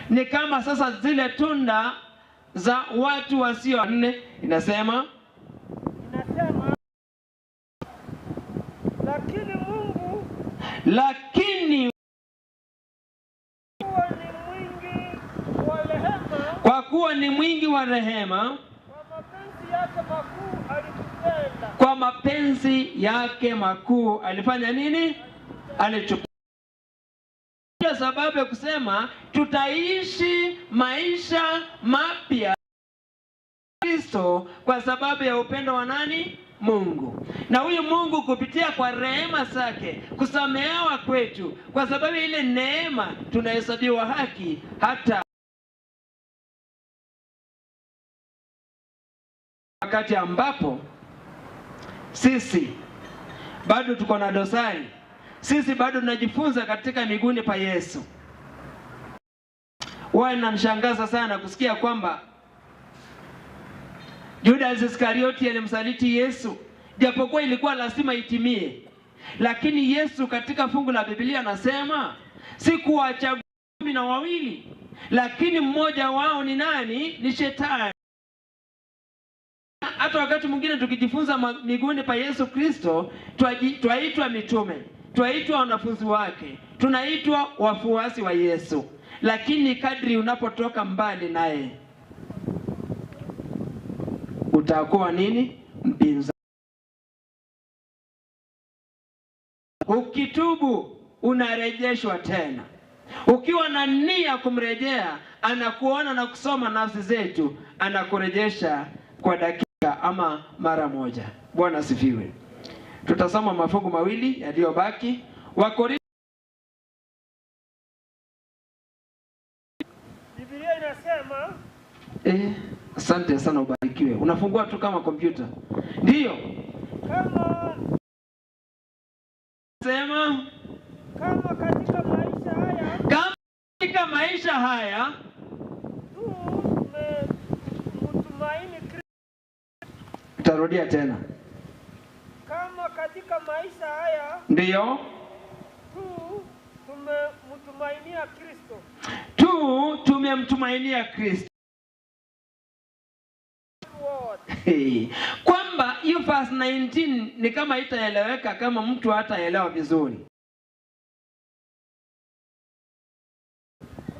Ni kama sasa zile tunda za watu wasio nne, inasema Inasema, lakini Mungu lakini kuwa ni mwingi wa rehema, kwa kuwa ni mwingi wa rehema, kwa mapenzi yake makuu alitupenda, kwa mapenzi yake makuu alifanya nini? Alichukua. Ndio sababu ya kusema tutaishi maisha mapya Kristo, kwa sababu ya upendo wa nani? Mungu. Na huyu Mungu kupitia kwa rehema zake, kusamehewa kwetu, kwa sababu ile neema tunahesabiwa haki hata wakati ambapo sisi bado tuko na dosari, sisi bado tunajifunza katika miguuni pa Yesu. Huwa inanishangaza sana kusikia kwamba Judas Iskarioti alimsaliti Yesu, japokuwa ilikuwa lazima itimie, lakini Yesu katika fungu la Biblia anasema sikuwachagua 12, lakini mmoja wao ni nani? Ni Shetani. Hata wakati mwingine tukijifunza miguuni pa Yesu Kristo, twaitwa mitume, twaitwa wanafunzi wake, tunaitwa wafuasi wa Yesu, lakini kadri unapotoka mbali naye utakuwa nini? Mpinzani. Ukitubu unarejeshwa tena. Ukiwa na nia kumrejea, anakuona na kusoma nafsi zetu, anakurejesha kwa dakika ama mara moja. Bwana asifiwe. Tutasoma mafungu mawili yaliyobaki. Wakorintho. Biblia inasema Asante sana, ubarikiwe. Unafungua tu kama kompyuta. Ndiyo. Kama sema kama katika maisha haya kama katika maisha haya tumemtumaini Kristo. Tarudia tena. Kama katika maisha haya ndiyo tu tumemtumainia Kristo. Tu tumemtumainia Kristo. Hey. Kwamba hiyo verse 19 ni kama itaeleweka kama mtu hataelewa vizuri.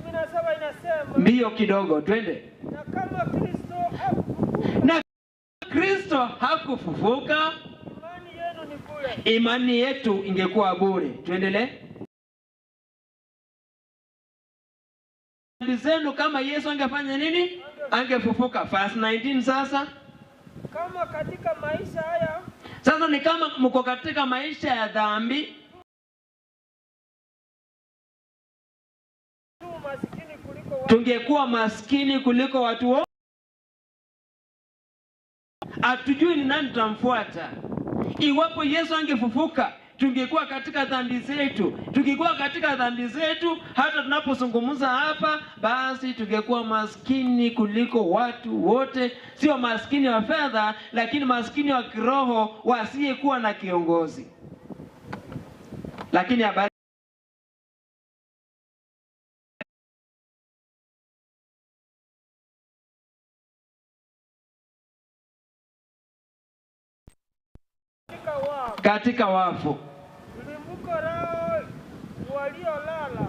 17 inasema mbio kidogo, twende. Na kama Kristo hakufufuka, Na Kristo hakufufuka, imani yenu ni bure. Imani yetu ingekuwa bure. Tuendelee. Dhambi zenu kama Yesu angefanya nini? Angefufuka. Verse 19 sasa. Kama katika maisha haya sasa ni kama mko katika maisha ya dhambi, tu maskini kuliko watu. Tungekuwa maskini kuliko watu wote. Hatujui ni nani tutamfuata. Iwapo Yesu angefufuka, tungekuwa katika dhambi zetu. Tungekuwa katika dhambi zetu hata tunapozungumza hapa, basi tungekuwa maskini kuliko watu wote. Sio maskini wa fedha, lakini maskini wa kiroho wasiyekuwa na kiongozi. Lakini habari katika wafu. Limbuko lao waliolala.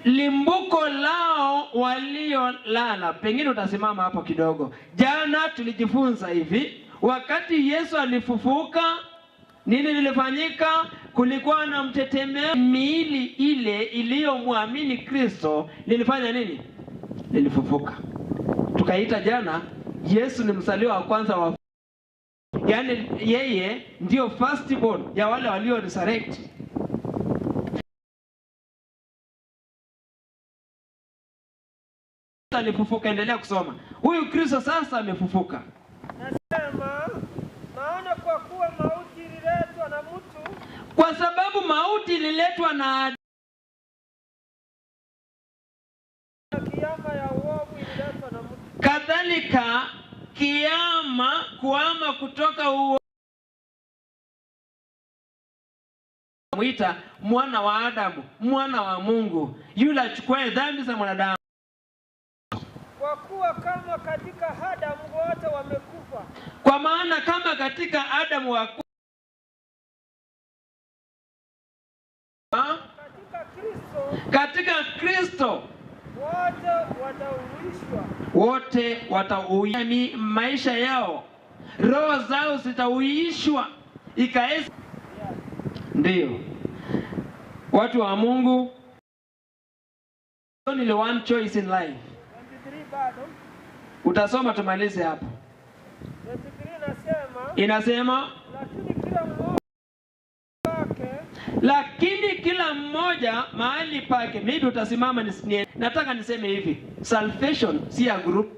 Limbuko lao waliolala. Pengine utasimama hapo kidogo. Jana tulijifunza hivi, wakati Yesu alifufuka, nini lilifanyika? Kulikuwa na mtetemeko. Miili ile iliyomwamini Kristo lilifanya nini? Lilifufuka. Tukaita jana Yesu ni mzaliwa wa kwanza wa, yaani yeye ndio firstborn ya wale walio resurrect. Alifufuka. Endelea kusoma. Huyu Kristo sasa amefufuka. Nasema maana kwa kuwa mauti ililetwa na mtu, kwa sababu mauti ililetwa na kiama ya uovu ililetwa na mtu, kadhalika kiama kuama kutoka uovu muita mwana wa Adamu, mwana wa Mungu, yule achukuaye dhambi za mwanadamu. Kwa kuwa kama katika Adamu wote wamekufa, Kwa maana kama katika Adamu wa katika Kristo katika Kristo wote watauishwa. Wote watauia maisha yao, roho zao zitauishwa ikae. Ndiyo watu wa Mungu, only one choice in life. 23 bado. Utasoma tumalize hapo. 23 nasema, Inasema, lakini kila mmoja wake lakini kila mmoja mahali pake. Maybe utasimama nataka niseme hivi, salvation si ya group.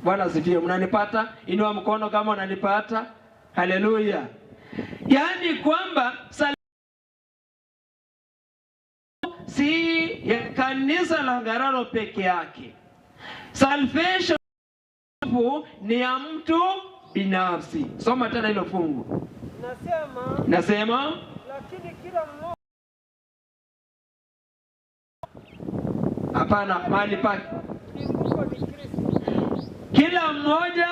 Bwana asifiwe. Mnanipata? Inua mkono kama unanipata. Haleluya! Yaani kwamba si ya kanisa la Ngararo peke yake. Salvation ni ya mtu binafsi. Soma tena hilo fungu. Nasema, Nasema, lakini kila mmoja hapana, mahali pake. Limbuko ni Kristo. Kila mmoja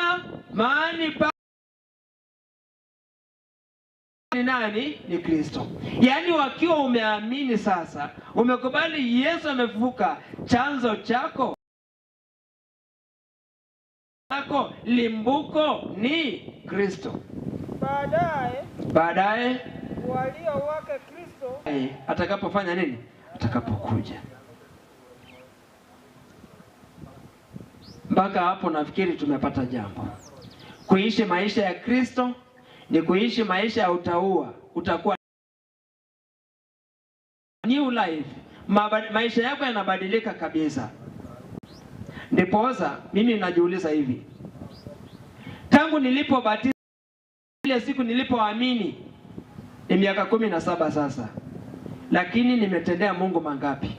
mahali pake ni nani? Ni Kristo. Yaani wakiwa umeamini sasa, umekubali Yesu amefufuka, chanzo chako limbuko ni Kristo. Baadaye Baadaye walio wake Kristo atakapofanya nini? Atakapokuja. Mpaka hapo nafikiri tumepata jambo. Kuishi maisha ya Kristo ni kuishi maisha ya utaua, utakuwa new life. Maisha yako yanabadilika kabisa. Ndiposa mimi najiuliza hivi, tangu nilipobatizwa, ile siku nilipoamini, ni miaka 17 sasa, lakini nimetendea Mungu mangapi?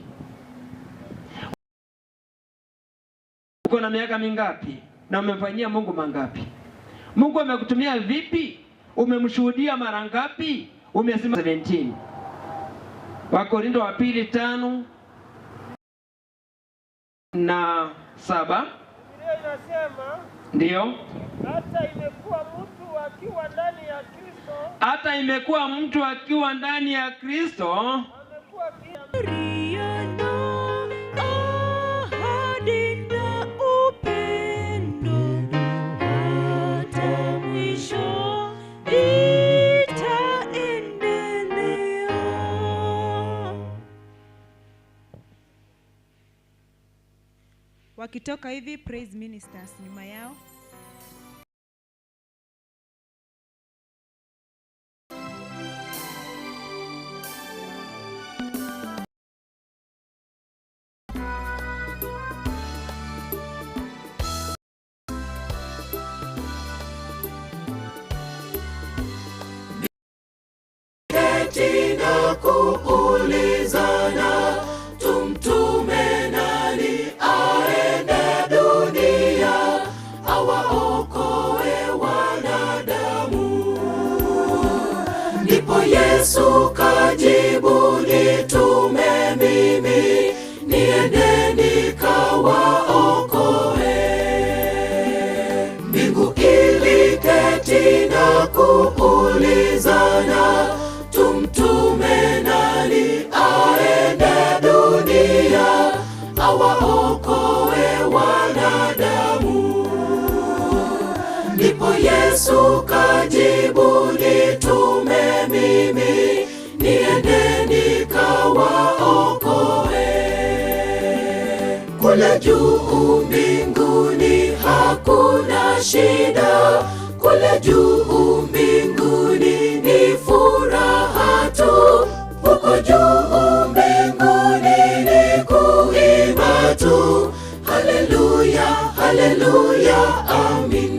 Uko na miaka mingapi na umemfanyia Mungu mangapi? Mungu amekutumia vipi? Umemshuhudia mara ngapi? Umesema 17. Wakorintho wa pili 5:7. Biblia inasema, Ndiyo. hata imekuwa mtu akiwa ndani ya Kristo, Hata imekuwa mtu akiwa ndani ya Kristo, amekuwa Ahadi na upendo hata mwisho itaendelea. Wakitoka hivi, praise ministers nyuma yao. Keti na kuulizana, tumtume nani aende dunia awaokoe wanadamu? Ndipo Yesu kajibu, nitume mimi, niende nikawaokoe. Mbingu iliketi na kuulizana, tumtume nani aende dunia awaokoe wanadamu? Ndipo Yesu kajibu, nitume mimi, niende nikawaokoe. Kule juu mbinguni hakuna shida, kule juu mbinguni ni furaha tu, huko juu mbinguni ni kuimba tu, haleluya, haleluya, amin.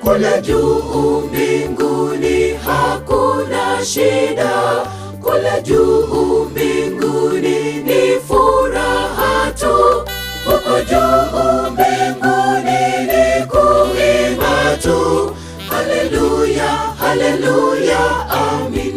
Kule juu mbinguni hakuna shida, kule juu mbinguni ni furaha tu, huko juu mbinguni ni kuimba tu, haleluya, haleluya, amin.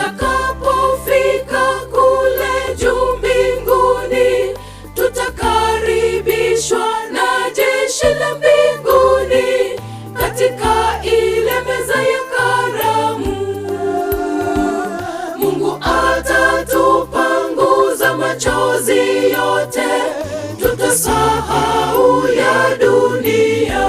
Tutakapofika kule juu mbinguni, tutakaribishwa na jeshi la mbinguni katika ile meza ya karamu. Mungu atatupanguza machozi yote, tutasahau ya dunia.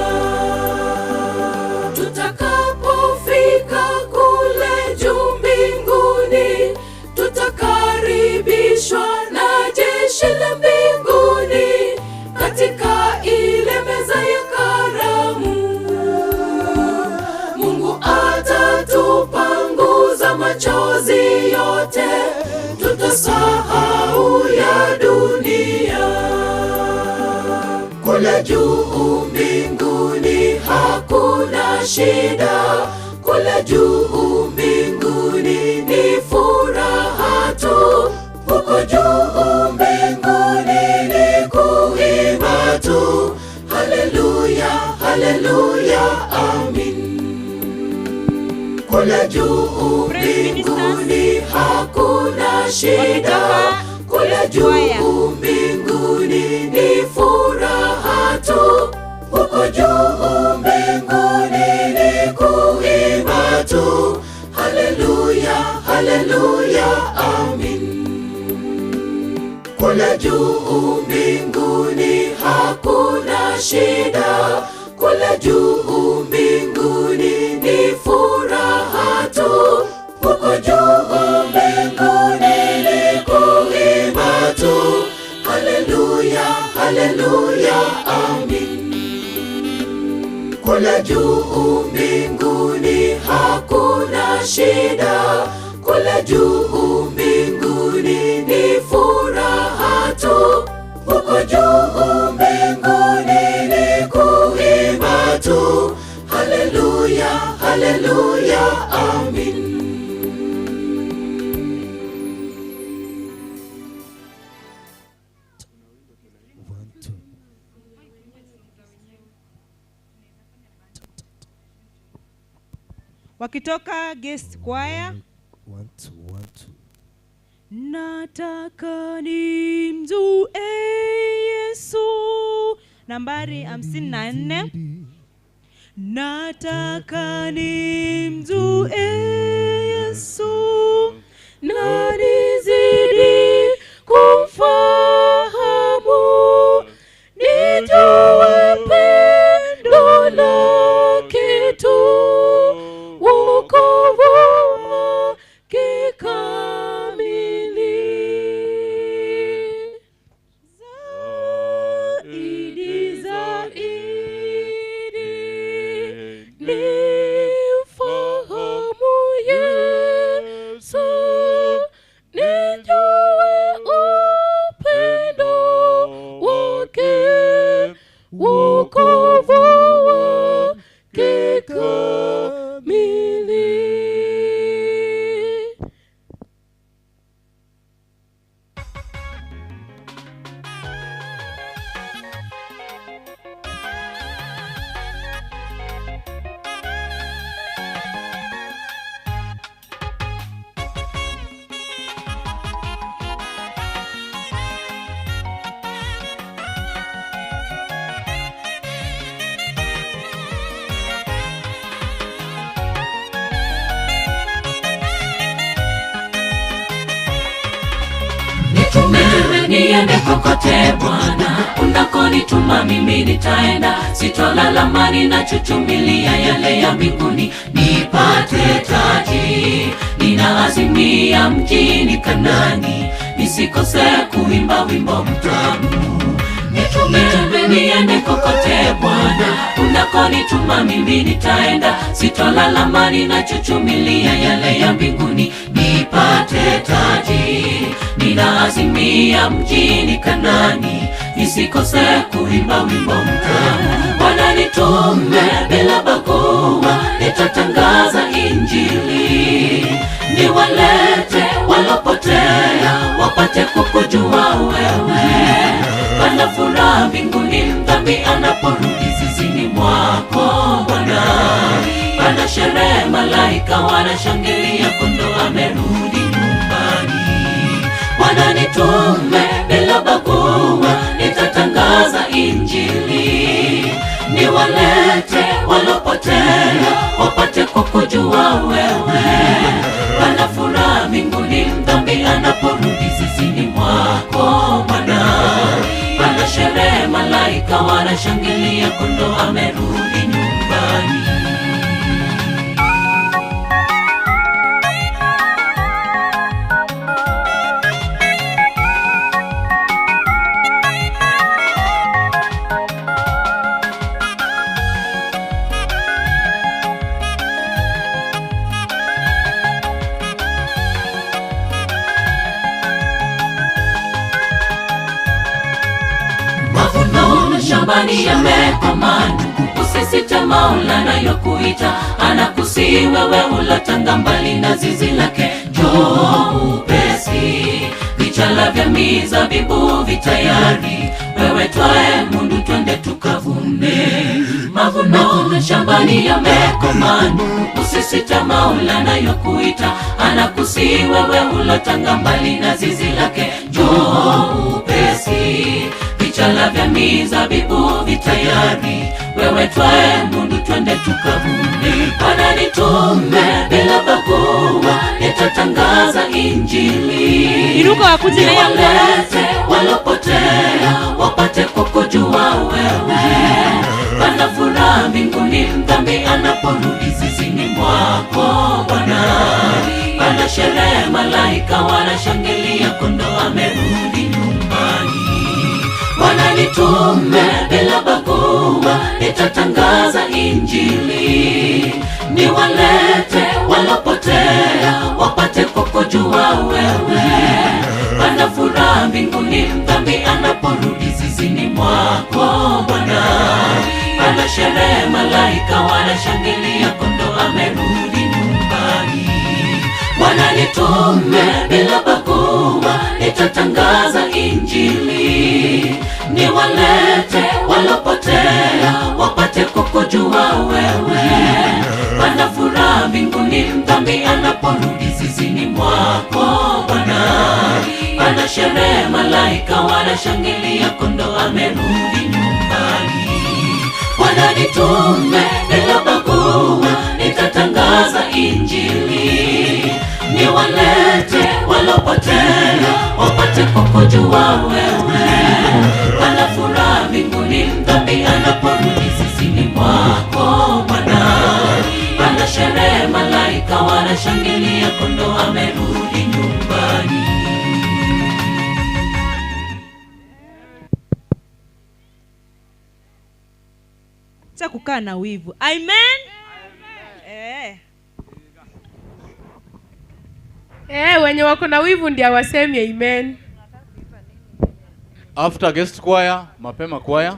Tutakapofika kule juu mbinguni, tutakaribishwa na jeshi la mbinguni katika ile meza ya karamu. Mungu atatupanguza machozi yote, tutasahau ya dunia. Kule juu mbinguni hakuna shida, kule juu mbinguni ni furaha tu. Huko juu mbinguni ni kuimba tu, haleluya, haleluya, amin. Kule juu mbinguni hakuna shida, kule juu mbinguni ni furaha tu. Huko juu mbinguni ni kuimba tu, haleluya, haleluya, amin. Kule juu mbinguni hakuna shida, kule juu mbinguni ni furaha tu. Huko juu mbinguni ni kuimba tu, haleluya, haleluya, amin. Kule juu mbinguni hakuna shida, kule juu mbinguni ni furaha tu. Huko juu mbinguni ni kuimba tu, haleluya, haleluya, amin. Wakitoka guest choir. 1 2 1 2. Nataka nimjue Yesu, nambari 54. Nataka nimjue Yesu, na nizidi kumfahamu, nijue pendo lake tu, wokovu wake kamili. Zaidi, zaidi, nimfahamu Yesu, nijue upendo wake, wokovu wake kamili. Nitume niende kokote Bwana, unakonituma mimi nitaenda, sitolalama ninachuchumilia yale ya mbinguni, nipate taji. Ninaazimia mjini Kanani, nisikose kuimba wimbo mtamu. Nitume niende kokote Bwana, unakonituma mimi nitaenda, sitolalama ninachuchumilia yale ya mbinguni, nipate taji. Ninaazimia mjini Kanani, nisikose kuimba wimbo mtamu. Bwana nitume bila bagua, nitatangaza Injili, niwalete walopotea wapate kukujua wewe. Pana furaha mbinguni mdhambi anaporudi zizini mwako Bwana. Pana sherehe, malaika wanashangilia kondoo amerudi nyumbani. Bwana nitume bila bagua, nitatangaza Injili, niwalete walopotea wapate kukujua wewe. Pana furaha mbinguni mdhambi anaporudi zizini mwako Bwana. Pana sherehe, malaika wanashangilia, kondoo amerudi nyumbani. Shambani yamekoma, usisite Maulana yokuita, anakusihi wewe ulotanga mbali na zizi lake, njoo upesi. Vichala vya mizabibu vitayari, wewe twae mundu twende tukavune. Mavuno shambani yamekoma, usisite Maulana yokuita, anakusihi wewe ulotanga mbali na zizi lake, njoo upesi. Vichala vya mizabibu vitayari, wewe twae mundu twende tukavune. Bwana nitume bila bagua, nitatangaza Injili, Inuka wakuje na hiyo mkono. niwalete walopotea wapate kukujua wewe. Pana furaha mbinguni mdhambi anaporudi zizini mwako Bwana. Pana sherehe, malaika wanashangilia, kondoo amerudi nyumbani. Bwana nitume bila bagua, nitatangaza Injili, niwalete walopotea wapate kukujua wewe. Pana furaha mbinguni mdhambi anaporudi zizini mwako Bwana. Pana sherehe, malaika wanashangilia, kondoo amerudi nyumbani. Bwana nitume bila bagua, nitatangaza Injili, niwalete walopotea wapate kukujua wewe. Pana furaha mbinguni mdhambi anaporudi zizini mwako Bwana. Pana sherehe, malaika wanashangilia, kondoo amerudi nyumbani. Bwana nitume bila bagua, nitatangaza Injili, niwalete walopotea wapate kukujua wewe. Pana furaha mbinguni mdhambi anaporudi zizini mwako Bwana. Pana sherehe, malaika wanashangilia, kondoo amerudi nyumbani. Cha kukaa na wivu. Amen. Eh. Wenye wako na wivu ndio hawasemi amen. After guest choir, mapema choir.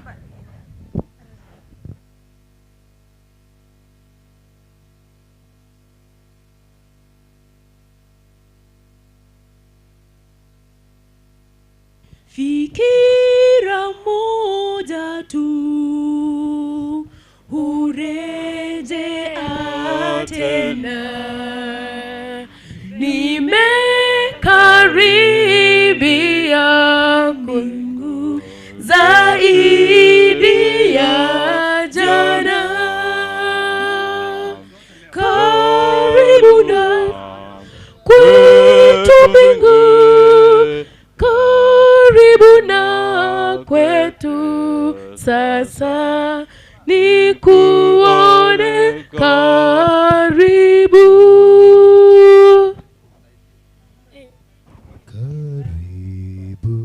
Fikira moja tu hurejea tena, nimekaribia mbingu zaidi ya jana. Karibu na kwetu mbingu, karibu na kwetu sasa, nikuone karibu. Karibu.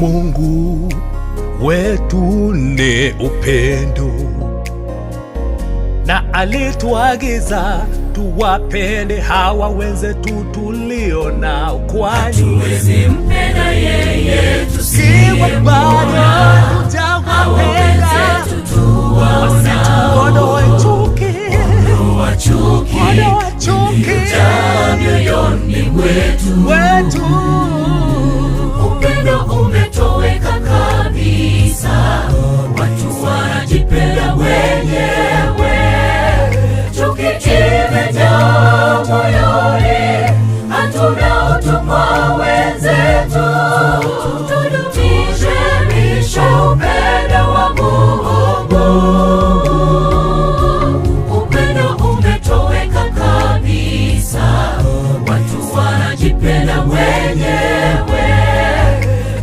Mungu wetu ni upendo, na alituagiza tuwapende hawa wenzetu tulio nao, kwani Hatuwezi mpenda yeye tusiwe bado hatujawapenda. Tuondoe chuki, Ondoa chuki, ondoa chuki iliyojaa mioyoni mwetu. wetu. Upendo umetoweka kabisa, watu wanajipenda wenyewe. Chuki imejaa moyoni, hatuna utu kwa wenzetu. Tudumishe upendo wa Mungu. Upendo umetoweka kabisa, watu wanajipenda wenyewe.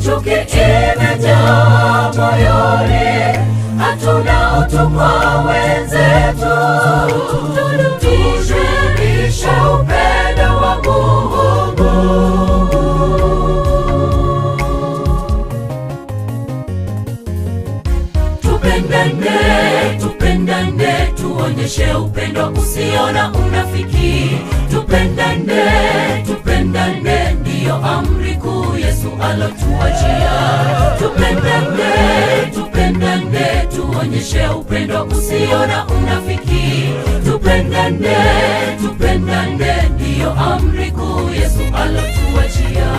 Chuki imejaa moyoni, hatuna utu kwa wenzetu. Tudumishe upendo wa Mungu. Tupendane, tupendane, tuonyeshe upendo usio na unafiki. Tupendane, tupendane, ndiyo amri kuu Yesu alotuachia. Tupendane, tupendane, tuonyeshe upendo usio na unafiki. Tupendane, tupendane, ndiyo amri kuu Yesu alotuachia.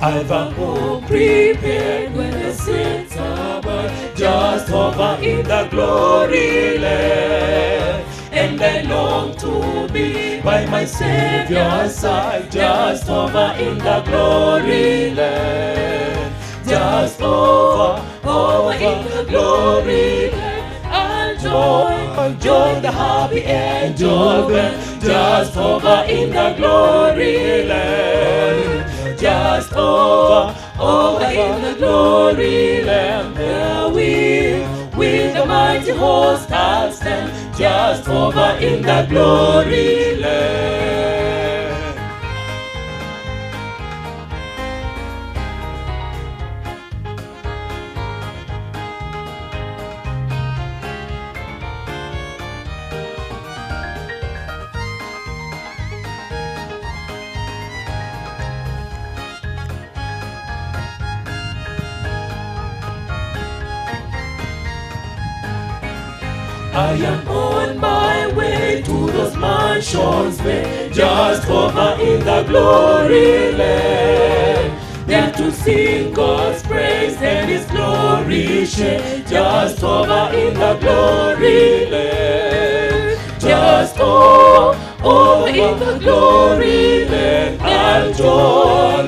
I've a home prepared where the saints abide, just over in the glory land. And I long to be by my Savior's side, just over in the glory land. Just over, over in the glory land. I'll join the happy angels then, just over in the glory land. Just over, over in the glory land. There we, with the mighty host I'll stand, just over in the glory land. I am on my way to those mansions there, just over in the glory land. There to sing God's praise and His glory share, just over in the glory land. Just over, over in the glory land. I'll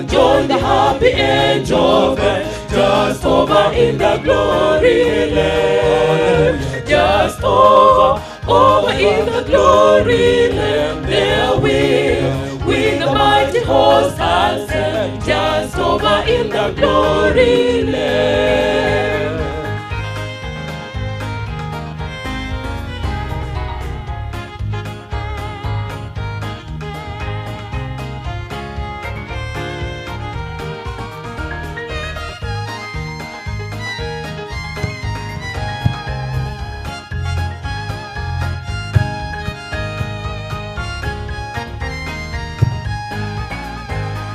join the happy angels there, just over in the glory land. Just over, over in the glory land. There we, with the mighty host I'll stand, just over in the glory land.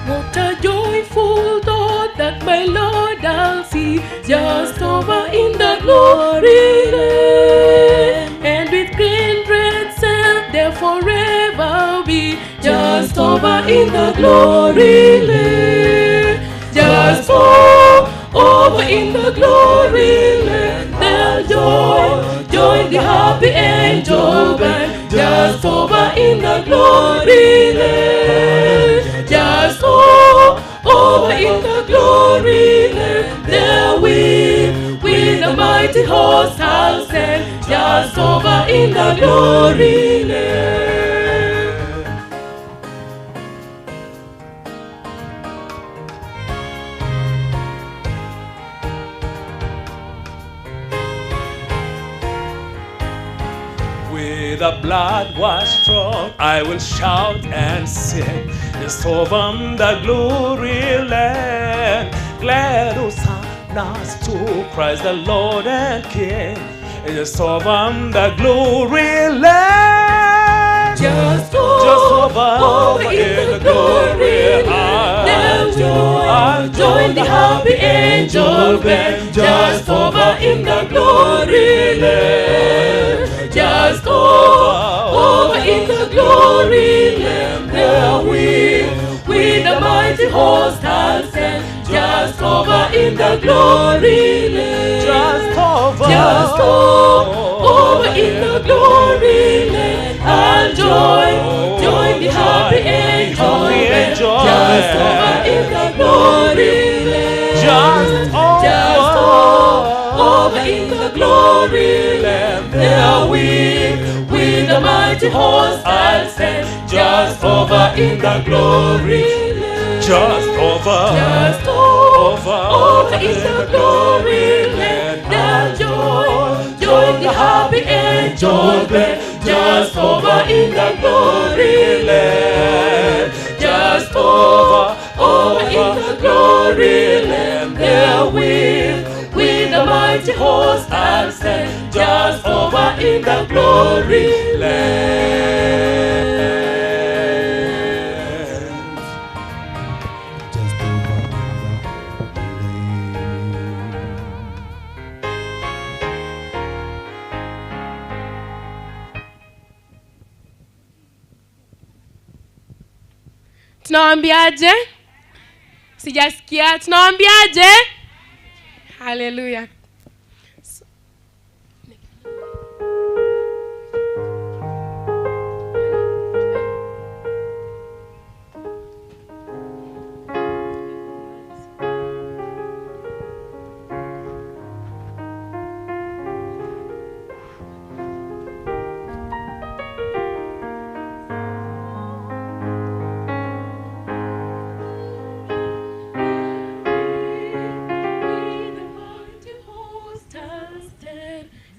What a joyful thought that my Lord I'll see, just over glory land, and with kindred self there forever be. Just over in the glory land, just over in the glory land, they'll join the happy angel band. Just over in the glory land, just over in the glory land, there we with the mighty host I'll stand. Just over in the glory land. With the blood washed strong, I will shout and sing. It's over the glory land. Glad hosannas to Christ the Lord and King. It's over the glory land. Just over in the glory land. They'll join the happy angel band. Just over in the glory land. Just over in the glory land. There we with the mighty host I'll stand. Just over in the glory land. Just over in the glory land. I'll join the happy angel band. Just over in the glory land. Just over in the glory land. There we with the mighty host I'll stand. Just over in the glory land. Just over in the glory land. They'll join the happy angel band. Just over in the glory land. Just over in the glory land. There we with the mighty host I'll stand. Just over in the glory land. Just over in the land. Tunawaambiaje? Sijasikia. Tunawaambiaje? Hallelujah.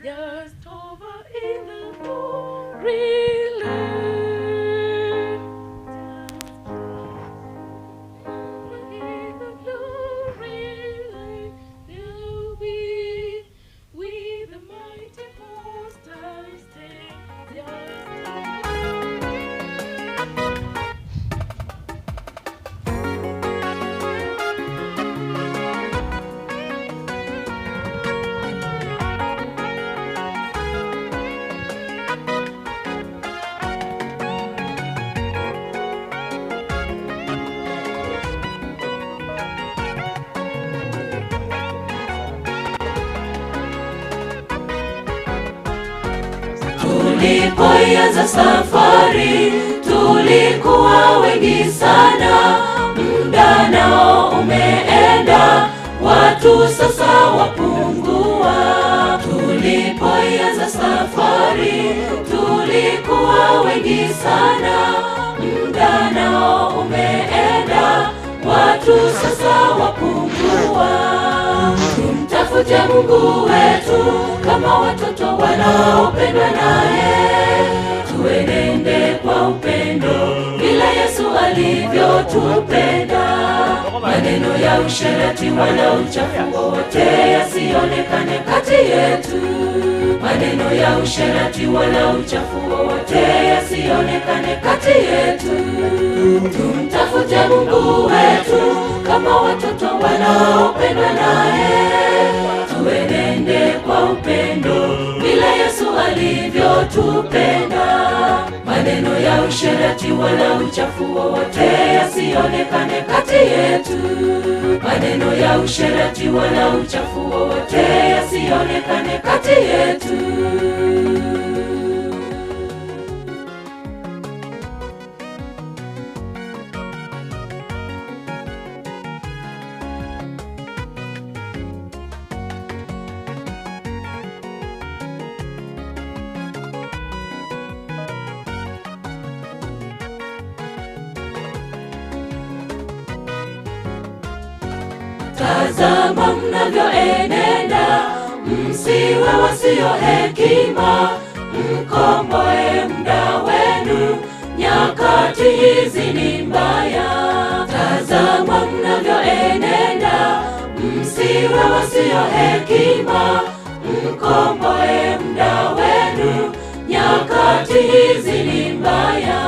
Just over in the glory land. Over in the glory land, there we with the mighty host I stand. Tulipoianza safari tulikuwa wengi sana, muda nao umeenda, watu sasa wapungua. Tulipoianza safari tulikuwa wengi sana, muda nao umeenda, watu sasa wapungua. Tumtafute Mungu wetu kama watoto wanaopendwa naye, tuenende kwa upendo vile Yesu alivyotupenda. Maneno ya usherati wala uchafu wowote yasionekane kati yetu. Maneno ya usherati wala uchafu wowote yasionekane kati yetu. Tumtafute Mungu wetu kama watoto wanaopendwa naye, tuenende kwa kwa upendo vile Yesu alivyotupenda. Maneno ya usherati wala uchafu wowote yasionekane kati yetu. Maneno ya usherati wala uchafu wowote yasionekane kati yetu. Tazama mnavyoenenda, msiwe wasio hekima, mkomboe muda wenu, nyakati hizi ni mbaya. Tazama mnavyoenenda, msiwe wasio hekima, mkomboe muda wenu, nyakati hizi ni mbaya.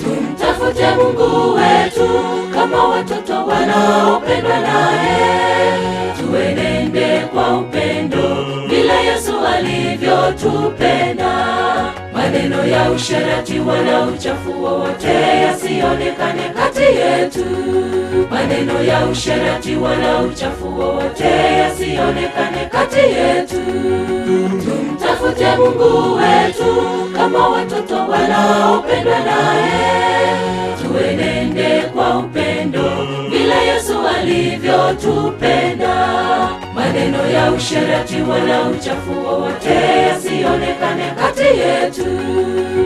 Tumtafute Mungu wetu kama watoto wanaopendwa naye, tuenende kwa upendo vile Yesu alivyotupenda. Maneno ya usherati wala uchafu wowote yasionekane kati yetu. Maneno ya usherati wala uchafu wowote yasionekane kati yetu. Tumtafute Mungu wetu kama watoto wanaopendwa naye, tuenende kwa upendo vile Yesu alivyotupenda. Maneno ya usherati wala uchafu wowote yasionekane kati yetu.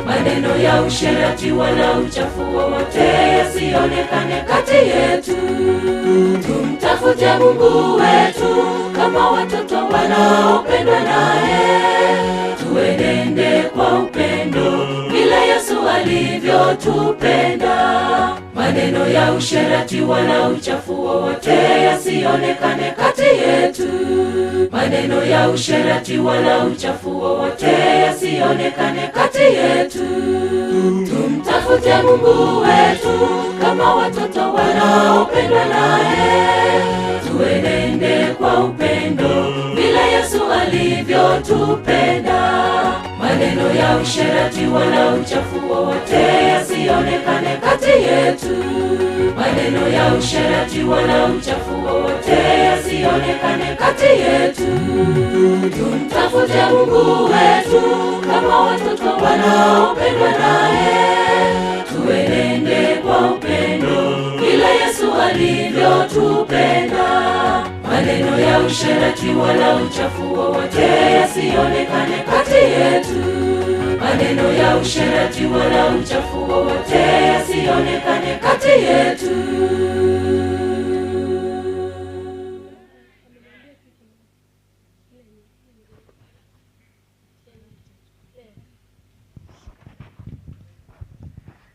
Maneno ya usherati wala uchafu wowote yasionekane kati yetu. Tumtafute Mungu wetu kama watoto wanaopendwa naye, tuenende kwa upendo vile Yesu alivyotupenda. Maneno ya usherati wala uchafu wowote yasionekane kati yetu. Maneno ya usherati wala uchafu wowote yasionekane kati yetu. Tumtafute Mungu wetu kama watoto wanaopendwa naye, tuenende kwa upendo vile Yesu alivyotupenda. Maneno ya usherati wala uchafu wowote yasionekane kati yetu. Maneno ya usherati wala uchafu wowote yasionekane kati yetu. Tumtafute Mungu wetu kama watoto wanaopendwa naye, tuenende kwa upendo vile Yesu alivyotupenda. Maneno ya usherati wala uchafu wowote yasionekane kati yetu. Maneno ya usherati wala uchafu wowote yasionekane kati yetu.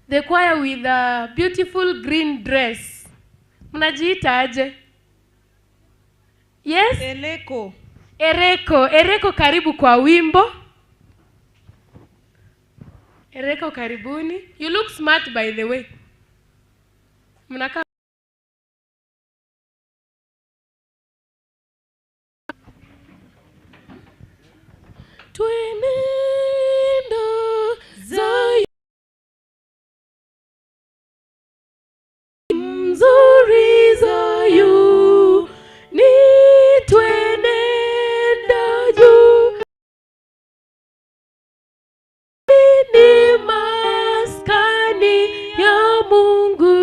The choir with a beautiful green dress. Mnajiita aje? Yes? Ereko. Ereko. Ereko, karibu kwa wimbo. Ereko, karibuni. You look smart, by the way. Mnakaa. Twenendo za mzuri zayu ni twenenda juu ni maskani ya Mungu.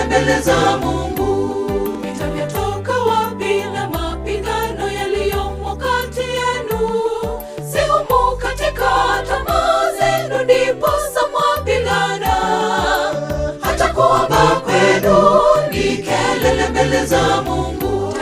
Mbele za Mungu. Vita vyatoka wapi na mapigano yaliyomo kati yenu? Si humu. Mungu.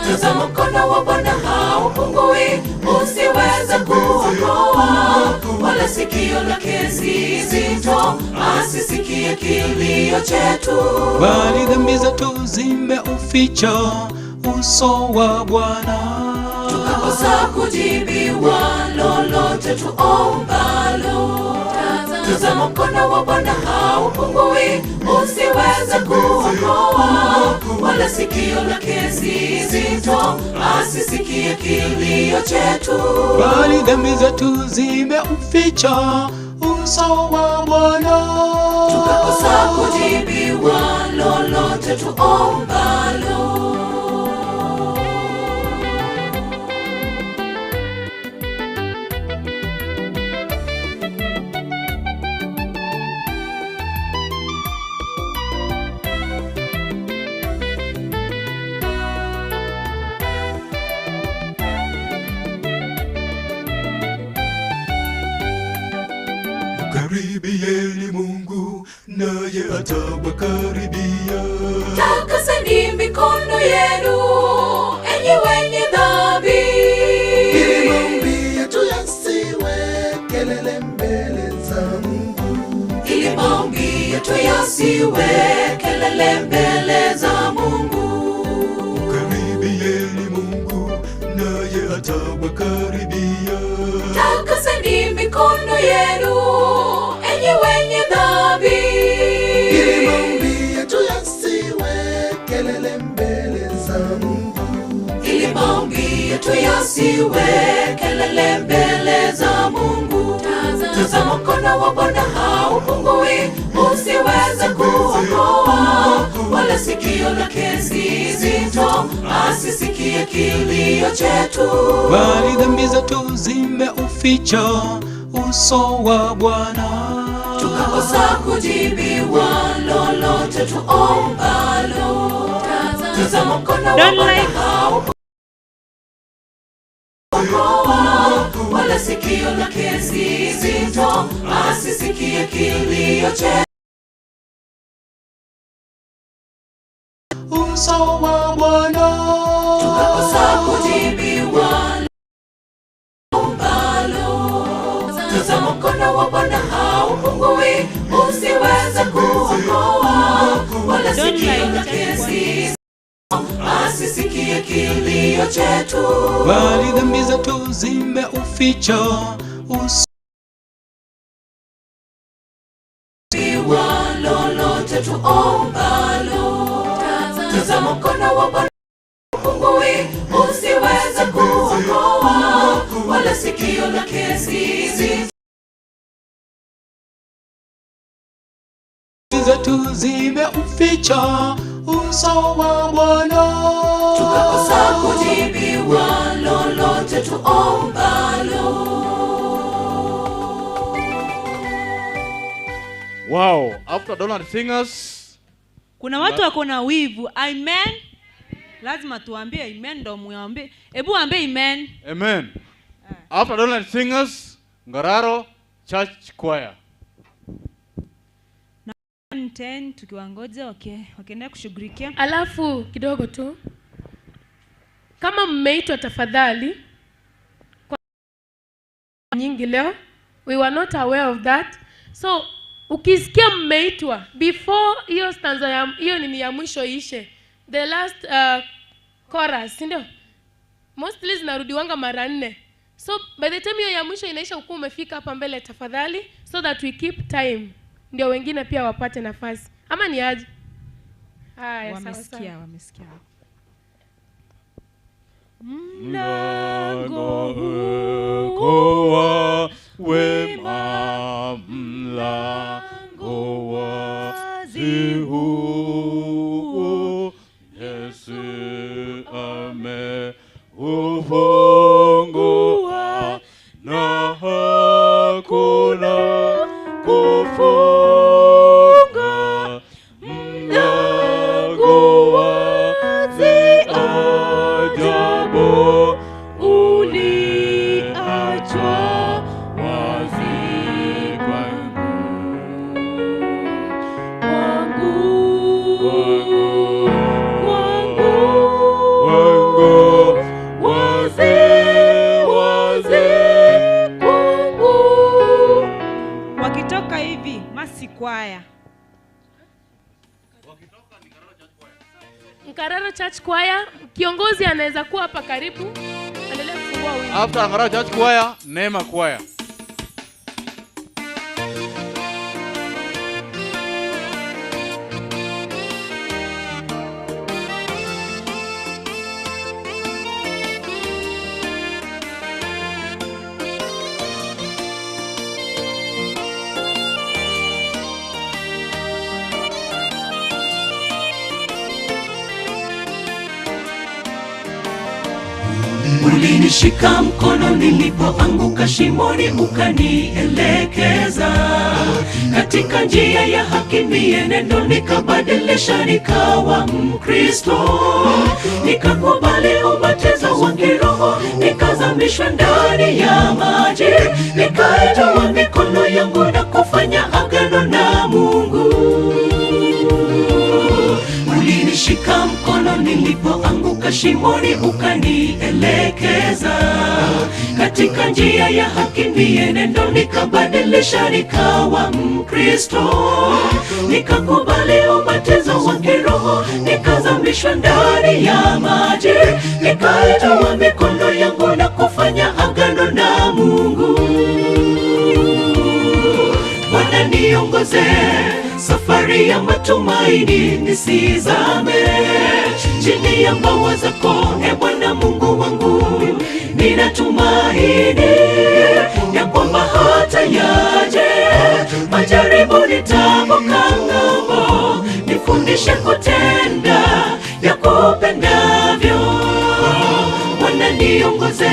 Tazama mkono wa Bwana haupungui, usiweze kuokoa, wala sikio lake si zito, asisikie kilio chetu. Bali dhambi zetu zimeuficha uso wa Bwana, tukakosa kujibiwa lolote tuombalo. Tazama mkono wa Bwana haupungui, usiweze kuokoa, wala sikio lake si zito, asisikie kilio chetu. Bali dhambi zetu zimeuficha uso wa Bwana, tukakosa kujibiwa lolote tuombalo. Mkaribieni Mungu naye atawakaribia. Takaseni mikono yenu enyi wenye dhambi, ili maombi yetu yasiwe kelele mbele za Mungu, ili maombi yetu yasiwe kelele mbele za Mungu. Mkaribieni Mungu naye atawakaribia. Takaseni mikono yenu enyi wenye dhambi, ili maombi yetu yasiwe kelele mbele za Mungu, ili maombi yetu yasiwe kelele mbele za Mungu. Tazama mkono wa Bwana haupungui, usiweze kuokoa, wala sikio lake si zito, asisikie kilio chetu. Bali dhambi zetu zimeuficha uso wa Bwana, tukakosa kujibiwa lolote tuombalo. Tazama mkono wa Bwana haupungui, wala sikio lake si zito, asisikie kilio chetu. Uso wa Bwana, tukakosa kujibiwa lombalo. Tazama mkono wa Bwana haupungui, usiweze kuokoa, wala sikio lake si zito, asisikie kilio chetu. Bali dhambi zetu zimeuficha uso lolote tuombalo. Tazama mkono wa Bwana haupungui, usiweze kuokoa, wala sikio lake si zito zetu zimeuficha uso wa Bwana, tukakosa kujibiwa lolote tuombalo. Wow, after Donald Singers, kuna watu wako na wivu. Amen. Lazima tuambie amen ndo muambie. Ebu ambie amen. Amen. After Donald Singers, Ngararo Church Choir. Na 10 tukiwangoja wakiendelea kushughulikia. Alafu kidogo tu, kama mmeitwa tafadhali, kwa nyingi leo we were not aware of that. So ukisikia mmeitwa before hiyo stanza ya hiyo nini ya mwisho ishe, the last chorus, si ndio? Mostly zinarudiwanga mara 4. So by the time hiyo ya mwisho inaisha ukuu umefika hapa mbele tafadhali, so that we keep time, ndio wengine pia wapate nafasi. Ama ni aje? Haya, wamesikia, wamesikia. Mlango uko wema, mlango wazi huu, Yesu ameufungua na hakuna kufunga. Mlango wazi ajabu uliachwa wazi kwangu, kwangu. Embakasi Choir. Nkararo Church Choir, kiongozi anaweza kuwa hapa karibu. Endelea kufungua wimbo. After Nkararo Church Choir, Neema Choir. Ulinishika mkono nilipoanguka shimoni, ukanielekeza katika njia ya haki, mienendo nikabadilisha, nikawa Mkristo. Nikakubali ubatizo wa kiroho, nikazamishwa ndani ya maji, nikaitoa mikono yangu na kufanya agano na Mungu. Ulinishika mkono nilipoanguka shimoni, ukanielekeza katika njia ya haki, mienendo nikabadilisha, nikawa Mkristo. Nikakubali ubatizo wa kiroho, nikazamishwa ndani ya maji, nikaitoa mikono yangu na kufanya agano na Mungu. Bwana niongoze safari ya matumaini, nisizame chini ya mbawa zako, e Bwana Mungu wangu. Ninatumaini ya kwamba hata yaje majaribu nitavuka ng'ambo, nifundishe kutenda yakupendavyo. Bwana niongoze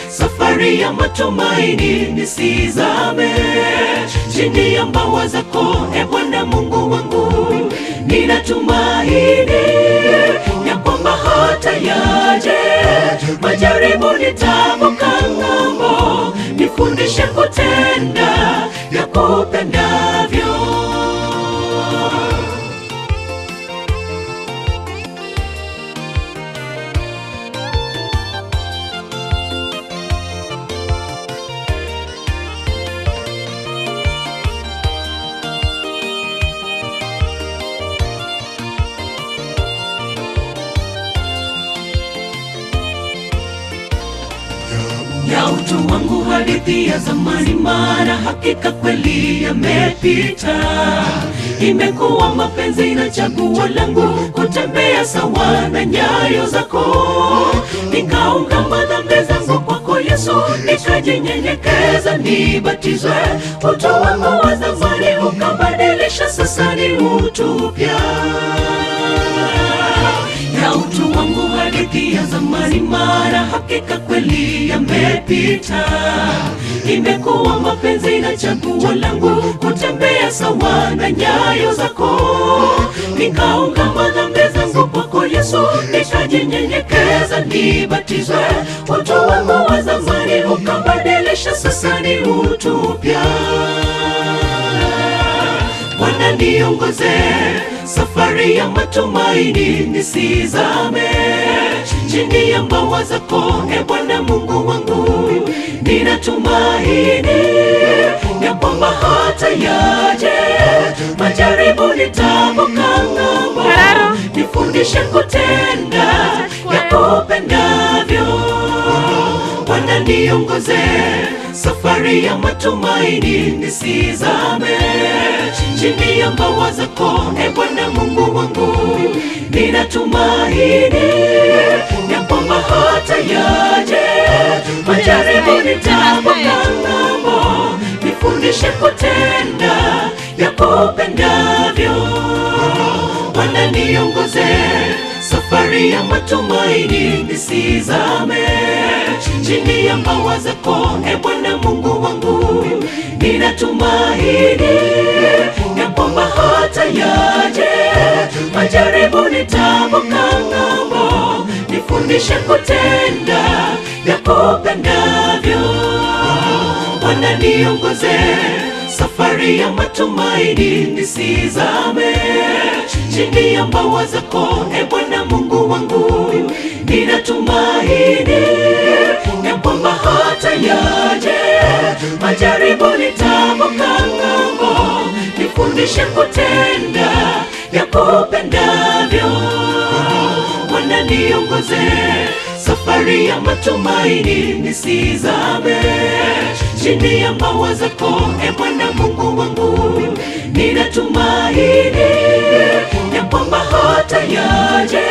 safari ya matumaini, nisizame chini ya mbawa zako, e Bwana Mungu wangu. Ninatumaini ya kwamba hata yaje majaribu nitavuka ng'ambo, nifundishe kutenda yakupendavyo. Ya utu wangu hadithi ya zamani, maana hakika kweli yamepita. Imekuwa mapenzi na chaguo langu kutembea sawa na nyayo zako. Nikaungama dhambi zangu kwako Yesu, nikajinyenyekeza nibatizwe. Utu wangu wa zamani ukabadilisha, sasa ni utu upya. Ya utu wangu hadithi ya zamani, mara hakika kweli yamepita. Imekuwa mapenzi na chaguo langu kutembea sawa na nyayo zako. Nikaungama dhambi zangu kwako Yesu, nikajinyenyekeza nibatizwe. Utu wangu wa zamani ukabadilisha, sasa ni utu upya. Bwana niongoze safari ya matumaini, nisizame chini ya mbawa zako, e Bwana Mungu wangu. Ninatumaini ya kwamba hata yaje majaribu nitavuka ng'ambo, nifundishe kutenda yakupendavyo. Bwana niongoze safari ya matumaini, nisizame chini ya mbawa zako, e Bwana Mungu wangu. Ninatumaini ya kwamba hata yaje majaribu nitavuka ng'ambo, nifundishe kutenda yakupendavyo. Bwana niongoze safari ya matumaini, nisizame chini ya mbawa zako, e Bwana Mungu wangu. Ninatumaini ya kwamba hata yaje majaribu nitavuka ng'ambo, nifundishe kutenda yakupendavyo. Bwana niongoze safari ya matumaini, nisizame chini ya mbawa zako, e Bwana Mungu wangu. Ninatumaini ya kwamba hata yaje majaribu nitavuka ng'ambo, Nifundishe kutenda yakupendavyo. Bwana niongoze safari ya matumaini, nisizame chini ya mbawa zako. E Bwana Mungu wangu, ninatumaini ya kwamba hata yaje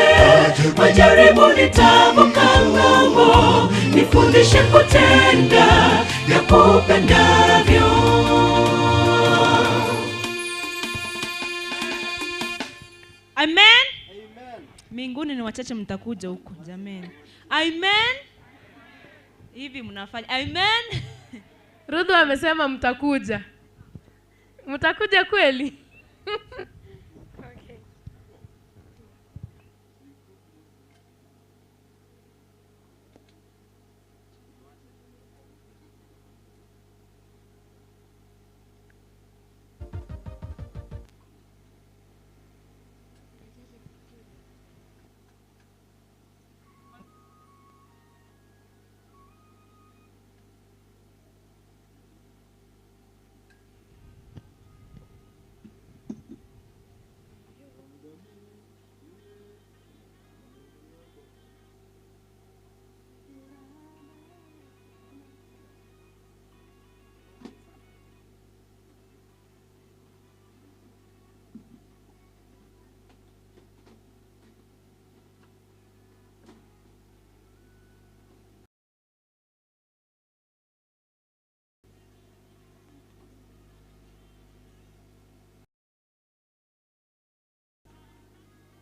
majaribu nitavuka ng'ambo. Nifundishe kutenda yakupendavyo. Amen. Mbinguni ni wachache mtakuja huko jameni. Amen. Hivi mnafanya. Amen. Ruthu amesema mtakuja. Mtakuja kweli? Okay.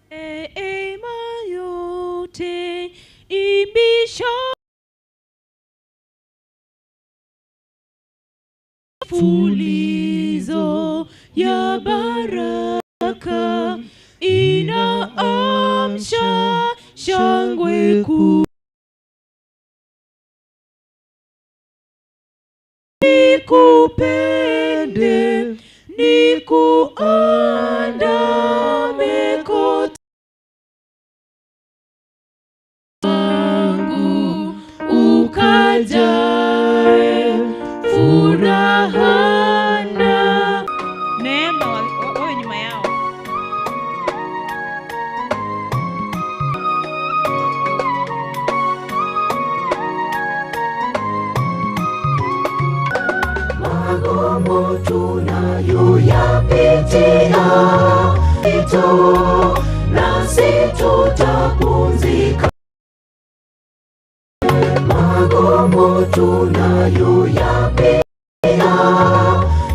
Neema yote ibisha fulizo ya baraka inaamsha shangwe kuu. Nikupende, nikuandame kote wangu, ukajae furaha na neema. Wawe nyuma yao. Magumu tunayoyapitia ito, nasi tutapumzika. Magumu tunayoyapitia,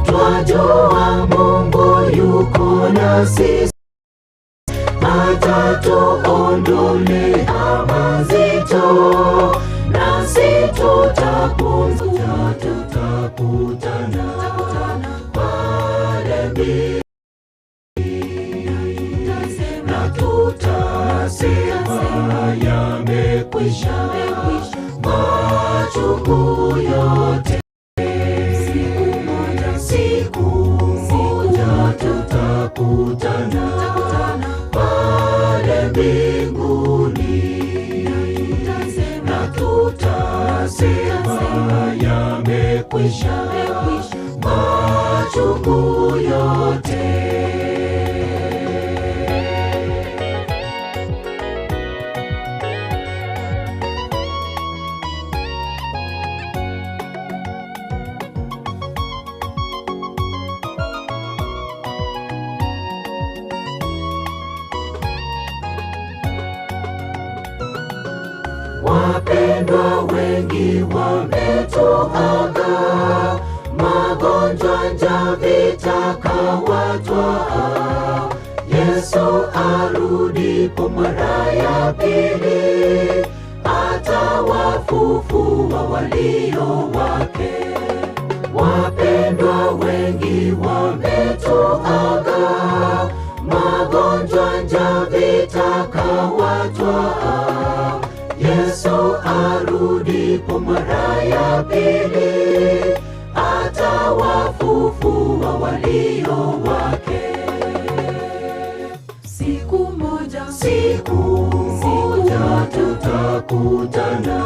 twajua Mungu yuko nasi, atatuondolea mazito, nasi tutapumzika. Tutakutana pale mbinguni na tutasema yamekwisha machungu yote. Siku moja tutakutana pale mbinguni na tutasema yamekwisha machungu yote. Wapendwa wengi wametuaga, magonjwa, njaa, vita kawatwaa. Yesu arudipo mara ya pili, atawafufua walio wake. Wapendwa wengi wametuaga, magonjwa, njaa, vita kawatwaa. Yesu arudipo mara ya pili, atawafufua walio wake. Siku moja tutakutana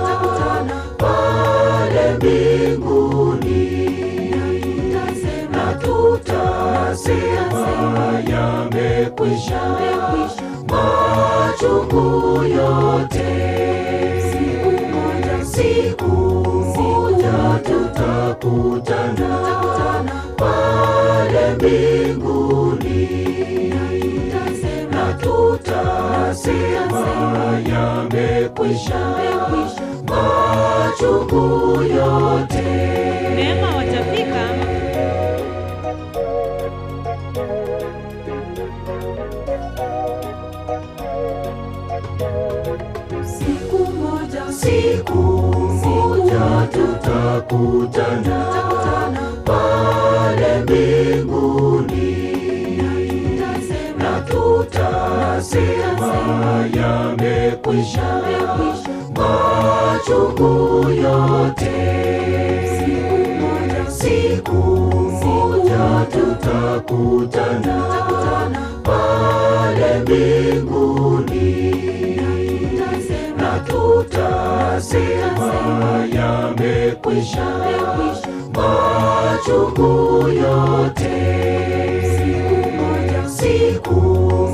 pale mbinguni na tutasema tutasema yamekwisha machungu yote. Siku moja tutakutana pale mbinguni, na tutasema yamekwisha machungu yote. Neema watafika. Siku moja tutakutana pale mbinguni, na tutasema yamekwisha machungu yote. Siku moja tutakutana pale mbinguni, na tutasema yamekwisha machungu yote. Siku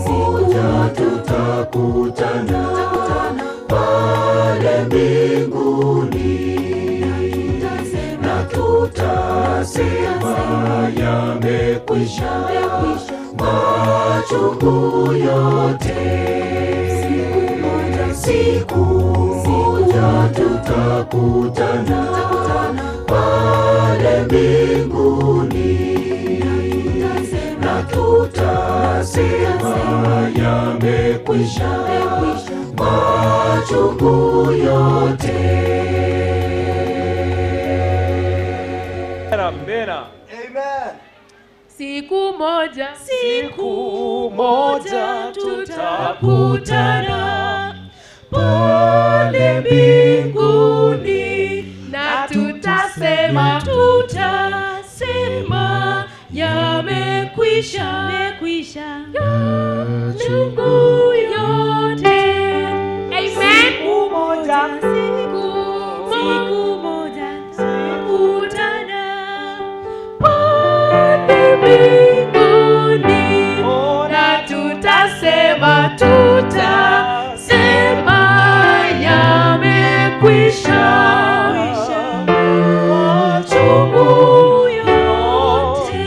moja tutakutana pale mbinguni, na tutasema yamekwisha machungu yote. Siku moja tutakutana pale mbinguni, na tutasema yamekwisha machungu yote. Amen. Siku moja, siku moja tutakutana pale mbinguni, na tutasema, tutasema yamekwisha, yamekwisha machungu yote. Amen. Siku moja, siku moja tutakutana pale mbinguni, na tutasema, tutasema yamekwisha machungu yote.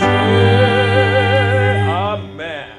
Amen.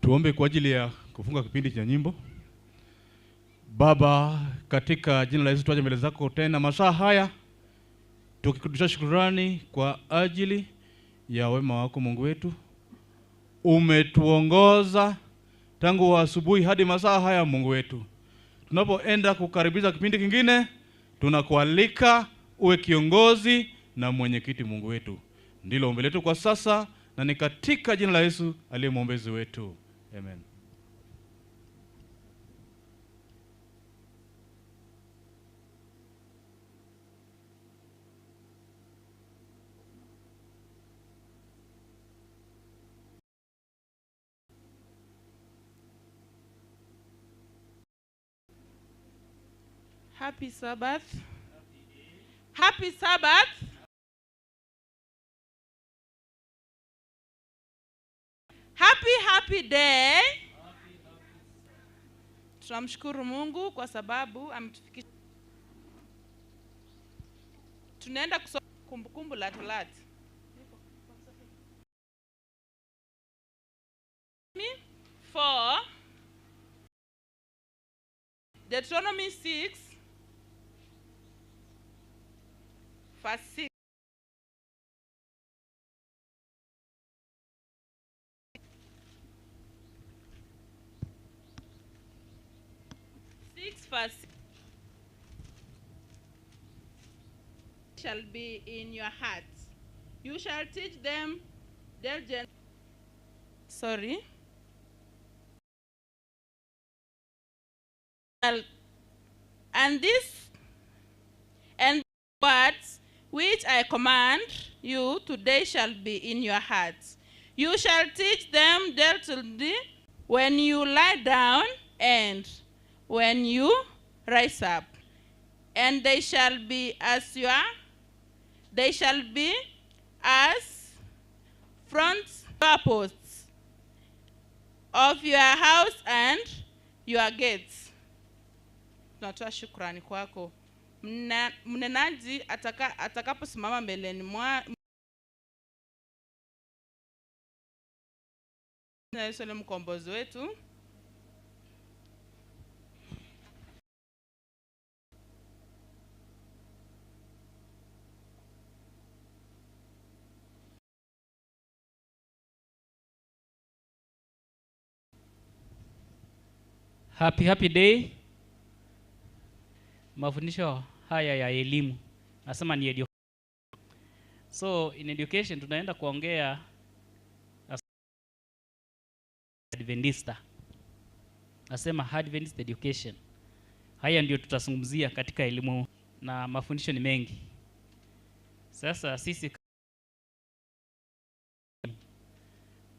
Tuombe kwa ajili ya kufunga kipindi cha nyimbo. Baba, katika jina la Yesu tuaje mbele zako tena masaa haya tukikurudisha shukrani kwa ajili ya wema wako Mungu wetu. Umetuongoza tangu asubuhi hadi masaa haya Mungu wetu. Tunapoenda kukaribisha kipindi kingine, tunakualika uwe kiongozi na mwenyekiti Mungu wetu. Ndilo ombi letu kwa sasa na ni katika jina la Yesu aliye mwombezi wetu. Amen. Happy Sabbath. Happy Sabbath. Happy, happy day. Tunamshukuru Mungu kwa sababu ametufikisha. Tunaenda kusoma Kumbukumbu la Torati. 4, Deuteronomy 6 verse 6. Verse 6 shall be in your hearts. You shall teach them diligently. Sorry. And this and words which I command you today shall be in your hearts. You shall teach them diligently when you lie down and when you rise up, and they shall be as they shall be as front doorposts of your house and your gates. Tunatoa shukrani kwako. Mnenaji atakaposimama mbeleni mwa Yesu ni mkombozi wetu. Happy, happy day. Mafundisho haya ya elimu nasema ni education. So in education tunaenda kuongea Adventista. Nasema Adventist education. Haya ndio tutazungumzia katika elimu na mafundisho ni mengi. Sasa sisi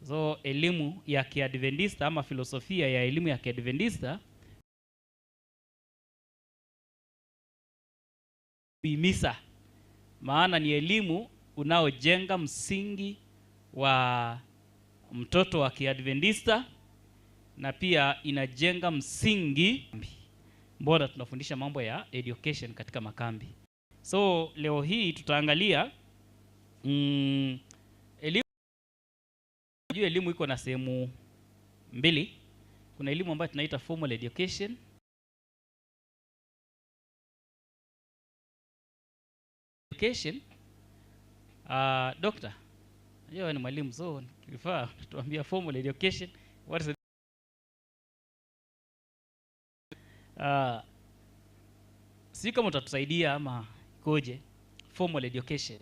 so elimu ya Kiadventista ama filosofia ya elimu ya Kiadventista kuhimiza, maana ni elimu unaojenga msingi wa mtoto wa Kiadventista na pia inajenga msingi. Mbona tunafundisha mambo ya education katika makambi? So leo hii tutaangalia elimu. Unajua elimu iko na sehemu mbili. Kuna elimu ambayo tunaita formal education education. Doctor, unajua ni mwalimu, so kifaa tuambia formal education what is it? Si kama utatusaidia ama koje formal education.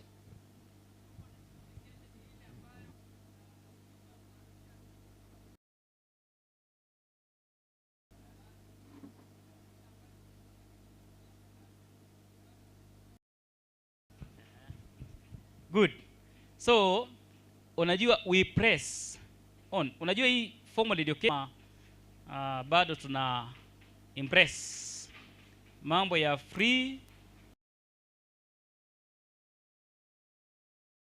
Good. So, unajua we press on. Unajua hii formal education bado tuna impress mambo ya free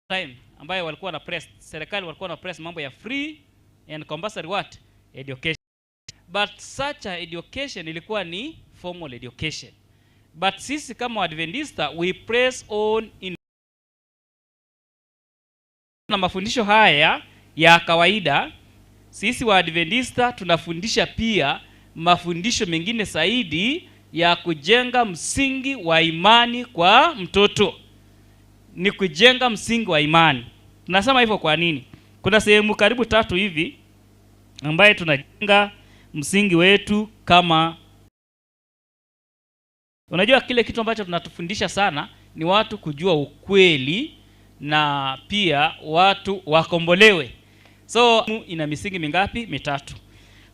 time ambayo walikuwa na press, serikali walikuwa na press mambo ya free and compulsory what? Education. But such a education ilikuwa ni formal education. But sisi kama Adventista we press on in na mafundisho haya ya kawaida Sisi Waadventista tunafundisha pia mafundisho mengine zaidi ya kujenga msingi wa imani kwa mtoto. Ni kujenga msingi wa imani. Tunasema hivyo kwa nini? Kuna sehemu karibu tatu hivi ambaye tunajenga msingi wetu kama. Unajua kile kitu ambacho tunatufundisha sana ni watu kujua ukweli na pia watu wakombolewe. So ina misingi mingapi? Mitatu.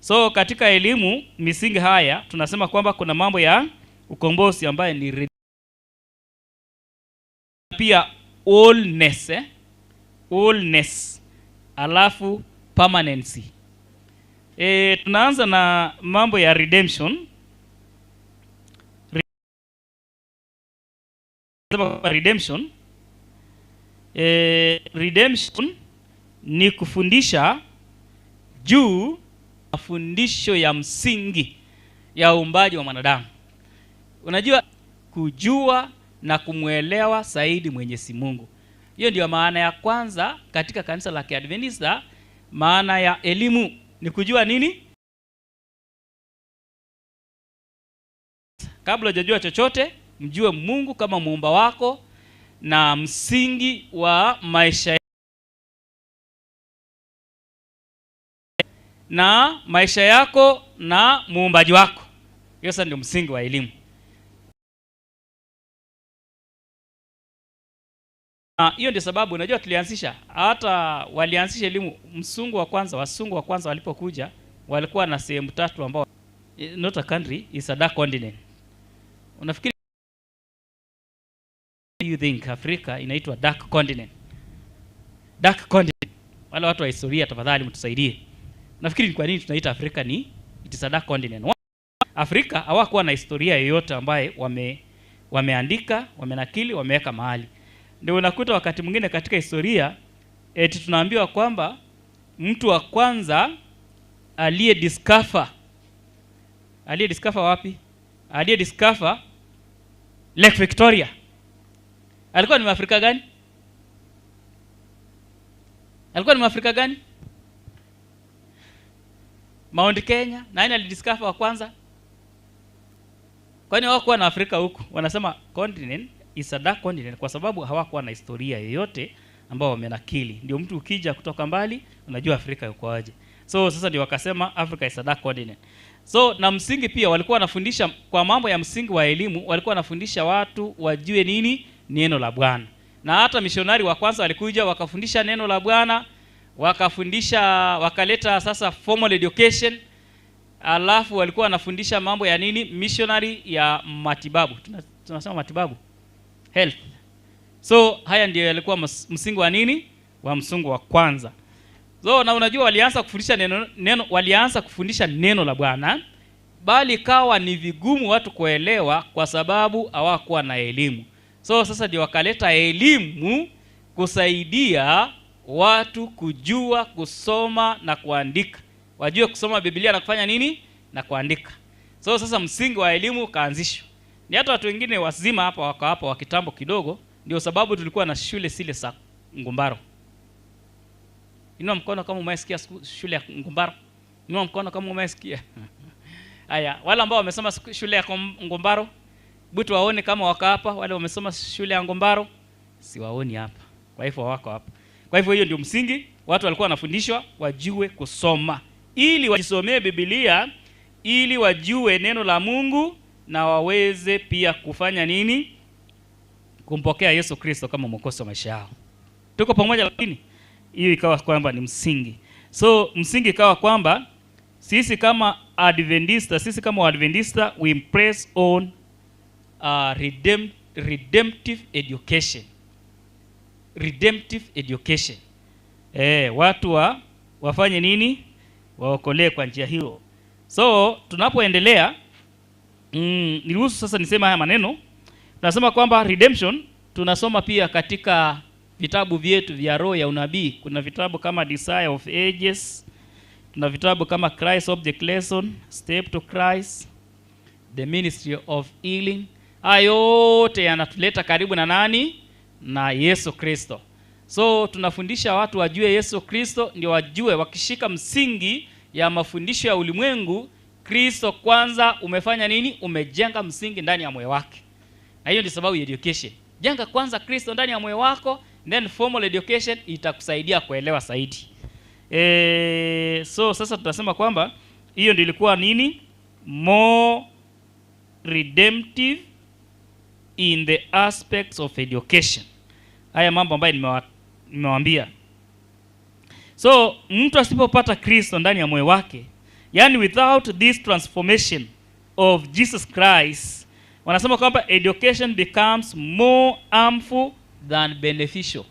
So katika elimu misingi haya tunasema kwamba kuna mambo ya ukombozi ambaye ni pia allness, allness, alafu permanency. Tunaanza na mambo ya redemption. Redemption. Redemption ni kufundisha juu mafundisho ya msingi ya uumbaji wa mwanadamu. Unajua kujua na kumuelewa zaidi Mwenyezi Mungu. Hiyo ndio maana ya kwanza katika kanisa la Kiadventista. Maana ya elimu ni kujua nini? Kabla hujajua chochote, mjue Mungu kama muumba wako na msingi wa maisha na maisha yako na muumbaji wako. Hiyo sasa ndio msingi wa elimu. Hiyo ndio sababu unajua tulianzisha, hata walianzisha elimu msungu wa kwanza, wasungu wa kwanza walipokuja walikuwa na sehemu tatu ambao not a country is a dark continent. Unafikiri you think Africa inaitwa dark continent? Dark continent. Wale watu wa historia tafadhali mtusaidie. Nafikiri ni kwa nini tunaita Afrika ni it is a dark continent? Afrika hawakuwa na historia yoyote ambaye wameandika, wamenakili, wameweka mahali. Ndio unakuta wakati mwingine katika historia eti tunaambiwa kwamba mtu wa kwanza aliyediscover wapi? Aliyediscover Lake Victoria alikuwa ni Mwafrika gani? Alikuwa ni Mwafrika gani? Mount Kenya, nani alidiscover wa kwanza? Kwani hawakuwa na Afrika huku? Wanasema continent is a dark continent kwa sababu hawakuwa na historia yoyote ambao wamenakili. Ndio mtu ukija kutoka mbali unajua Afrika yuko aje. So sasa ndio wakasema Africa is a dark continent. So na msingi pia walikuwa wanafundisha kwa mambo ya msingi wa elimu, walikuwa wanafundisha watu wajue nini neno la Bwana. Na hata misionari wa kwanza walikuja wakafundisha neno la Bwana, wakafundisha, wakaleta sasa formal education. Alafu walikuwa wanafundisha mambo ya nini? Missionary ya matibabu. Tunasema matibabu, health. So haya ndio yalikuwa msingi wa nini? Wa msungu wa kwanza. So na unajua walianza kufundisha neno walianza kufundisha neno la Bwana, bali kawa ni vigumu watu kuelewa kwa sababu hawakuwa na elimu. So sasa ndio wakaleta elimu kusaidia watu kujua kusoma na kuandika. Wajue kusoma Biblia na kufanya nini? Na kuandika. So sasa msingi wa elimu kaanzishwa. Ni hata watu wengine wazima hapa wako hapa wa kitambo kidogo, ndio sababu tulikuwa na shule zile za Ngumbaro. Inua mkono kama umesikia shule ya Ngumbaro. Inua mkono kama umesikia. Haya, wale ambao wamesoma shule ya Ngumbaro, butu waone kama wako hapa. Wale wamesoma shule ya Ngumbaro siwaoni hapa. Kwa hivyo wako hapa. Kwa hivyo hiyo ndio msingi, watu walikuwa wanafundishwa wajue kusoma ili wajisomee Biblia, ili wajue neno la Mungu na waweze pia kufanya nini? Kumpokea Yesu Kristo kama mwokozi wa maisha yao. Tuko pamoja? Lakini hiyo ikawa kwamba ni msingi. So msingi ikawa kwamba sisi kama Adventista, sisi kama Waadventista we impress on redemptive education. Redemptive education. Watu wafanye nini? Waokolee kwa njia hiyo. So tunapoendelea, niruhusu sasa niseme haya maneno. Tunasema kwamba redemption tunasoma pia katika vitabu vyetu vya roho ya unabii. Kuna vitabu kama Desire of Ages, tuna vitabu kama Christ Object Lesson, Step to Christ, The Ministry of Healing. Haya yote yanatuleta karibu na nani? Na Yesu Kristo. So tunafundisha watu wajue Yesu Kristo, ndio wajue wakishika msingi ya mafundisho ya ulimwengu, Kristo kwanza umefanya nini? Umejenga msingi ndani ya moyo wake. Na hiyo ndio sababu ya education. Jenga kwanza Kristo ndani ya moyo wako, then formal education itakusaidia kuelewa zaidi. So sasa tutasema kwamba hiyo ndio ilikuwa nini? More redemptive in the aspects of education. Haya mambo ambayo nimewaambia. So mtu asipopata Kristo ndani ya moyo wake, yani without this transformation of Jesus Christ, wanasema kwamba education becomes more harmful than beneficial.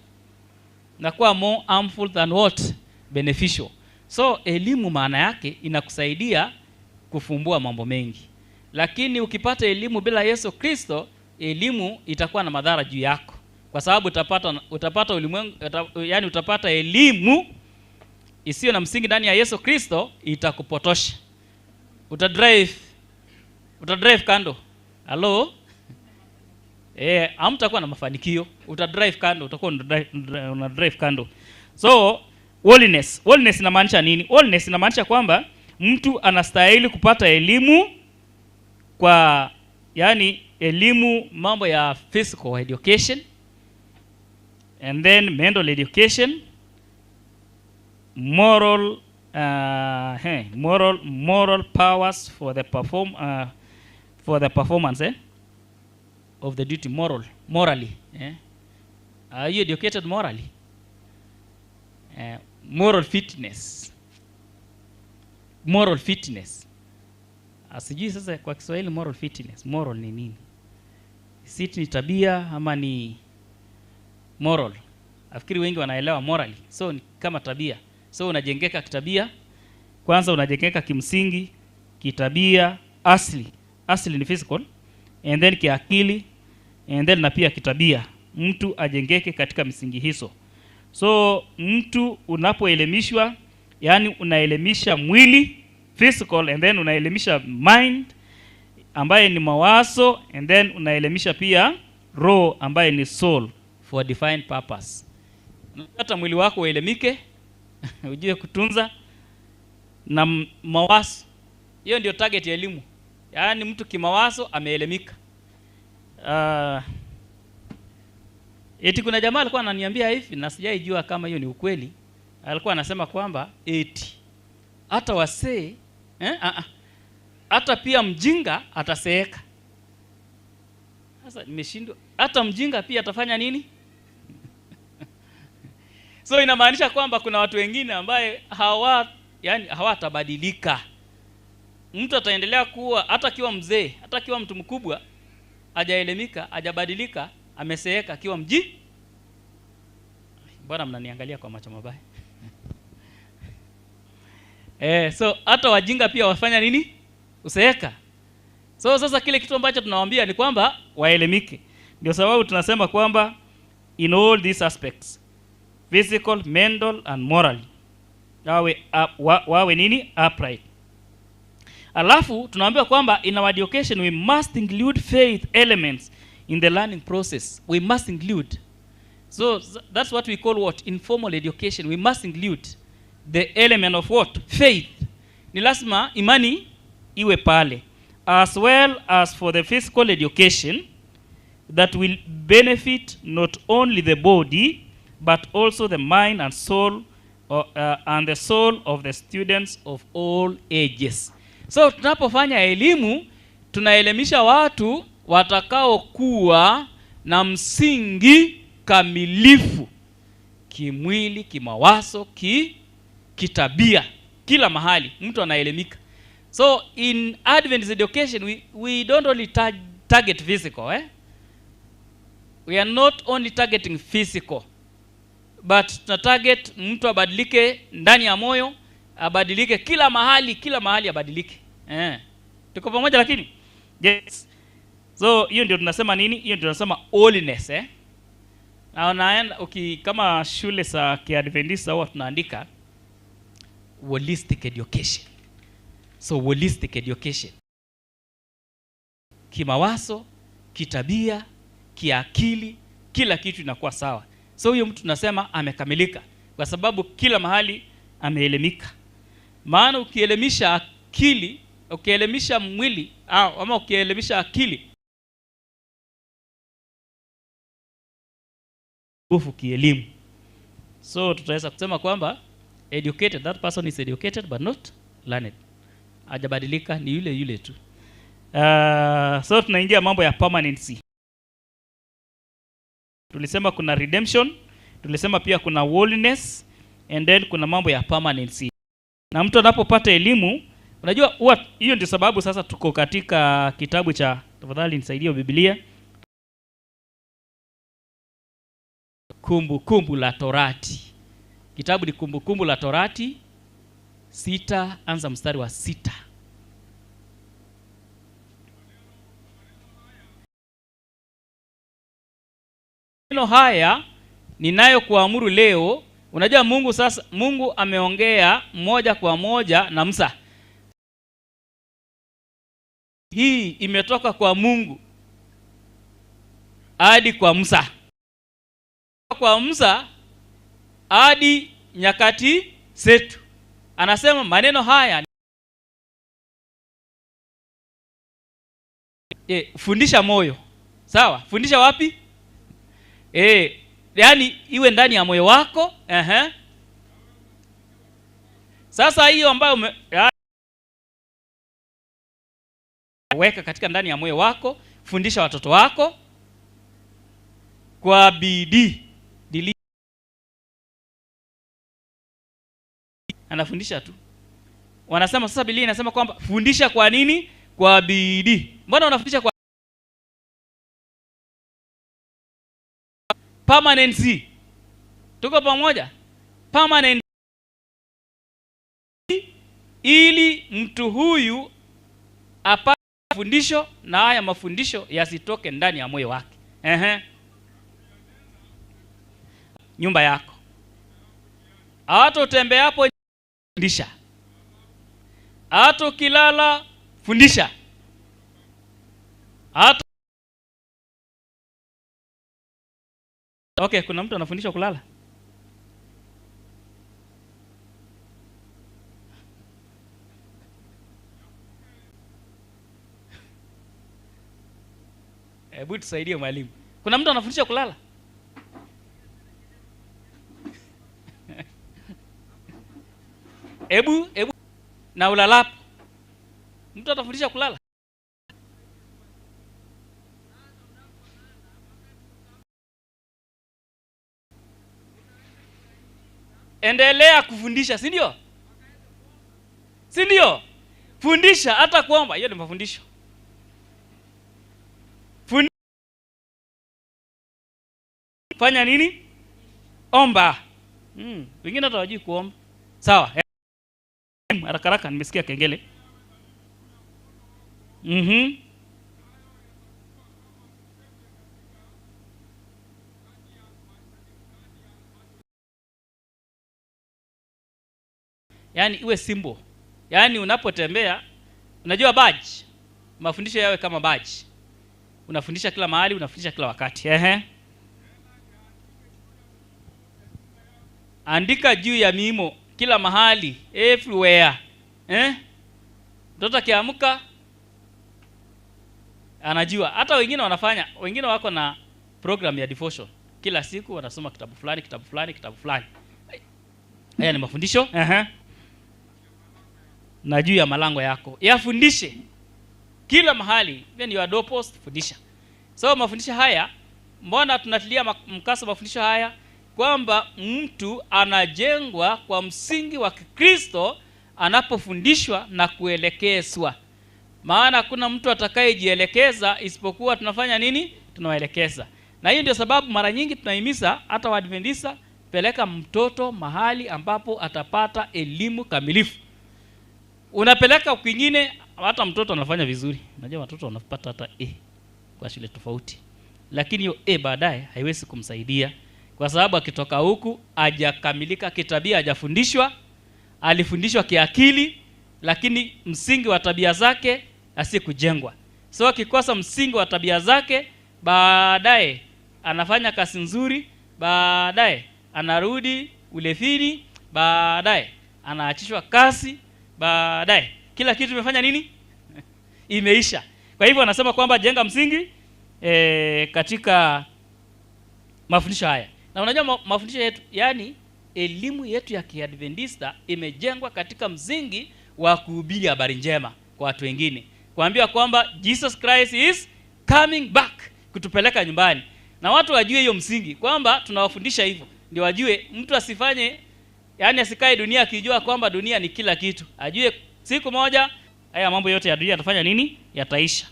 Na kuwa more harmful than what? Beneficial. So elimu maana yake inakusaidia kufumbua mambo mengi. Lakini ukipata elimu bila Yesu Kristo, elimu itakuwa na madhara juu yako. Kwa sababu utapata ulimwengu, yani utapata elimu isiyo na msingi ndani ya Yesu Kristo, itakupotosha. Utadrive kando. Hello? Hamtakuwa na mafanikio. Utadrive kando, utakuwa una drive kando. So holiness, holiness inamaanisha nini? Holiness inamaanisha kwamba mtu anastahili kupata elimu kwa, yani elimu mambo ya physical education, and then mental education, moral moral powers for the performance of the duty, morally. Are you educated morally? Moral fitness. Moral fitness. Asijui sasa kwa Kiswahili moral fitness. Moral ni nini? Sit ni tabia ama ni moral? Nafikiri wengi wanaelewa morally. So ni kama tabia. So unajengeka kitabia. Kwanza unajengeka kimsingi, kitabia, asili. Asili ni physical, and then kiakili, and then na pia kitabia. Mtu ajengeke katika misingi hizo. So mtu unapoelimishwa, yani unaelimisha mwili physical, and then unaelimisha mind ambaye ni mawazo, and then unaelimisha pia roho ambaye ni soul for defined purpose. Hata mwili wako uelimike, ujue kutunza na mawazo. Hiyo ndio target ya elimu. Yaani mtu kimawazo ameelimika. Eti kuna jamaa alikuwa ananiambia hivi na sijaijua kama hiyo ni ukweli. Alikuwa anasema kwamba eti hata wasee hata pia mjinga ataseeka. Sasa nimeshindwa. Hata mjinga pia atafanya nini? So inamaanisha kwamba kuna watu wengine ambaye hawatabadilika. Mtu ataendelea kuwa hata akiwa mzee, hata akiwa mtu mkubwa, hajaelimika, hajabadilika, ameseeka akiwa mji. Mbona mnaniangalia kwa macho mabaya? So hata wajinga pia wafanya nini? Useeka. So sasa kile kitu ambacho tunawaambia ni kwamba waelimike. Ndio sababu tunasema kwamba in all these aspects, physical, mental and moral, wawe nini? Upright. Alafu tunaambiwa kwamba in our education we must include faith elements in the learning process. We must include. So that's what we call what? Informal education. We must include the element of what? Faith. Ni lazima imani iwe pale. As well as for the physical education that will benefit not only the body but also the mind and soul and the soul of the students of all ages. So tunapofanya elimu tunaelimisha watu watakao kuwa na msingi kamilifu kimwili, kimawazo, kitabia, kila mahali mtu anaelimika. So in Adventist education we don't only target physical, We are not only targeting physical, but tuna target mtu abadilike ndani ya moyo, abadilike kila mahali abadilike. Tuko pamoja lakini? Yes. So hiyo ndio tunasema nini? Hiyo ndio tunasema holiness, Na unaenda kama shule za Kiadventista huwa tunaandika holistic education. So holistic education, kimawazo, kitabia, kiakili, kila kitu inakuwa sawa. So huyo mtu tunasema amekamilika kwa sababu kila mahali ameelimika. Maana ukielimisha akili, ukielimisha mwili ama ukielimisha akili nguvu kielimu. So tutaweza kusema kwamba educated, that person is educated but not learned. Hajabadilika, ni yule yule tu. So tunaingia mambo ya permanency. Tulisema kuna redemption, tulisema pia kuna holiness, and then kuna mambo ya permanency. Na mtu anapopata elimu, unajua huwa hiyo ndio sababu sasa tuko katika kitabu cha, tafadhali nisaidie Biblia, Kumbukumbu la Torati. Kitabu ni Kumbukumbu la Torati 6, anza mstari wa 6. Maneno haya ninayokuamuru leo. Unajua Mungu sasa, Mungu ameongea moja kwa moja na Musa. Hii imetoka kwa Mungu hadi kwa Musa. Kwa Musa hadi nyakati zetu. Anasema maneno haya, fundisha moyo. Sawa? Fundisha wapi? Yani iwe ndani ya moyo wako. Sasa hiyo ambayo weka katika ndani ya moyo wako, fundisha watoto wako kwa bidii. Anafundisha tu. Wanasema sasa Biblia inasema kwamba fundisha kwa nini? Kwa bidii. Mbona unafundisha kwa permanency? Tuko pamoja? Permanency, ili mtu huyu apate fundisho na haya mafundisho yasitoke ndani ya moyo wake. Nyumba yako, hata utembeapo fundisha, hata ukilala fundisha, hata okay, kuna mtu anafundisha kulala? Hebu tusaidie mwalimu. Kuna mtu anafundisha kulala? Ebu na ulalapo. Mtu atafundisha kulala? Endelea kufundisha, si ndio? Si ndio? Fundisha hata kuomba, hiyo ni mafundisho. Fanya nini? Omba. Wengine hata hawajui kuomba. Sawa. Haraka haraka nimesikia kengele. Yaani iwe symbol. Yaani unapotembea, unajua badge. Mafundisho yawe kama badge. Unafundisha kila mahali, unafundisha kila wakati. Andika juu ya miimo kila mahali, everywhere. Mtoto akiamka anajua. Hata wengine wanafanya, wengine wako na program ya devotion. Kila siku wanasoma kitabu fulani, kitabu fulani, kitabu fulani. Haya ni mafundisho. Na juu ya malango yako yafundishe kila mahali, even your doorpost, fundisha. So mafundisho haya, mbona tunatilia mkaso mafundisho haya? Kwamba mtu anajengwa kwa msingi wa Kikristo anapofundishwa na kuelekezwa. Maana kuna mtu atakayejielekeza isipokuwa tunafanya nini? Tunawaelekeza. Na hiyo ndio sababu mara nyingi tunahimiza hata Waadventista, peleka mtoto mahali ambapo atapata elimu kamilifu. Unapeleka kwingine, hata mtoto anafanya vizuri. Unajua watoto wanapata hata A kwa shule tofauti. Lakini hiyo A baadaye haiwezi kumsaidia, kwa sababu akitoka huku hajakamilika kitabia, hajafundishwa. Alifundishwa kiakili, lakini msingi wa tabia zake asikujengwa. So akikosa msingi wa tabia zake, baadaye anafanya kazi nzuri, Baadaye anarudi ulefini, baadaye anaachishwa kasi, baadaye kila kitu imefanya nini? Imeisha. Kwa hivyo anasema kwamba jenga msingi katika mafundisho haya. Na unajua mafundisho yetu, yani elimu yetu ya Kiadventista imejengwa katika msingi wa kuhubiri habari njema kwa watu wengine, kuambia kwamba Jesus Christ is coming back kutupeleka nyumbani. Na watu wajue hiyo msingi kwamba tunawafundisha hivyo, ndio wajue mtu asifanye, yani asikae dunia akijua kwamba dunia ni kila kitu. Ajue siku moja haya mambo yote ya dunia yatafanya nini? Yataisha.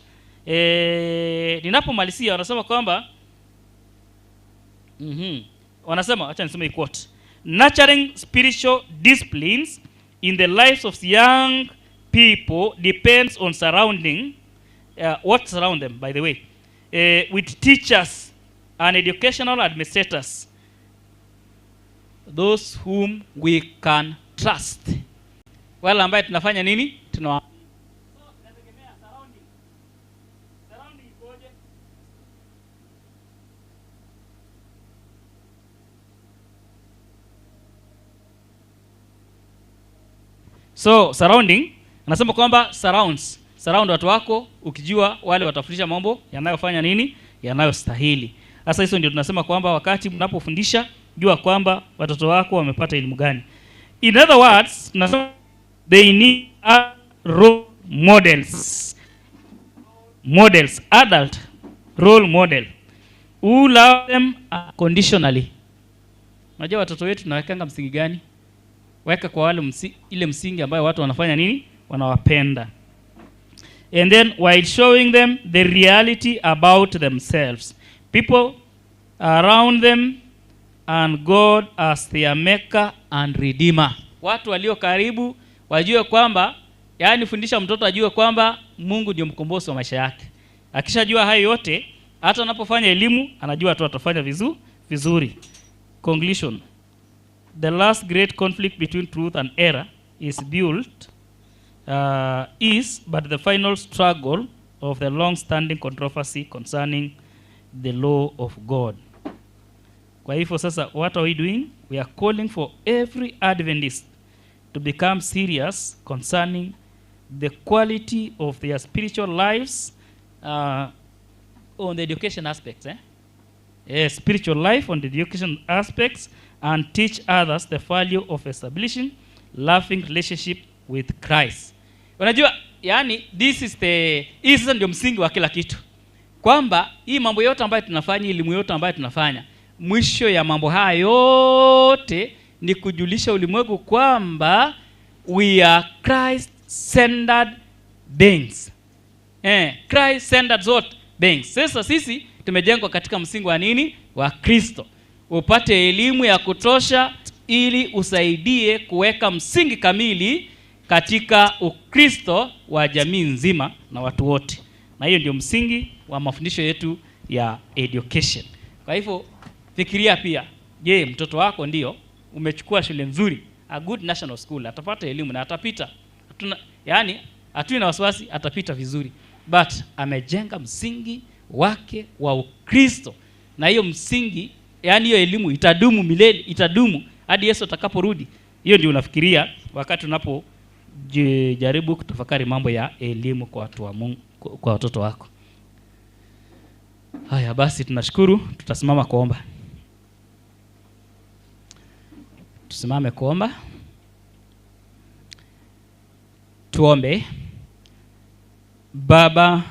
Ninapomalizia wanasema kwamba wanasema, acha nisome quote. Nurturing spiritual disciplines in the lives of young people depends on surrounding what surround them, by the way, with teachers and educational administrators, those whom we can trust. Wale ambaye tunafanya nini? Tuna So surrounding, anasema kwamba surround watu wako, ukijua wale watafundisha mambo yanayofanya nini? Yanayostahili. Sasa hizo ndio tunasema kwamba wakati mnapofundisha, jua kwamba watoto wako wamepata elimu gani. In other words, tunasema they need role models. Models, adult role model who love them unconditionally. Unajua watoto wetu tunawekanga msingi gani? Weka kwa wale ile msingi ambayo watu wanafanya nini? Wanawapenda. And then while showing them the reality about themselves, people around them and God as their maker and redeemer. Watu walio karibu wajue kwamba, yani fundisha mtoto ajue kwamba Mungu ndio mkombozi wa maisha yake. Akishajua hayo yote, hata anapofanya elimu anajua tu atafanya vizuri. Conclusion. The last great conflict between truth and error is built is but the final struggle of the long-standing controversy concerning the law of God. Kwa hivyo sasa, what are we doing? We are calling for every Adventist to become serious concerning the quality of their spiritual lives on the education aspects. Spiritual life on the education aspects, and teach others the value of establishing loving relationship with Christ. Unajua, yani this is the, hii sasa ndio msingi wa kila kitu. Kwamba hii mambo yote ambayo tunafanya, elimu yote ambayo tunafanya, mwisho ya mambo haya yote ni kujulisha ulimwengu kwamba we are Christ-centered beings. Christ-centered what? Beings. Sasa sisi tumejengwa katika msingi wa nini? Wa Kristo. Upate elimu ya kutosha ili usaidie kuweka msingi kamili katika Ukristo wa jamii nzima na watu wote. Na hiyo ndio msingi wa mafundisho yetu ya education. Kwa hivyo fikiria pia, je, mtoto wako ndio umechukua shule nzuri, a good national school, atapata elimu na atapita. Yani hatuna na wasiwasi, atapita vizuri. But amejenga msingi wake wa Ukristo. Na hiyo msingi, yani hiyo elimu itadumu milele, itadumu hadi Yesu atakaporudi. Hiyo ndio unafikiria wakati unapojaribu kutafakari mambo ya elimu kwa watu wa Mungu, kwa watoto wako. Haya basi, tunashukuru. Tutasimama kuomba. Tusimame kuomba. Tuombe. Baba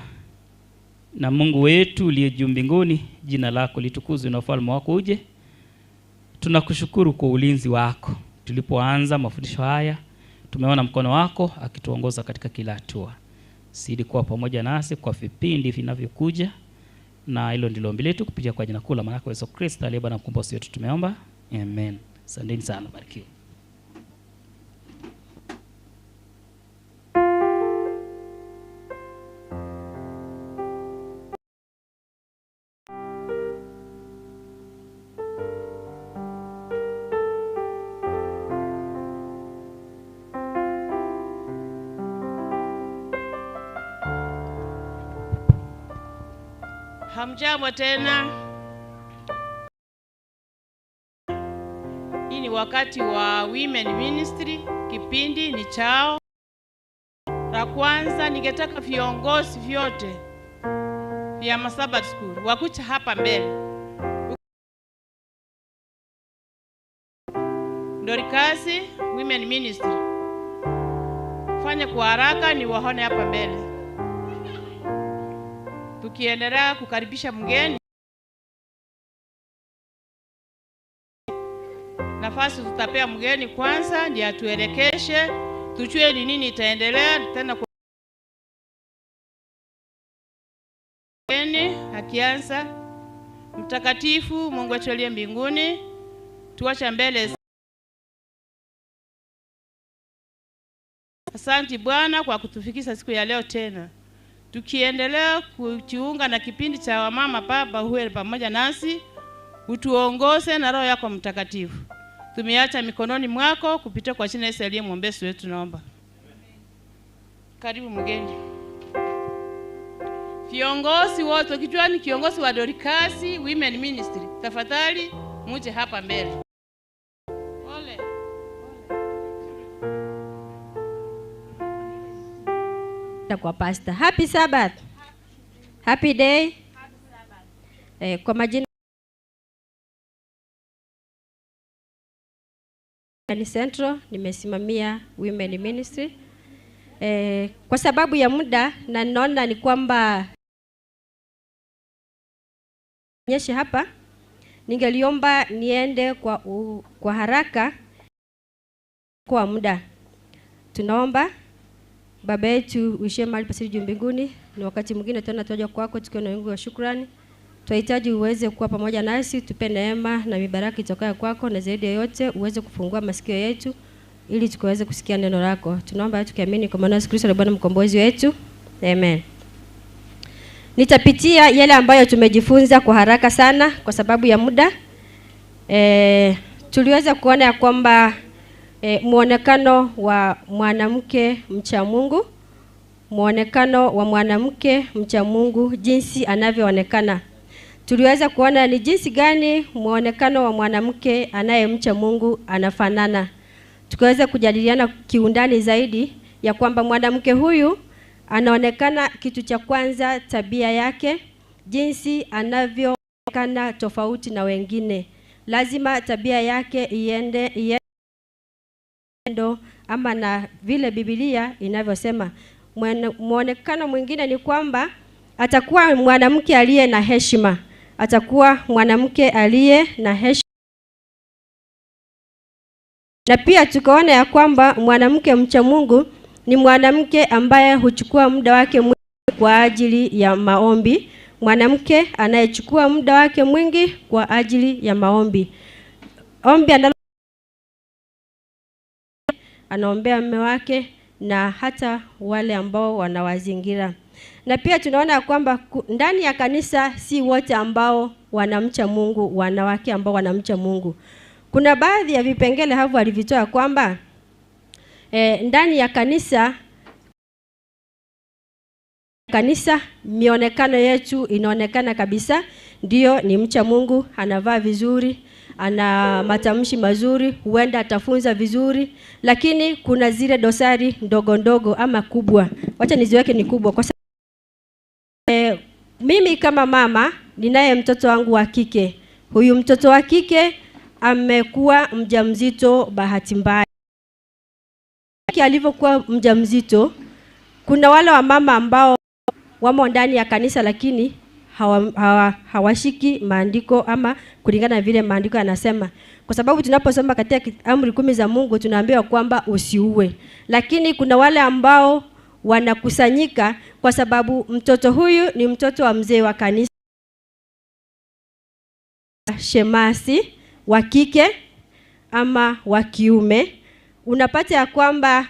na Mungu wetu uliye juu mbinguni, jina lako litukuzwe na ufalme wako uje. Tunakushukuru kwa ulinzi wako. Tulipoanza mafundisho haya, tumeona mkono wako akituongoza katika kila hatua. Zidi kuwa pamoja nasi kwa vipindi vinavyokuja. Na hilo ndilo ombi letu kupitia kwa jina kuu la Mwana Yesu Kristo aliye Bwana mkombozi wetu tumeomba. Amen. Asanteni sana, barikiwa. Hamjambo tena. wakati wa Women Ministry, kipindi ni chao. La kwanza ningetaka viongozi vyote vya Masabat School wakucha hapa mbele. Dorikasi Women Ministry, fanya kwa haraka ni waone hapa mbele. Tukiendelea kukaribisha mgeni, nafasi tutapea mgeni kwanza ndiye atuelekeshe, tujue ni nini itaendelea tena. Kwa mgeni akianza, Mtakatifu Mungu wetu aliye mbinguni, tuacha mbele. Asante Bwana kwa kutufikisha siku ya leo tena. Tukiendelea kujiunga na kipindi cha wamama, Baba uwe pamoja nasi, utuongoze na Roho yako Mtakatifu. Tumeacha mikononi mwako kupitia kwa jina Yesu aliye mwombezi wetu tunaomba. Karibu mgeni. Viongozi wote, ukijua ni kiongozi wa Dorikasi Women Ministry, tafadhali muje hapa mbele. Ole. Kwa pastor. Happy Sabbath. Happy day. Kwa majina ni Central, nimesimamia Women Ministry. Kwa sababu ya muda na naona ni kwamba nyeshe hapa, ningeliomba niende kwa haraka kwa muda. Tunaomba. Baba yetu uishie mahali pasiri juu mbinguni, ni wakati mwingine tena tuja kwako tukiwa na wingi wa shukrani. Tunahitaji uweze kuwa pamoja nasi, tupe neema na mibaraka itokayo kwako, na zaidi ya yote uweze kufungua masikio yetu ili tukaweze kusikia neno lako. Tunaomba tukiamini kwa maana Yesu Kristo ni Bwana mkombozi wetu. Amen. Nitapitia yale ambayo tumejifunza kwa haraka sana kwa sababu ya muda. Tuliweza kuona ya kwamba muonekano wa mwanamke mcha Mungu, muonekano wa mwanamke mcha Mungu jinsi anavyoonekana. Tuliweza kuona ni jinsi gani muonekano wa mwanamke anayemcha Mungu anafanana. Tukaweza kujadiliana kiundani zaidi ya kwamba mwanamke huyu anaonekana, kitu cha kwanza tabia yake, jinsi anavyoonekana tofauti na wengine. Lazima tabia yake iende ama na vile Biblia inavyosema. Muonekano mwingine ni kwamba atakuwa mwanamke aliye na heshima. Atakuwa mwanamke aliye na heshima. Na pia tukaona ya kwamba mwanamke mcha Mungu ni mwanamke ambaye huchukua muda wake mwingi kwa ajili ya maombi. Mwanamke anayechukua muda wake mwingi kwa ajili ya maombi. Ombi anaombea mume wake na hata wale ambao wanawazingira. Na pia tunaona kwamba ndani ya kanisa si wote ambao wanamcha Mungu, wanawake ambao wanamcha Mungu. Kuna baadhi ya vipengele hapo alivitoa kwamba ndani ya kanisa mionekano yetu inaonekana kabisa ndio ni mcha Mungu, anavaa vizuri, ana matamshi mazuri, huenda atafunza vizuri, lakini kuna zile dosari ndogo ndogo ama kubwa. Wacha niziweke ni kubwa kwa sababu mimi kama mama ninaye mtoto wangu wa kike. Huyu mtoto wa kike amekuwa mjamzito bahati mbaya. Alivyokuwa mjamzito, kuna wale wa mama ambao wamo ndani ya kanisa lakini hawashiki maandiko ama kulingana na vile maandiko yanasema. Kwa sababu tunaposoma katika amri 10 za Mungu tunaambiwa kwamba usiue. Lakini kuna wale ambao wanakusanyika kwa sababu mtoto huyu ni mtoto wa mzee wa kanisa, shemasi wa kike ama wa kiume. Unapata ya kwamba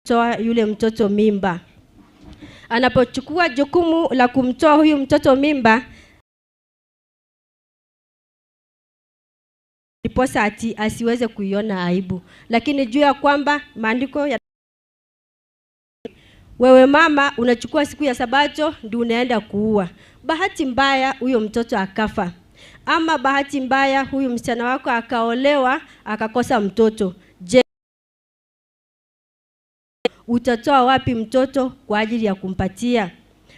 toa yule mtoto mimba. Anapochukua jukumu la kumtoa huyu mtoto mimba, ndiposa ati asiweze kuiona aibu. Lakini juu ya kwamba maandiko ya wewe mama unachukua siku ya Sabato ndio unaenda kuua. Bahati mbaya huyo mtoto akafa. Ama bahati mbaya huyu msichana wako akaolewa akakosa mtoto, je, utatoa wapi mtoto kwa ajili ya kumpatia?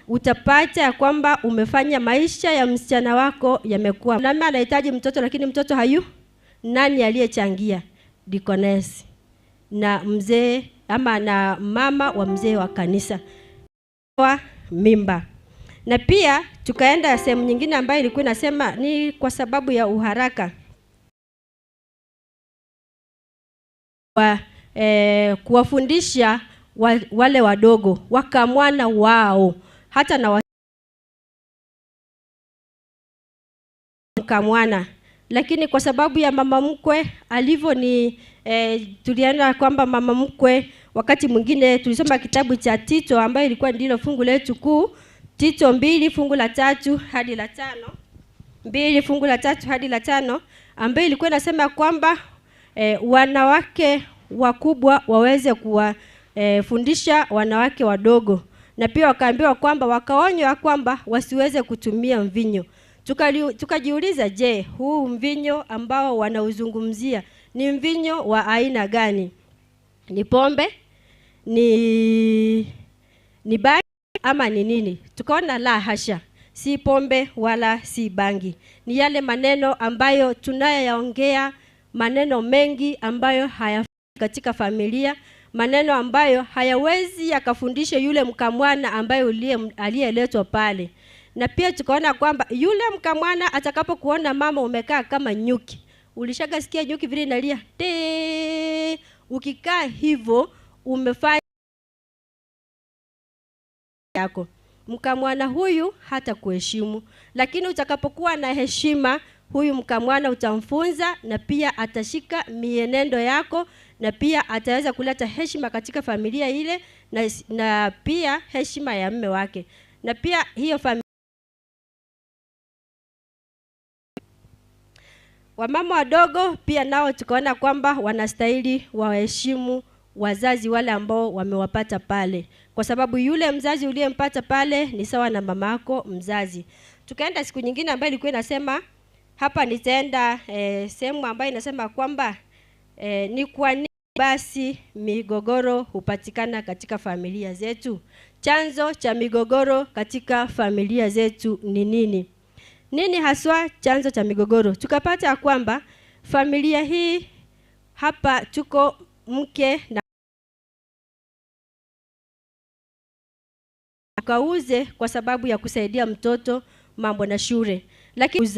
Utapata ya kwamba umefanya maisha ya msichana wako yamekuwa. Mama anahitaji mtoto lakini mtoto hayu. Nani aliyechangia? Deaconess na mzee ama na mama wa mzee wa kanisa wa mimba. Na pia tukaenda sehemu nyingine ambayo ilikuwa inasema ni kwa sababu ya uharaka wa kuwafundisha wale wadogo wakamwana wao, hata na wakamwana. Lakini kwa sababu ya mama mkwe alivyo ni tuliona kwamba mama mkwe wakati mwingine tulisoma kitabu cha Tito ambayo ilikuwa ndilo fungu letu kuu, Tito 2 fungu la 3 hadi la 5, 2 fungu la 3 hadi la 5, ambayo ilikuwa inasema kwamba wanawake wakubwa waweze kuwafundisha wanawake wadogo, na pia wakaambiwa kwamba wakaonywa kwamba wasiweze kutumia mvinyo. Tukajiuliza, je, huu mvinyo ambao wanauzungumzia ni mvinyo wa aina gani? Ni pombe? Ni bangi ama ni nini? Tukaona la hasha, si pombe wala si bangi. Ni yale maneno ambayo tunayaongea, maneno mengi ambayo hayafai katika familia, maneno ambayo hayawezi yakafundisha yule mkamwana ambaye aliyeletwa pale. Na pia tukaona kwamba yule mkamwana atakapokuona mama umekaa kama nyuki, ulishagasikia nyuki vile inalia tee, ukikaa hivyo umefanya yako, mkamwana huyu hata kuheshimu. Lakini utakapokuwa na heshima, huyu mkamwana utamfunza, na pia atashika mienendo yako, na pia ataweza kuleta heshima katika familia ile, na pia heshima ya mume wake, na pia hiyo familia. Wamama wadogo pia nao tukaona kwamba wanastahili waheshimu wazazi wale ambao wamewapata pale, kwa sababu yule mzazi uliyempata pale ni sawa na mamako mzazi. Tukaenda siku nyingine ambayo ilikuwa inasema hapa, nitaenda sehemu ambayo inasema kwamba ni kwa nini basi migogoro hupatikana katika familia zetu. Chanzo cha migogoro katika familia zetu ni nini? Nini haswa chanzo cha migogoro? Tukapata kwamba familia hii hapa tuko mke na kauze kwa sababu ya kusaidia mtoto mambo na shule. Lakini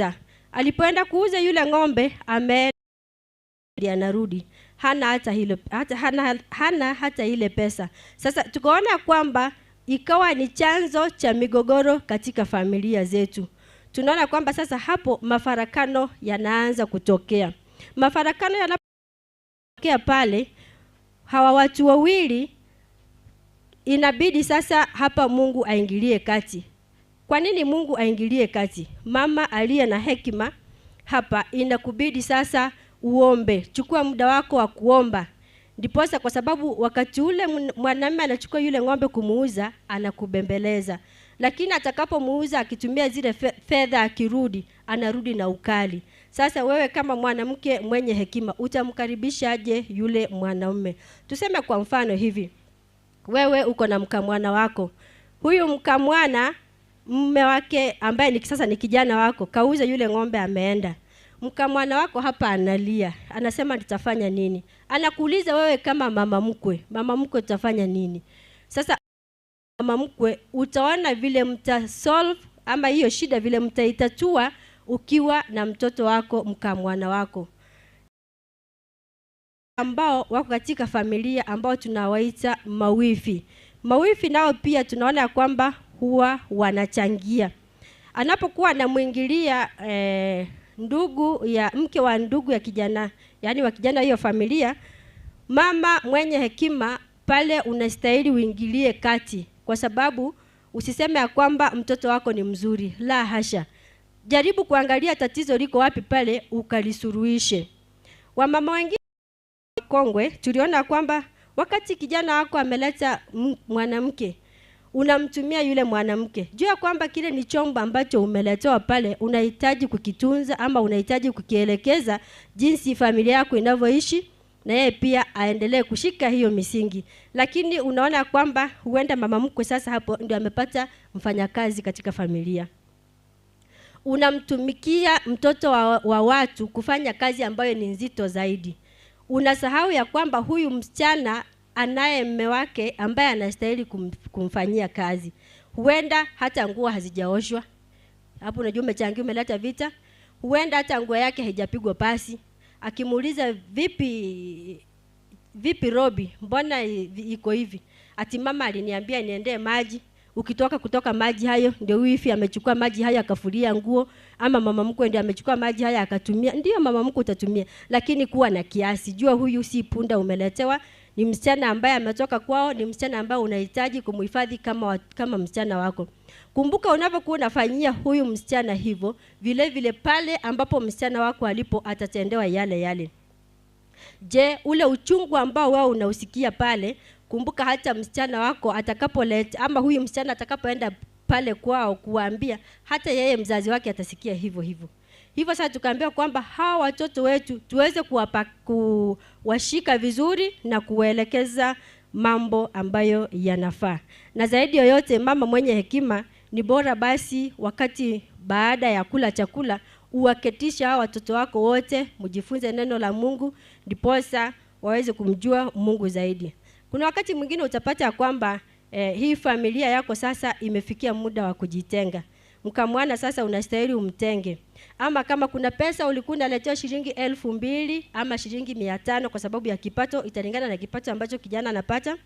alipoenda kuuza yule ng'ombe, ameenda anarudi hana hata hilo, hata hana hata ile pesa. Sasa tukaona kwamba ikawa ni chanzo cha migogoro katika familia zetu. Tunaona kwamba sasa hapo mafarakano yanaanza kutokea. Mafarakano yanapotokea pale, hawa watu wawili inabidi sasa hapa Mungu aingilie kati. Kwa nini Mungu aingilie kati? Mama aliye na hekima hapa inakubidi sasa uombe. Chukua muda wako wa kuomba. Ndiposa kwa sababu wakati ule mwanamume anachukua yule ng'ombe kumuuza, anakubembeleza. Lakini atakapomuuza akitumia zile fedha akirudi, anarudi na ukali. Sasa wewe kama mwanamke mwenye hekima utamkaribisha aje yule mwanaume? Tuseme kwa mfano hivi, wewe uko na mkamwana wako. Huyu mkamwana mume wake ambaye ni sasa ni kijana wako kauza yule ng'ombe ameenda. Mkamwana wako hapa analia, anasema nitafanya nini? Anakuuliza wewe kama mama mkwe, mama mkwe utafanya nini? Sasa mama mkwe utaona vile mta solve ama hiyo shida vile mtaitatua ukiwa na mtoto wako mkamwana wako ambao wako katika familia ambao tunawaita mawifi. Mawifi nao pia tunaona kwamba huwa wanachangia. Anapokuwa anamuingilia ndugu ya mke wa ndugu ya kijana, yani wa kijana hiyo familia, mama mwenye hekima pale unastahili uingilie kati, kwa sababu usiseme ya kwamba mtoto wako ni mzuri, la hasha. Jaribu kuangalia tatizo liko wapi pale ukalisuluhishe. Wamama wengine kongwe tuliona kwamba wakati kijana wako ameleta mwanamke, Unamtumia yule mwanamke. Jua kwamba kile ni chombo ambacho umeletewa pale, unahitaji kukitunza ama unahitaji kukielekeza jinsi familia yako inavyoishi, na yeye pia aendelee kushika hiyo misingi. Lakini unaona kwamba huenda mama mkwe sasa hapo ndio amepata mfanyakazi katika familia. Unamtumikia mtoto wa watu kufanya kazi ambayo ni nzito zaidi. Unasahau ya kwamba huyu msichana anaye mume wake ambaye anastahili kumfanyia kazi. Huenda hata nguo hazijaoshwa. Hapo unajua umechangia, umeleta vita. Huenda hata nguo yake haijapigwa pasi. Akimuuliza vipi vipi Robi, mbona iko hivi? Ati mama aliniambia niendee maji. Ukitoka kutoka maji hayo ndio wifi amechukua maji hayo akafulia nguo, ama mama mkwe ndio amechukua maji haya akatumia. Ndio mama mkwe utatumia, lakini kuwa na kiasi. Jua huyu si punda umeletewa, ni msichana ambaye ametoka kwao, ni msichana ambaye unahitaji kumhifadhi kama msichana wako. Kumbuka unapokuwa unafanyia huyu msichana hivyo, vile vile pale ambapo msichana wako alipo atatendewa yale yale. Je, ule uchungu ambao wewe unausikia pale, kumbuka hata msichana wako atakapoleta ama huyu msichana atakapoenda pale kwao kuambia, hata yeye mzazi wake atasikia hivyo hivyo. Hivyo sasa tukaambiwa kwamba hawa watoto wetu tuweze kuwashika vizuri na kuwaelekeza mambo ambayo yanafaa. Na zaidi yoyote, mama mwenye hekima ni bora basi wakati baada ya kula chakula uwaketisha hawa watoto wako wote mjifunze neno la Mungu, ndiposa waweze kumjua Mungu zaidi. Kuna wakati mwingine utapata kwamba hii familia yako sasa imefikia muda wa kujitenga. Mkamwana sasa unastahili umtenge. Ama kama kuna pesa ulikuwa unaletewa shilingi 2000 ama shilingi 500 kwa sababu ya kipato, italingana na kipato ambacho kijana anapata,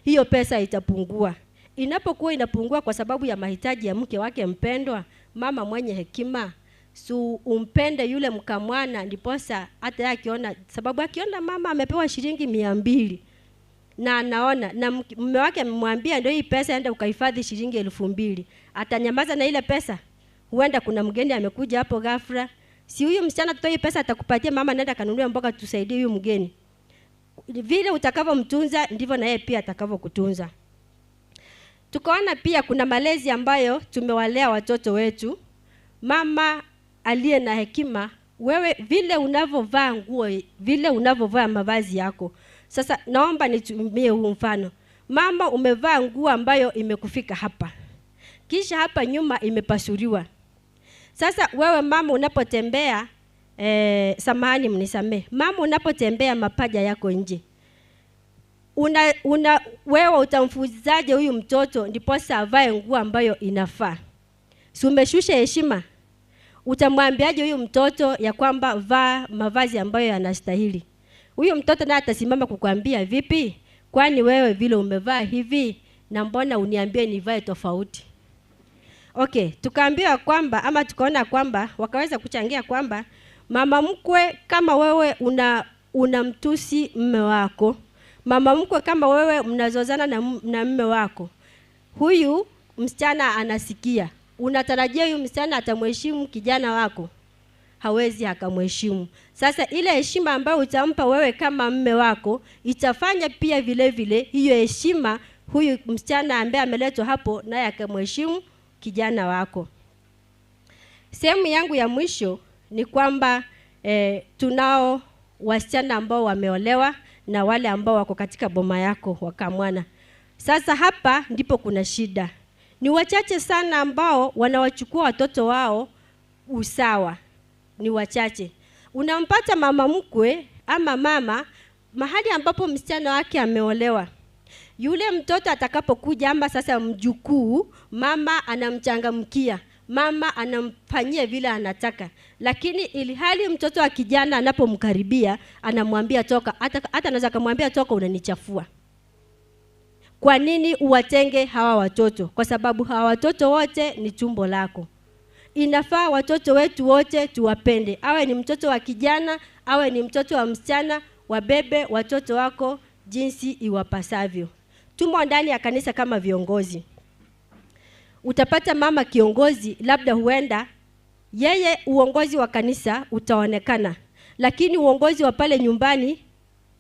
hiyo pesa itapungua. Inapokuwa inapungua kwa sababu ya mahitaji ya mke wake mpendwa, mama mwenye hekima, su umpende yule mkamwana, ndiposa hata akiona, sababu akiona mama amepewa shilingi 200 na anaona na mume wake amemwambia ndio hii pesa enda ukahifadhi shilingi 2000, atanyamaza na ile pesa? Huenda kuna mgeni amekuja hapo ghafla, si huyu msichana tutoe hii pesa atakupatia mama, nenda kanunue mboga tusaidie huyu mgeni. Vile utakavyomtunza ndivyo na yeye pia atakavyokutunza. Tukaona pia kuna malezi ambayo tumewalea watoto wetu. Mama aliye na hekima, wewe vile unavovaa nguo, vile unavovaa mavazi yako. Sasa naomba nitumie huu mfano. Mama umevaa nguo ambayo imekufika hapa, kisha hapa nyuma imepasuriwa. Sasa wewe mama unapotembea, samahani mnisamee, mama unapotembea mapaja yako nje, wewe utamfuzaje huyu mtoto ndiposa avae nguo ambayo inafaa? Si umeshusha heshima? Utamwambiaje huyu mtoto ya kwamba vaa mavazi ambayo yanastahili? Huyu mtoto naye atasimama kukuambia vipi? Kwani wewe vile umevaa hivi na mbona uniambie nivae tofauti? Okay, tukaambiwa kwamba ama tukaona kwamba wakaweza kuchangia kwamba mama mkwe kama wewe unamtusi mume wako, mama mkwe kama wewe mnazozana na mume wako, huyu msichana anasikia. Unatarajia huyu msichana atamheshimu kijana wako? Hawezi akamheshimu. Sasa ile heshima ambayo utampa wewe kama mume wako itafanya pia vile vile hiyo heshima huyu msichana ambaye ameletwa hapo naye akamheshimu kijana wako. Sehemu yangu ya mwisho ni kwamba tunao wasichana ambao wameolewa na wale ambao wako katika boma yako wakamwana. Sasa hapa ndipo kuna shida. Ni wachache sana ambao wanawachukua watoto wao usawa. Ni wachache. Unampata mama mkwe ama mama mahali ambapo msichana wake ameolewa. Yule mtoto atakapokuja ama sasa mjukuu, mama anamchangamkia, mama anamfanyia vile anataka. Lakini ilhali mtoto wa kijana anapomkaribia, anamwambia toka, hata anaweza kumwambia toka, unanichafua. Kwa nini uwatenge hawa watoto? Kwa sababu hawa watoto wote ni tumbo lako. Inafaa watoto wetu wote tuwapende. Awe ni mtoto wa kijana, awe ni mtoto wa msichana, wabebe watoto wako jinsi iwapasavyo. Tumo ndani ya kanisa kama viongozi. Utapata mama kiongozi, labda huenda yeye uongozi wa kanisa utaonekana, lakini uongozi wa pale nyumbani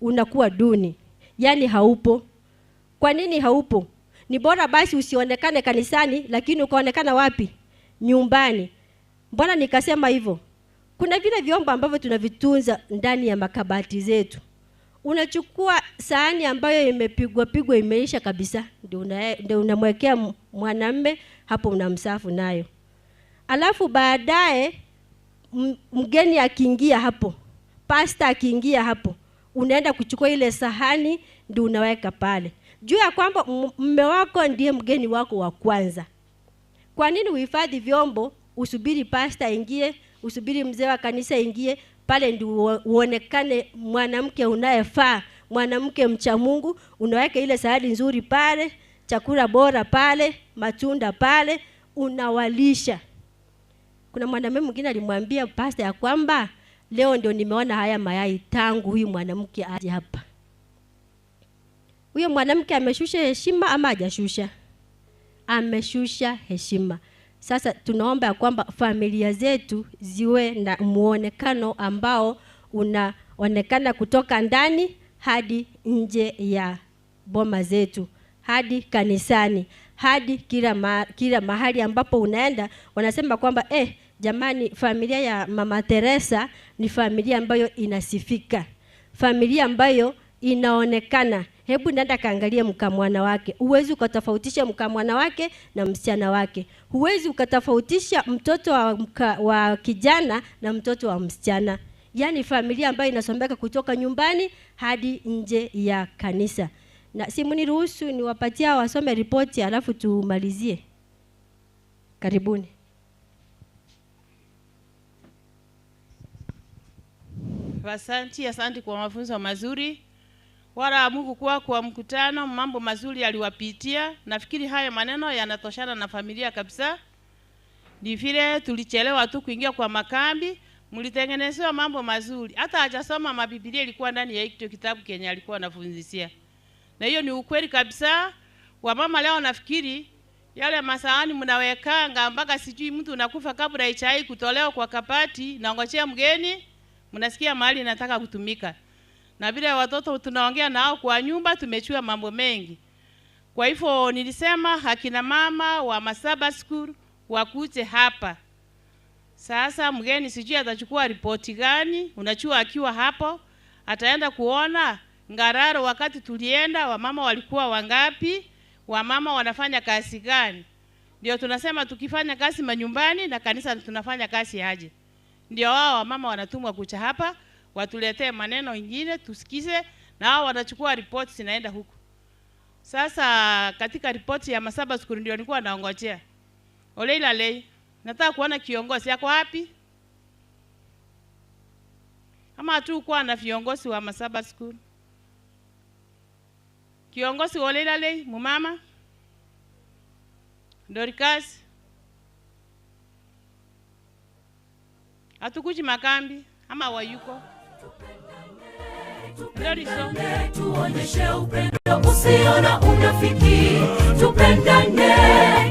unakuwa duni, yani haupo. Kwa nini haupo? Ni bora basi usionekane kanisani, lakini ukaonekana wapi? Nyumbani. Mbona nikasema hivyo? Kuna vile vyombo ambavyo tunavitunza ndani ya makabati zetu. Unachukua sahani ambayo imepigwa pigwa imeisha kabisa, ndio unamwekea mwanamume hapo, unamsafu nayo. Alafu baadaye mgeni akiingia hapo, pastor akiingia hapo, unaenda kuchukua ile sahani ndio unaweka pale. Juu ya kwamba mume wako ndiye mgeni wako wa kwanza. Kwa nini uhifadhi vyombo, usubiri pastor aingie, usubiri mzee wa kanisa aingie, pale ndio uonekane mwanamke unayefaa, mwanamke mcha Mungu? Unaweka ile sahani nzuri pale, chakula bora pale, matunda pale, unawalisha. Kuna mwanamume mwingine alimwambia pastor ya kwamba leo ndio nimeona haya mayai tangu huyu mwanamke aje hapa. Huyo mwanamke ameshusha heshima ama hajashusha? Ameshusha heshima. Sasa tunaomba kwamba familia zetu ziwe na muonekano ambao unaonekana kutoka ndani hadi nje ya boma zetu, hadi kanisani, hadi kila mahali ambapo unaenda. Wanasema kwamba jamani, familia ya Mama Teresa ni familia ambayo inasifika, familia ambayo inaonekana. Hebu nenda kaangalie mkamwana wake. Huwezi ukatofautisha mkamwana wake na msichana wake. Huwezi ukatofautisha mtoto wa kijana na mtoto wa msichana. Yaani familia ambayo inasomeka kutoka nyumbani hadi nje ya kanisa. Na simu niruhusu niwapatie wasome ripoti alafu tumalizie. Karibuni. Asante kwa mafunzo mazuri. Wala Mungu kwa mkutano, mambo mazuri aliwapitia. Nafikiri haya maneno yanatoshana na familia kabisa. Ni vile tulichelewa tu kuingia kwa makambi, mlitengenezewa mambo mazuri. Hata hajasoma mabibilia ilikuwa ndani ya hicho kitabu kenye alikuwa anafunzisia. Na hiyo ni ukweli kabisa. Wamama leo nafikiri yale masahani mnawekanga mpaka sijui mtu unakufa kabla chai kutolewa kwa kapati na ngojea mgeni, mnasikia mahali inataka kutumika. Na vile watoto tunaongea nao kwa nyumba tumechua mambo mengi. Kwa hivyo nilisema akina mama wa Masaba School wakuje hapa. Sasa mgeni sijui atachukua ripoti gani, unachua akiwa hapo ataenda kuona Ngararo wakati tulienda wamama walikuwa wangapi, wamama wanafanya kazi gani. Ndio tunasema tukifanya kazi manyumbani na kanisa tunafanya kazi aje. Ndio wao wamama wanatumwa kucha hapa watuletee maneno ingine tusikize, na hao wanachukua ripoti zinaenda huku. Sasa katika ripoti ya Masaba School ndio nilikuwa naongojea. Oleila lei, nataka kuona kiongozi yako wapi? Ama tu kwa na viongozi wa Masaba School. Kiongozi Oleila lei, mumama Dorcas. Hatukuji makambi ama wayuko. Tupendane, tuonyeshe upendo usio na unafiki. Tupendane,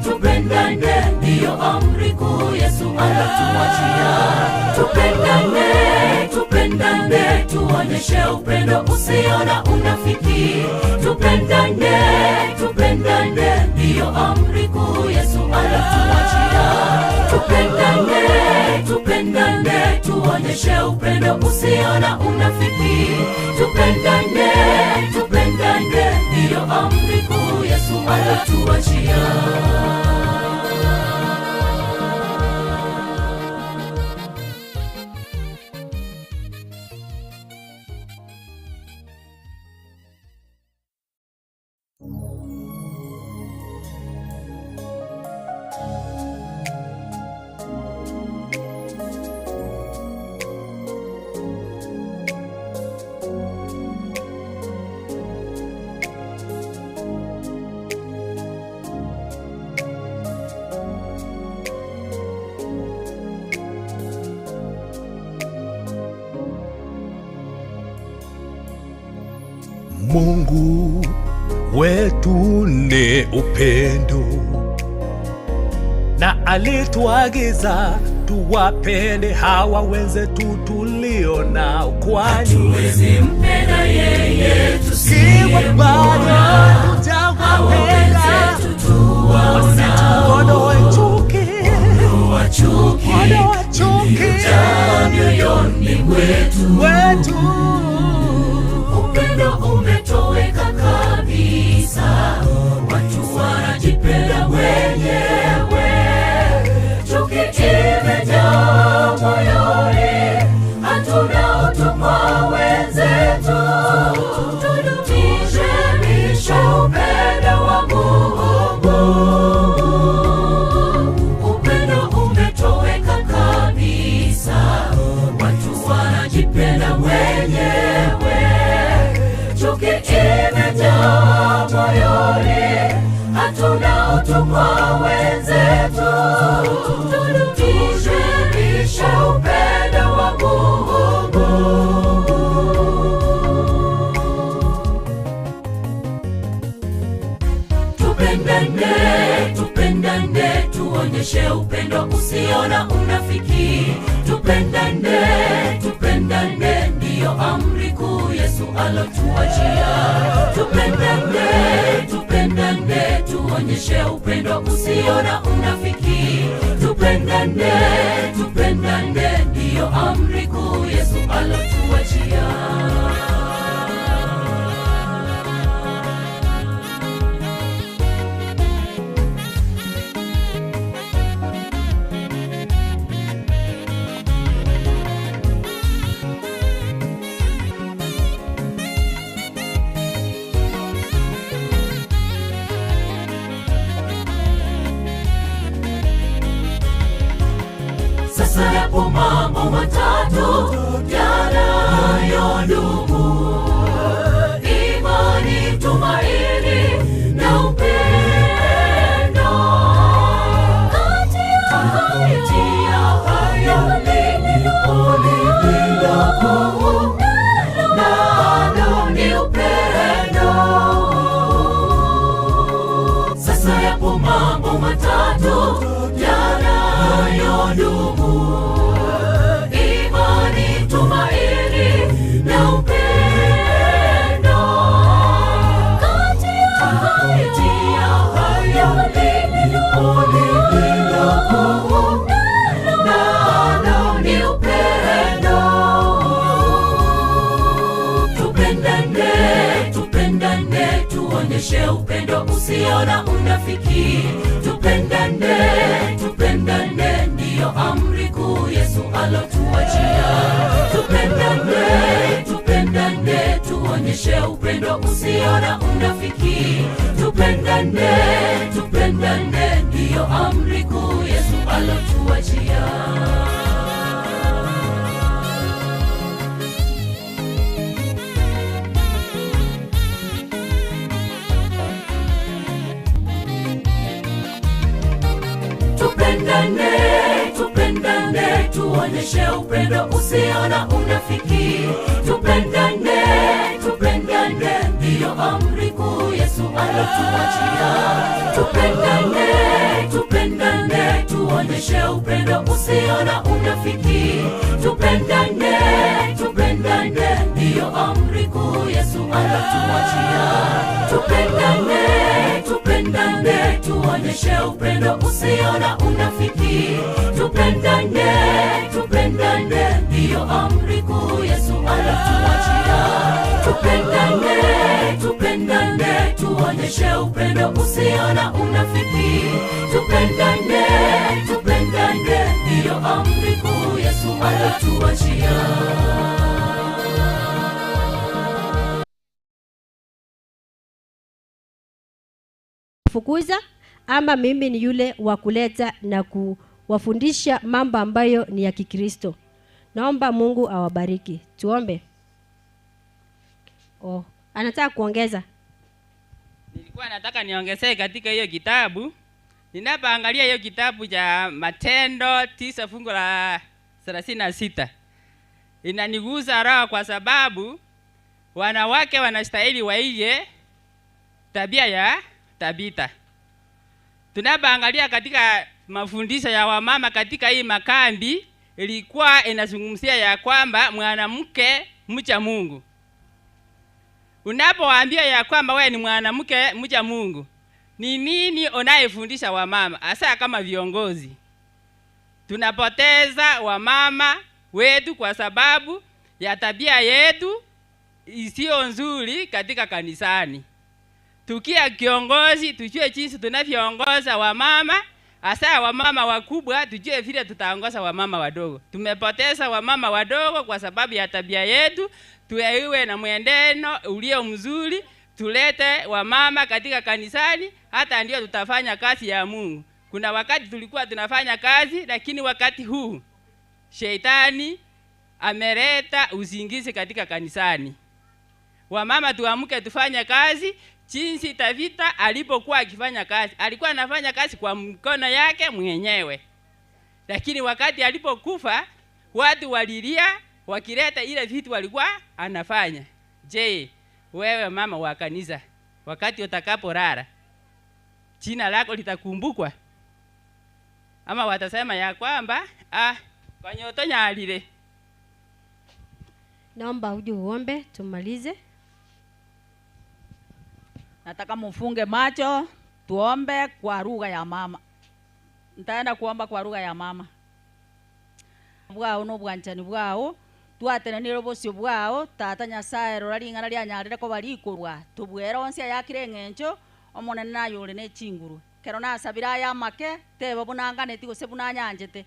tupendane, ndiyo amri kuu Yesu anatuachia. Tupendane, tupendane, tuonyeshe upendo usio na unafiki. Tupendane, tupendane, ndiyo amri kuu Yesu anatuachia. Tupendane, tupendane, tuonyeshe upendo usio na unafiki. Tupendane, tupendane, ndiyo amri kuu Yesu anatuachia. Mungu wetu ni upendo, na alituagiza tuwapende hawa wenzetu tulio nao, kwani hatuwezi mpenda yeye tusiyemuona. Hawa wenzetu Tudumishe upendo wa Mungu. Upendo umetoweka kabisa, watu wanajipenda wenyewe. Chuki imejaa moyoni, hatuna utu kwa wenzetu. Tudumishe upendo wa Mungu. Tupendane, tupendane, tuonyeshe upendo usio na unafiki. Tupendane, tupendane, ndiyo amri kuu Yesu alotuachia. Tupendane, tupendane, tuonyeshe upendo usio na unafiki. Tupendane, tupendane, ndiyo amri kuu Yesu alotuachia. Sasa yapo mambo matatu yanayodumu: imani, tumaini na upendo. Kati ya hayo lilipo lililo kuu, nalo ni upendo. Sasa yapo mambo matatu yanayodumu: imani, tumaini na upendo. Kati ya hayo lilipo lililo kuu, nalo ni upendo. Tupendane, tupendane, tuonyeshe upendo usio na unafiki. Tupendane, tupendane, ndiyo amri kuu Yesu alotuachia. Tupendane, tupendane, tuonyeshe upendo usio na unafiki. Tupendane, tupendane, ndiyo amri kuu Yesu alotuachia. Tupendane, tupendane, tuonyeshe upendo usio na unafiki. Tupendane, tupendane, ndiyo amri kuu Yesu alotuachia. Tupendane, tupendane, tuonyeshe upendo usio na unafiki. Tupendane, tupendane, ndiyo amri kuu Yesu alotuachia. Tupendane, tupendane, tuonyeshe upendo usio na unafiki. Tupendane, tupendane, ndiyo amri kuu Yesu alotuachia. Tupendane, tupendane, tuonyeshe upendo usio na unafiki. Tupendane, tupendane, ndiyo amri kuu Yesu alotuachia. Fukuza ama mimi ni yule wa kuleta na kuwafundisha mambo ambayo ni ya Kikristo. Naomba Mungu awabariki. Tuombe. Oh, anataka kuongeza. Nilikuwa nataka niongezee katika hiyo kitabu. Ninapoangalia hiyo kitabu cha Matendo 9 fungu la 36, inanigusa roho kwa sababu wanawake wanastahili waige tabia ya Tabita. Tunapoangalia katika mafundisho ya wamama katika hii makambi, ilikuwa inazungumzia ya kwamba mwanamke mcha Mungu. Unapowaambia ya kwamba wewe ni mwanamke mcha Mungu, ni nini unayefundisha wamama? Hasa kama viongozi tunapoteza wamama wetu kwa sababu ya tabia yetu isiyo nzuri katika kanisani. Tukia kiongozi, tujue jinsi tunavyoongoza wamama, Hasa wamama wakubwa tujue vile tutaongoza wamama wadogo. Tumepoteza wamama wadogo kwa sababu ya tabia yetu. Tuwe na mwenendo ulio mzuri, tulete wamama katika kanisani, hata ndio tutafanya kazi ya Mungu. Kuna wakati tulikuwa tunafanya kazi, lakini wakati huu shetani ameleta usingizi katika kanisani. Wamama tuamke tufanye kazi jinsi Tavita alipokuwa akifanya kazi. Alikuwa anafanya kazi kwa mkono yake mwenyewe. Lakini wakati alipokufa, watu walilia wakileta ile vitu walikuwa anafanya. Je, wewe mama wa kanisa, wakati utakapolala, jina lako litakumbukwa? Ama watasema ya kwamba kanyotonya alile. Naomba uje uombe tumalize. Nataka mufunge macho tuombe kwa lugha ya mama. Nitaenda kuomba kwa lugha ya mama. Bwao no bwanchani bwao twatenanire bosio bwao tata Nyasaye rora ring'ana rianyarire ko barikorwa tubwera onsi ayakire eng'encho omonene nayore ne chinguru kero nasabira aya make teba bunanganeti gose bunanyanchete.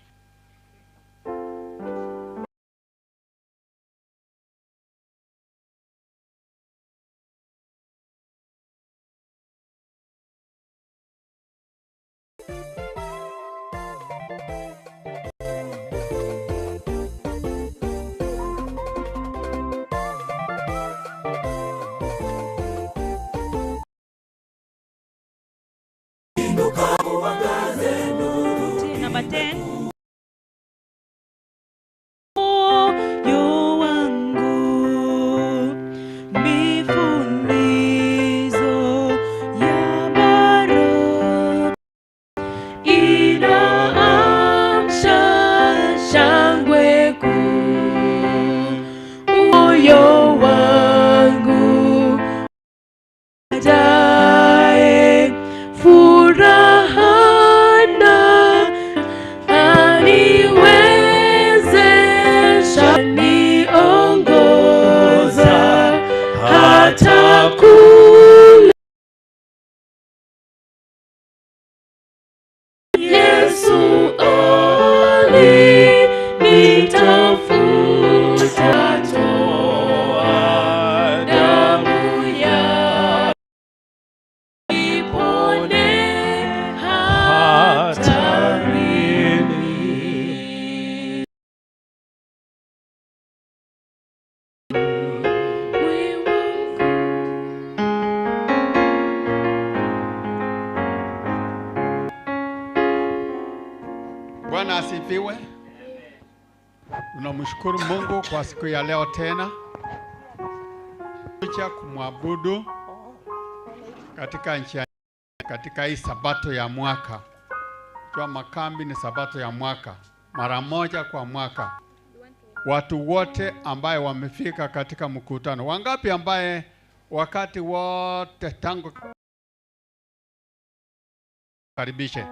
Number 10. Moyo wangu mifulizo ya baraka inaamsha shangwe kuu. Moyo wangu jae furaha na aniwezesha niongoza hata kule. Yesu alinitafuta, toa damu ya nipone hatarini. Bwana asifiwe. Tunamshukuru Mungu kwa siku ya leo tena kuja kumwabudu katika nchi, katika hii sabato ya mwaka. Kwa makambi ni sabato ya mwaka, mara moja kwa mwaka. Watu wote ambaye wamefika katika mkutano, wangapi ambaye wakati wote tangu karibishe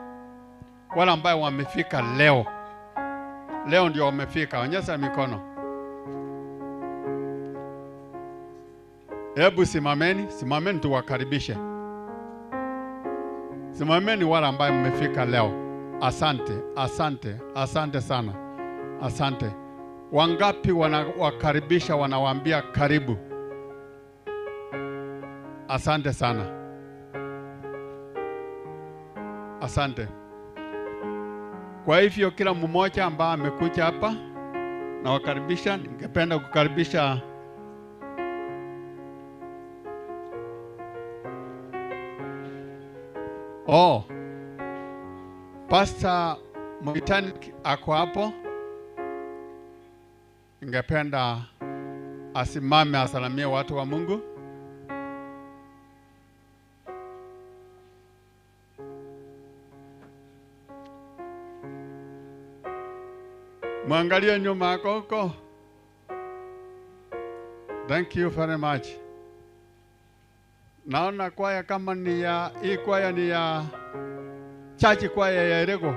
wale ambaye wamefika leo. Leo ndio wamefika, onyesha mikono. Hebu simameni, simameni tuwakaribishe. Simameni wale ambaye mmefika leo. Asante, asante, asante sana. Asante. Wangapi wanawakaribisha, wanawaambia karibu? Asante sana. Asante. Kwa hivyo kila mmoja ambaye amekuja hapa nawakaribisha. Ningependa kukaribisha Pastor Moitani ako hapo. Ningependa asimame asalamie watu wa Mungu. Mwangalie nyuma yako huko. Thank you very much. Naona kwaya kama ni ya, hii kwaya ni ya chachi kwaya ya Erego.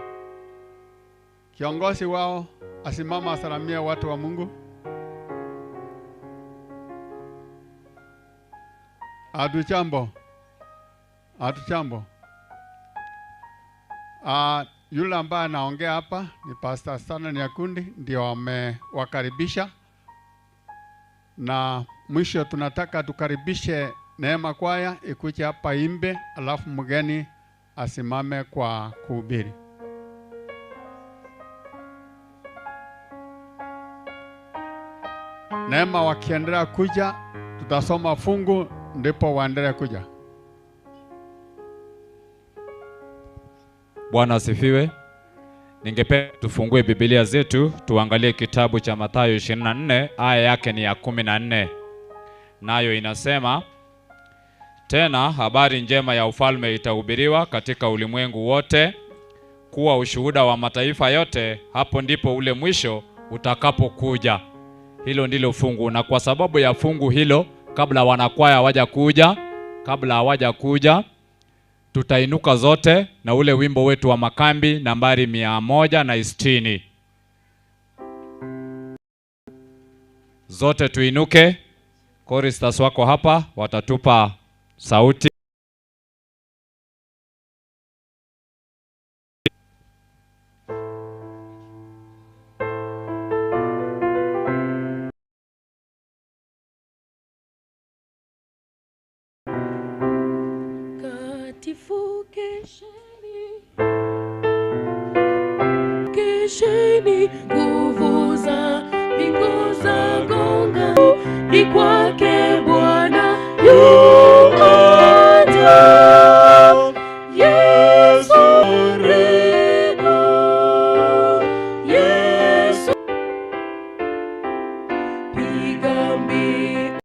Kiongozi wao asimama asalamie watu wa Mungu. Hatujambo. Hatujambo. Yule ambaye anaongea hapa ni Pastor Stanley Nyakundi, ndio amewakaribisha. Na mwisho tunataka tukaribishe Neema Kwaya ikuje hapa imbe, alafu mgeni asimame kwa kuhubiri. Neema wakiendelea kuja, tutasoma fungu ndipo waendelee kuja. Bwana asifiwe. Ningependa tufungue Biblia zetu tuangalie kitabu cha Mathayo 24 aya yake ni ya 14. Nayo inasema, tena habari njema ya ufalme itahubiriwa katika ulimwengu wote kuwa ushuhuda wa mataifa yote, hapo ndipo ule mwisho utakapokuja. Hilo ndilo fungu, na kwa sababu ya fungu hilo, kabla wanakwaya hawajakuja, tutainuka zote na ule wimbo wetu wa makambi nambari 160. Zote tuinuke. Choristers wako hapa watatupa sauti. Kesheni nguvu za mbingu za gonga, ni kwake Bwana yuaja. Yesu karibu, Yesu piga mbiu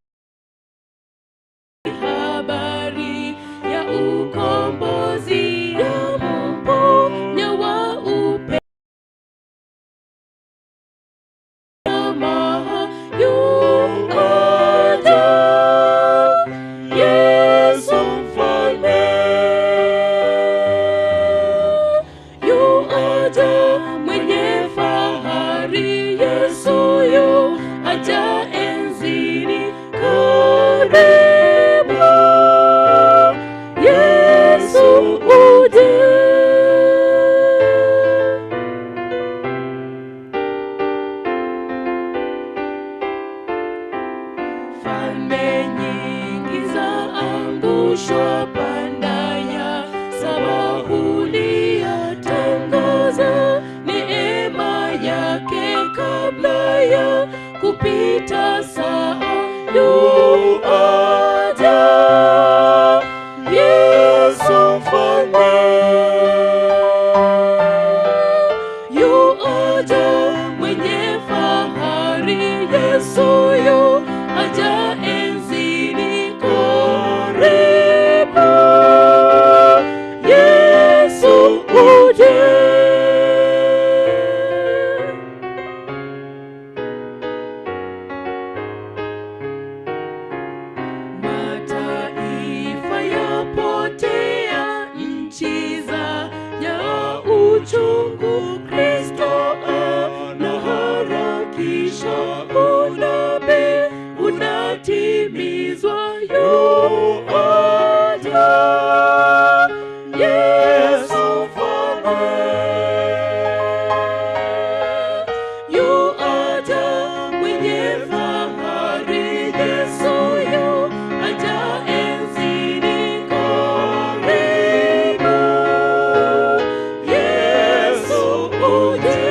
habari ya ukombozi, ya mponya wa upe yuaja. Yesu mfalme yuaja, mwenye fahari, Yesu yuaja enzini, karibu Yesu uje. Falme nyingi za angushwa, panda ya saba huliyatangaza neema yake kabla ya kupita saa. Yuaja Yesu mfalme, yuaja mwenye fahari, Yesu yuaja enzini, karibu Yesu uje. Mataifa yapotea, nchi za ya uchungu, Kristo anaharakisha, unabii unatimizwa. Yuaja Yesu mfalme, yuaja mwenye fahari, Yesu yuaja enzini, karibu Yesu uje.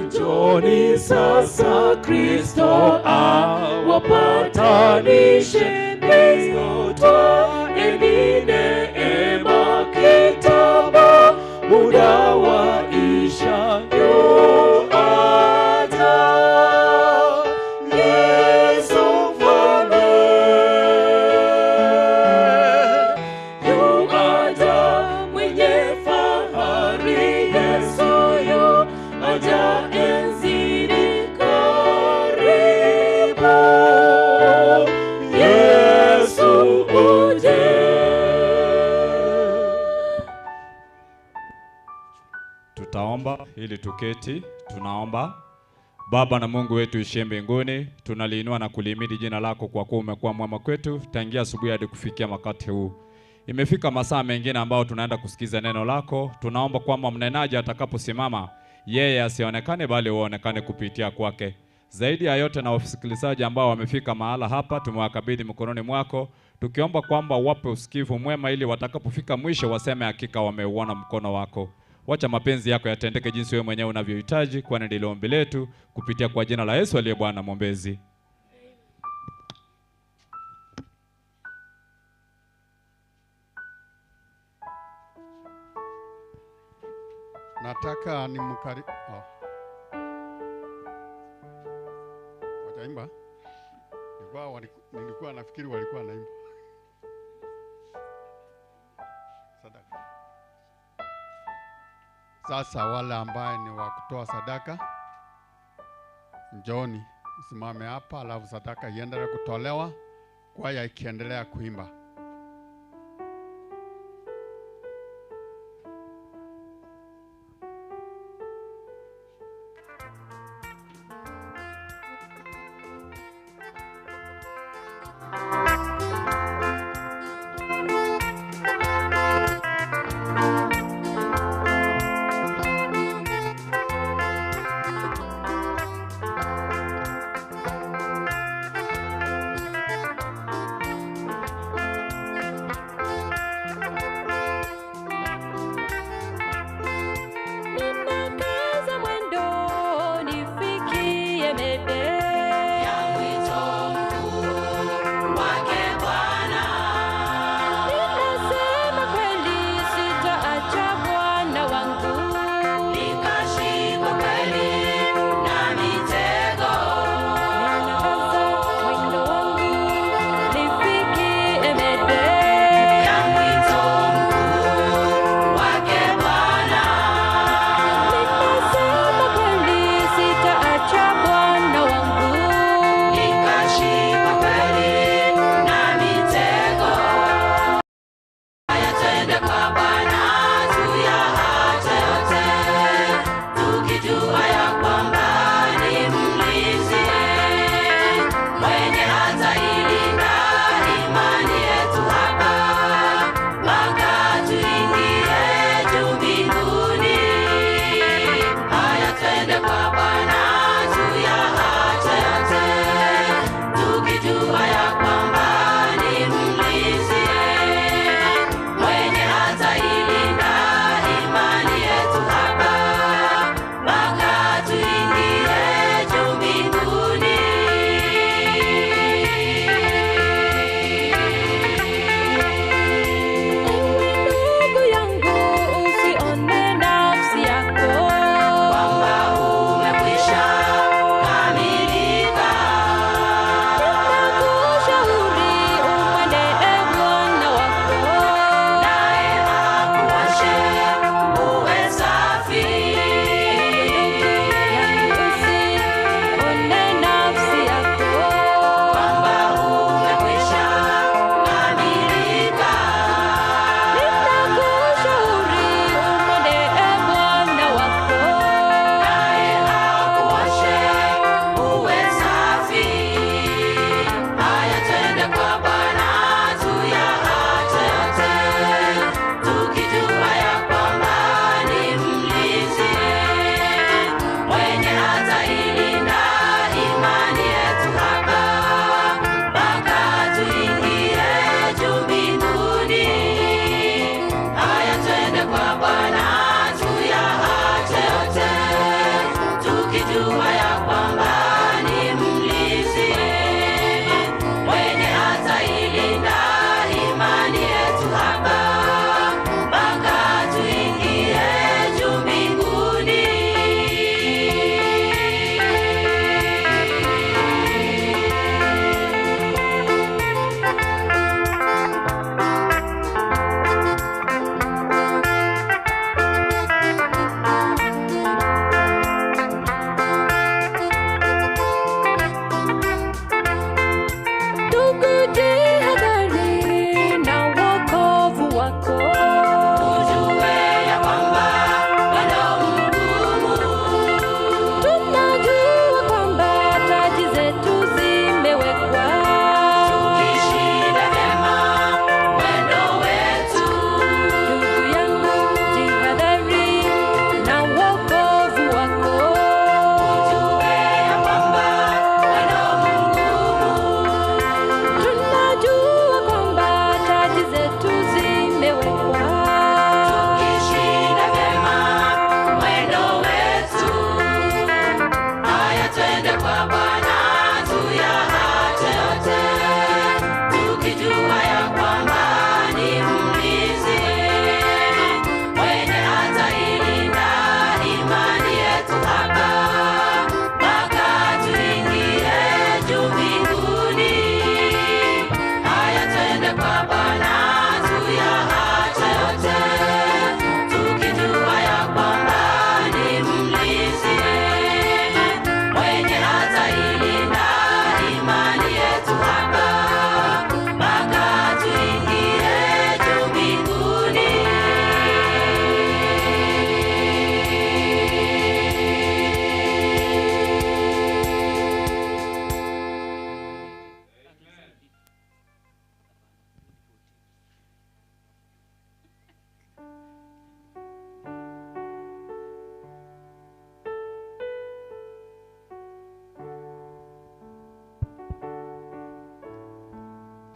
Njoni sasa, Kristo awapatanishe, mbio twaeni neema kitambo muda waisha. Yuaja Yesu mfalme, yuaja mwenye fahari, Yesu yuaja enzini, karibu Yesu uje. Tutaomba ili tuketi. Tunaomba. Baba na Mungu wetu ishie mbinguni, tunaliinua na kulihimidi jina lako kwa kuwa umekuwa mwema kwetu tangia asubuhi hadi kufikia wakati huu. Imefika masaa mengine ambao tunaenda kusikiza neno lako. Tunaomba kwamba mnenaji atakaposimama, yeye asionekane bali uonekane kupitia kwake. Zaidi ya yote na wasikilizaji ambao wamefika mahala hapa, tumewakabidhi mkononi mwako, tukiomba kwamba wape usikivu mwema ili watakapofika mwisho waseme hakika wameuona mkono wako. Wacha mapenzi yako yatendeke jinsi wewe mwenyewe unavyohitaji, kwani ndilo ombi letu kupitia kwa jina la Yesu aliye Bwana mwombezi. Nataka nimkari oh. Wataimba? Nilikuwa nafikiri walikuwa naimba. Sadaka. Sasa wale ambaye ni wa kutoa sadaka, njooni simame hapa, alafu sadaka iendelee kutolewa, kwaya ikiendelea kuimba.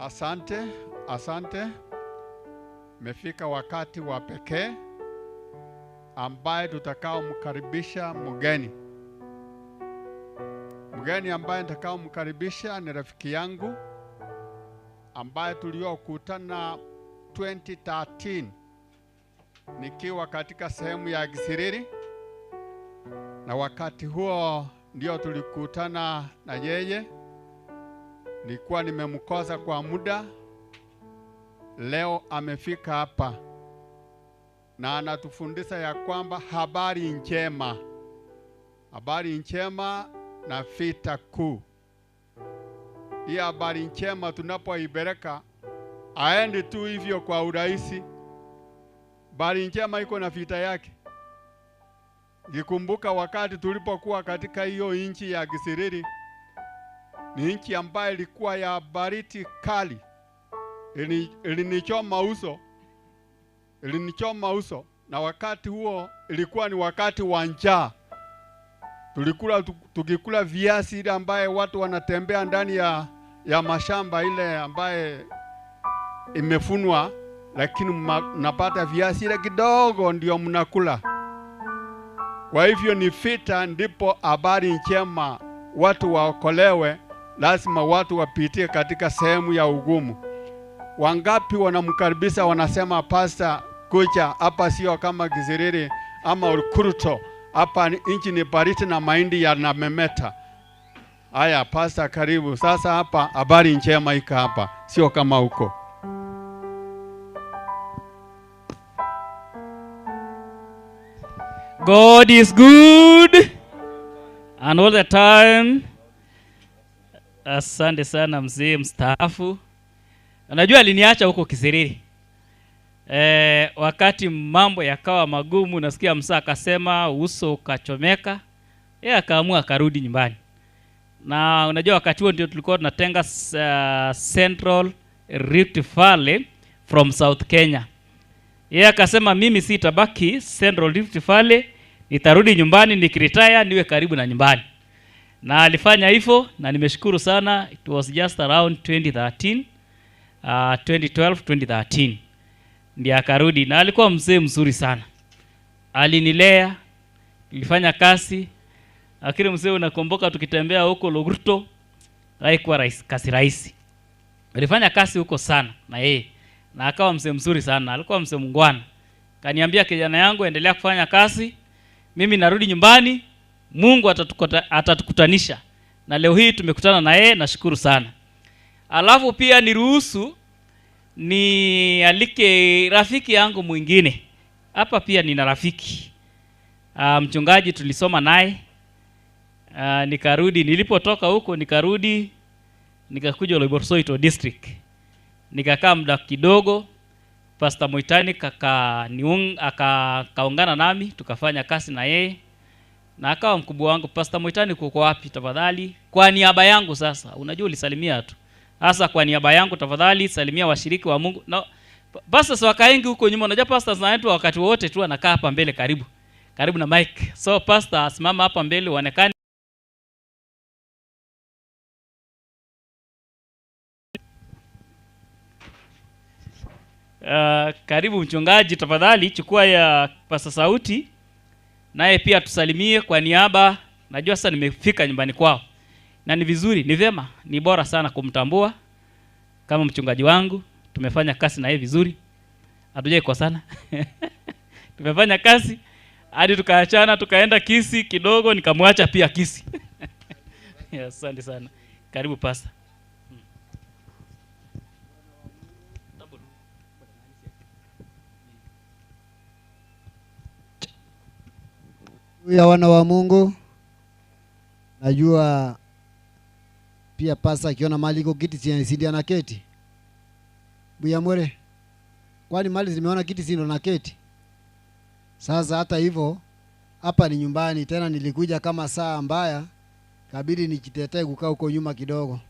Asante, asante. Mefika wakati wa pekee ambaye tutakaomkaribisha mgeni. Mgeni ambaye nitakaomkaribisha ni rafiki yangu ambaye tuliokutana 2013 nikiwa katika sehemu ya Kisiriri, na wakati huo ndio tulikutana na yeye. Nilikuwa nimemkosa kwa muda. Leo amefika hapa na anatufundisha ya kwamba habari njema, habari njema na vita kuu. Hii habari njema tunapoipeleka aendi tu hivyo kwa urahisi. Habari njema iko na vita yake. Nikumbuka wakati tulipokuwa katika hiyo nchi ya Kisiriri, ni nchi ambayo ilikuwa ya baridi kali. Ilinichoma uso. Ilinichoma uso, na wakati huo ilikuwa ni wakati wa njaa. Tulikula tukikula viazi ile ambaye watu wanatembea ndani ya mashamba ile ambaye imefunwa, lakini mnapata viazi ile kidogo ndio mnakula. Kwa hivyo ni vita, ndipo habari njema watu waokolewe, lazima watu wapitie katika sehemu ya ugumu. Wangapi wanamkaribisha wanasema, pastor kuja hapa, sio kama Kisiriri ama Olkuruto, hapa nchi ni baridi na mahindi yanamemeta. Haya pastor, karibu. Sasa hapa habari njema iko hapa, sio kama huko. God is good and all the time. Asante sana mzee mstaafu. Unajua aliniacha huko Kisiriri. Wakati mambo yakawa magumu, nasikia msaa akasema uso ukachomeka. Yeye akaamua akarudi nyumbani. Na unajua wakati huo ndio tulikuwa tunatenga Central Rift Valley from South Kenya. Yeye akasema mimi sitabaki Central Rift Valley, nitarudi nyumbani nikiretire niwe karibu na nyumbani. Na alifanya hivyo na nimeshukuru sana. It was just around 2013, 2012, 2013 ndiye akarudi, na alikuwa mzee mzuri sana. Alinilea, nilifanya kazi. Lakini mzee, unakumbuka tukitembea huko Logurto, haikuwa rahisi, kazi rahisi. Nilifanya kazi huko sana na yeye, na akawa mzee mzuri sana, alikuwa mzee mungwana. Kaniambia, kijana yangu, endelea kufanya kazi, mimi narudi nyumbani, Mungu atatukutanisha. Na leo hii tumekutana na yeye, nashukuru sana. Alafu pia niruhusu nialike rafiki yangu mwingine. Hapa pia nina rafiki. Mchungaji tulisoma naye. Nikarudi, nilipotoka huko nikarudi nikakuja Loiborsoito district. Nikakaa muda kidogo. Pastor Moitani akaungana nami, tukafanya kazi na yeye. Na akawa mkubwa wangu. Pastor Moitani, uko wapi tafadhali? Kwa niaba yangu sasa, unajua ulisalimia tu. Hasa kwa niaba yangu tafadhali salimia washiriki wa Mungu. Na pastors wakaengi huko nyuma, unajua pastors na wetu wakati wote tu anakaa hapa mbele karibu. Karibu na mic. So pastor asimama hapa mbele uonekane. Karibu mchungaji tafadhali chukua ya pastor sauti. Naye pia tusalimie kwa niaba. Najua sasa nimefika nyumbani kwao. Na ni vizuri, ni vyema, ni bora sana kumtambua kama mchungaji wangu. Tumefanya kazi na yeye vizuri. Hatujaikosana. Tumefanya kazi hadi tukaachana, tukaenda Kisii kidogo, nikamwacha pia Kisii. Asante sana. Karibu pastor. Ya wana wa Mungu, najua pia pasa akiona mali iko kiti si ana keti. Buyamore. Kwani mali zimeona kiti si ndo na keti. Sasa hata hivyo hapa ni nyumbani tena, nilikuja kama saa mbaya, kabidi nijitetee kukaa huko nyuma kidogo.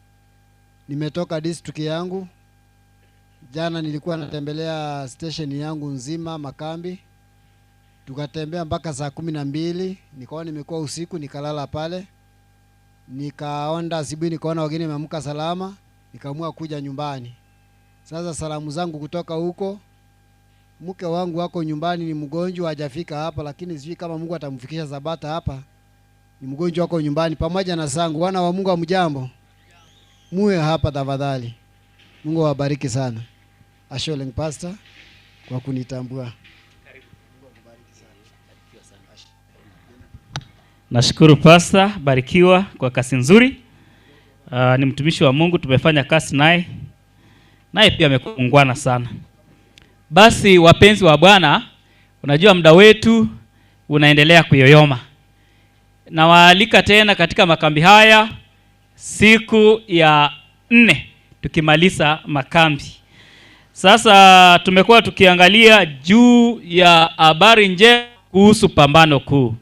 Nimetoka district yangu. Jana nilikuwa natembelea station yangu nzima makambi. Tukatembea mpaka saa 12, nikaona nimekuwa usiku nikalala pale. Nikaonda asubuhi nikaona wageni wameamka salama, nikaamua kuja nyumbani. Sasa salamu zangu kutoka huko. Mke wangu wako nyumbani ni mgonjwa, hajafika hapa, lakini sijui kama Mungu atamfikisha Sabata hapa. Ni mgonjwa wako nyumbani pamoja na sangu. Wana wa Mungu hamjambo? Muwe hapa tafadhali. Mungu awabariki sana. Asholeng Pastor kwa kunitambua. Nashukuru Pastor, barikiwa kwa kazi nzuri. Ni mtumishi wa Mungu, tumefanya kazi naye. Naye pia amekuwa muungwana sana. Basi wapenzi wa Bwana, unajua muda wetu unaendelea kuyoyoma. Nawaalika tena katika makambi haya siku ya 4 tukimaliza makambi. Sasa tumekuwa tukiangalia juu ya habari njema kuhusu pambano kuu.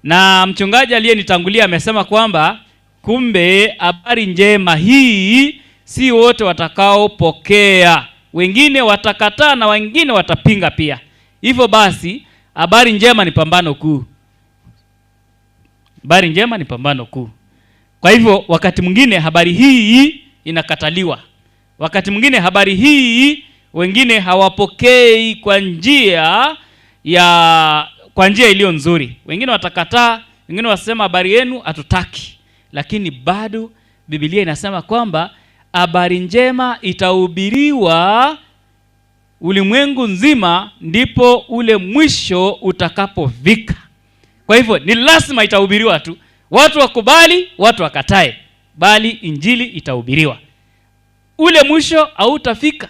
Na mchungaji aliyenitangulia amesema kwamba kumbe habari njema hii si wote watakaopokea. Wengine watakataa na wengine watapinga pia. Hivyo basi habari njema ni pambano kuu. Habari njema ni pambano kuu. Kwa hivyo wakati mwingine habari hii inakataliwa. Wakati mwingine habari hii wengine hawapokei kwa njia iliyo nzuri. Wengine watakataa, wengine wasema habari yenu hatutaki. Lakini bado Biblia inasema kwamba habari njema itahubiriwa ulimwengu nzima, ndipo ule mwisho utakapofika. Kwa hivyo ni lazima itahubiriwa tu. Watu wakubali, watu wakatae, bali injili itahubiriwa. Ule mwisho hautafika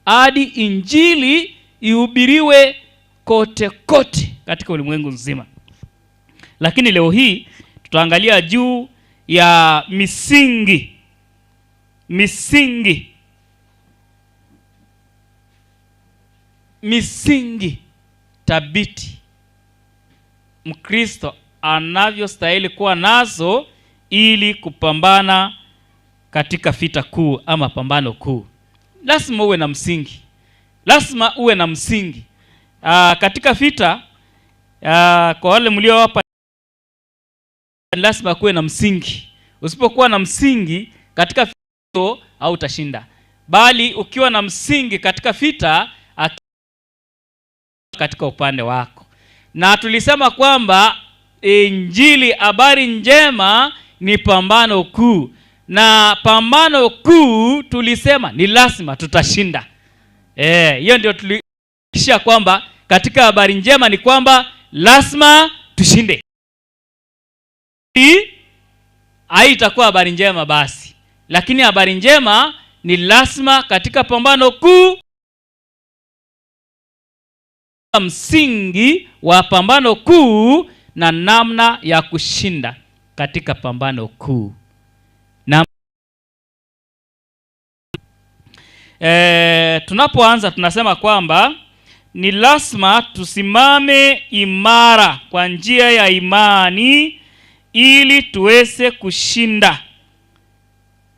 hadi injili ihubiriwe kote kote katika ulimwengu nzima. Lakini leo hii tutaangalia juu ya misingi. Misingi thabiti Mkristo anavyostahili kuwa nazo ili kupambana katika vita kuu ama pambano kuu. Lazima uwe na msingi. Lazima uwe na msingi. Katika vita, kwa wale mlio hapa, lazima kuwe na msingi. Usipokuwa na msingi katika vita hautashinda. Bali ukiwa na msingi katika vita, katika upande wako. Na tulisema kwamba injili, habari njema, ni pambano kuu. Na pambano kuu tulisema ni lazima tutashinda. Hiyo ndio tulishia kwamba katika habari njema ni kwamba lazima tushinde. Haitakuwa habari njema basi. Lakini habari njema ni lazima katika pambano kuu. Msingi wa pambano kuu na namna ya kushinda katika pambano kuu. Na tunapoanza tunasema kwamba ni lazima tusimame imara kwa njia ya imani ili tuweze kushinda.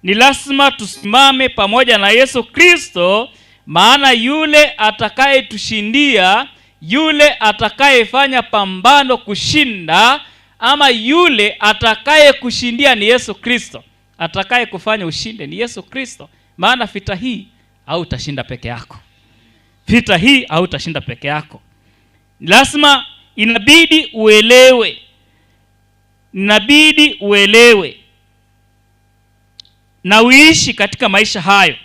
Ni lazima tusimame pamoja na Yesu Kristo, maana yule atakayetushindia, yule atakayefanya pambano kushinda, ama yule atakayekushindia ni Yesu Kristo. Atakaye kufanya ushinde ni Yesu Kristo. Maana vita hii hautashinda peke yako. Vita hii hautashinda peke yako. Lazima inabidi uelewe. Inabidi uelewe na uishi katika maisha hayo,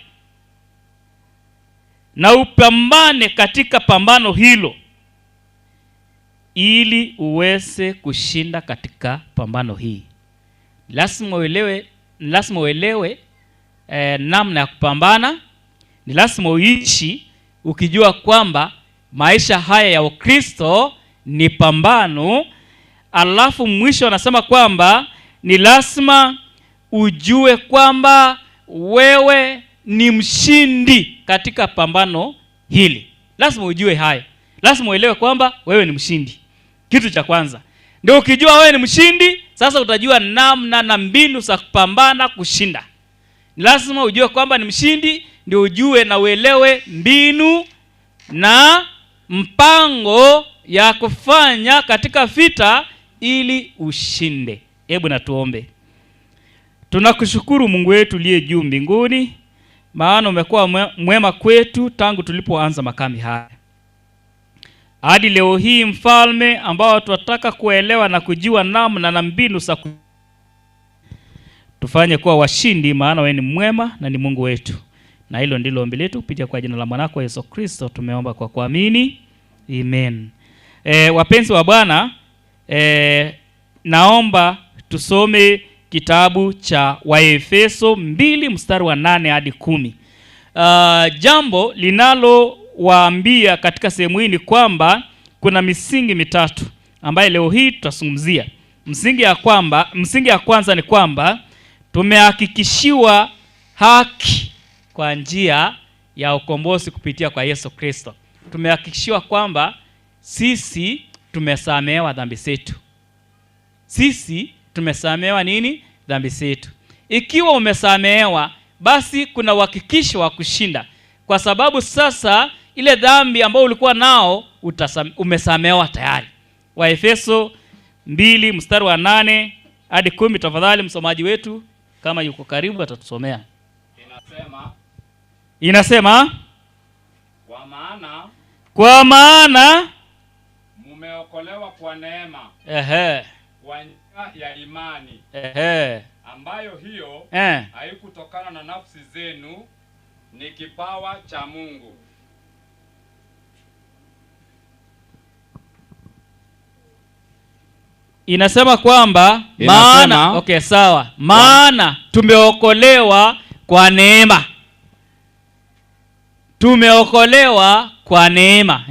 na upambane katika pambano hilo ili uweze kushinda katika pambano hii. Lazima uelewe, lazima uelewe namna ya kupambana. Ni lazima uishi ukijua kwamba maisha haya ya Ukristo ni pambano. Alafu mwisho anasema kwamba ni lazima ujue kwamba wewe ni mshindi katika pambano hili. Lazima ujue haya. Lazima uelewe kwamba wewe ni mshindi. Kitu cha kwanza. Ndio ukijua wewe ni mshindi, sasa utajua namna na mbinu za kupambana kushinda. Lazima ujue kwamba ni mshindi, ndio ujue na uelewe mbinu na mpango ya kufanya katika vita ili ushinde. Hebu na tuombe. Tunakushukuru Mungu wetu uliye juu mbinguni maana umekuwa mwema kwetu tangu tulipoanza makambi haya hadi leo hii, Mfalme, ambao tunataka kuelewa na kujua namna na mbinu za tufanye kuwa washindi, maana wewe ni mwema na ni Mungu wetu. Na hilo ndilo ombi letu kupitia kwa jina la mwanako Yesu Kristo tumeomba kwa kuamini. Amen. Wapenzi wa Bwana, naomba tusome kitabu cha Waefeso 2 mstari wa 8 hadi 10. Jambo linalo waambia katika sehemu hii ni kwamba kuna misingi mitatu ambayo leo hii tutazungumzia. Msingi ya kwanza ni kwamba tumehakikishiwa haki kwa njia ya ukombozi kupitia kwa Yesu Kristo. Tumehakikishiwa kwamba sisi tumesamehewa dhambi zetu. Sisi tumesamehewa nini? Dhambi zetu. Ikiwa umesamehewa, basi kuna uhakikisho wa kushinda, kwa sababu sasa ile dhambi ambayo ulikuwa nao umesamehewa tayari. Waefeso 2 mstari wa 8 hadi 10, tafadhali msomaji wetu kama yuko karibu atatusomea. Inasema kwa maana mumeokolewa kwa neema, kwa njia ya imani, ambayo hiyo haikutokana na nafsi zenu, ni kipawa cha Mungu. Inasema kwamba maana, okay, sawa, maana tumeokolewa kwa neema. Tumeokolewa kwa neema.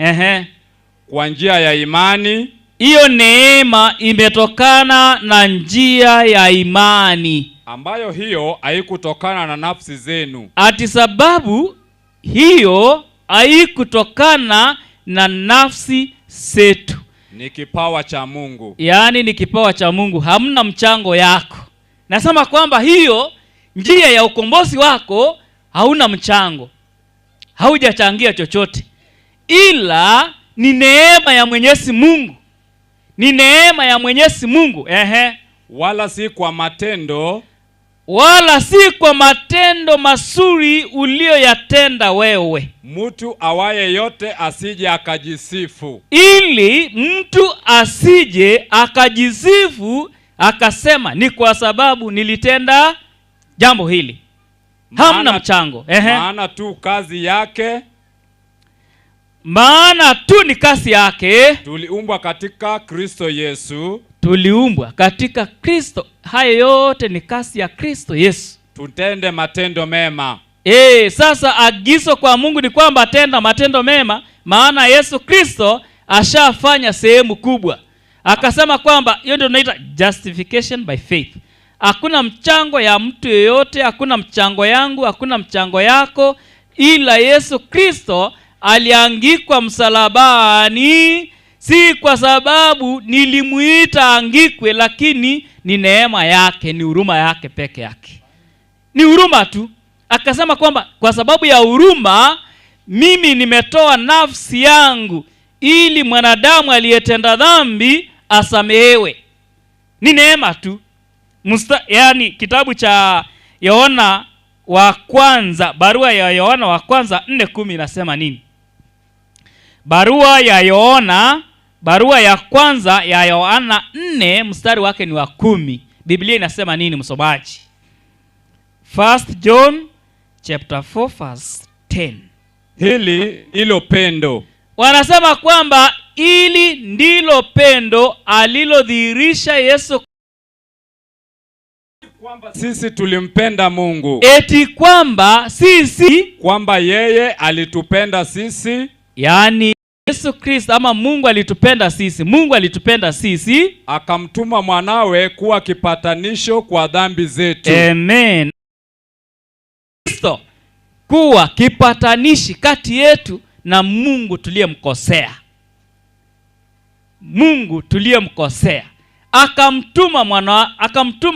Kwa njia ya imani. Hiyo neema imetokana na njia ya imani, ambayo hiyo haikutokana na nafsi zenu. Ati sababu hiyo haikutokana na nafsi zetu, ni kipawa cha Mungu. Yaani ni kipawa cha Mungu, hamna mchango yako. Nasema kwamba hiyo njia ya ukombozi wako hauna mchango, haujachangia chochote, ila ni neema ya Mwenyezi Mungu. Ni neema ya Mwenyezi Mungu. Wala si kwa matendo, wala si kwa matendo mazuri uliyoyatenda wewe, mtu awaye yote asije akajisifu, ili mtu asije akajisifu akasema ni kwa sababu nilitenda jambo hili. Hamna mchango. Maana tu kazi yake, maana tu ni kazi yake. Tuliumbwa katika Kristo Yesu. Tuliumbwa katika Kristo. Hayo yote ni kazi ya Kristo Yesu. Tutende matendo mema. Sasa agizo kwa Mungu ni kwamba tenda matendo mema, maana Yesu Kristo ashafanya sehemu kubwa. Akasema kwamba hiyo ndio tunaita justification by faith. Hakuna mchango ya mtu yeyote, hakuna mchango yangu, hakuna mchango yako, ila Yesu Kristo aliangikwa msalabani, si kwa sababu nilimuita angikwe, lakini ni neema yake, ni huruma yake peke yake. Ni huruma tu. Akasema kwamba kwa sababu ya huruma mimi nimetoa nafsi yangu ili mwanadamu aliyetenda dhambi asamehewe. Ni neema tu. Yaani kitabu cha Yohana wa kwanza, barua ya Yohana wa kwanza 4:10 inasema nini? Barua ya Yohana, barua ya kwanza ya Yohana 4 mstari wake ni wa 10. Biblia inasema nini msomaji? 1 John chapter 4 verse 10. Hili ndilo pendo. Wanasema kwamba hili ndilo pendo alilodhihirisha Yesu, kwamba sisi tulimpenda Mungu. Eti kwamba sisi, kwamba yeye alitupenda sisi. Yaani Yesu Kristo ama Mungu alitupenda sisi. Mungu alitupenda sisi, akamtuma mwanawe kuwa kipatanisho kwa dhambi zetu. Amen. Kristo kuwa kipatanishi kati yetu na Mungu tuliyemkosea. Mungu tuliyemkosea. Akamtuma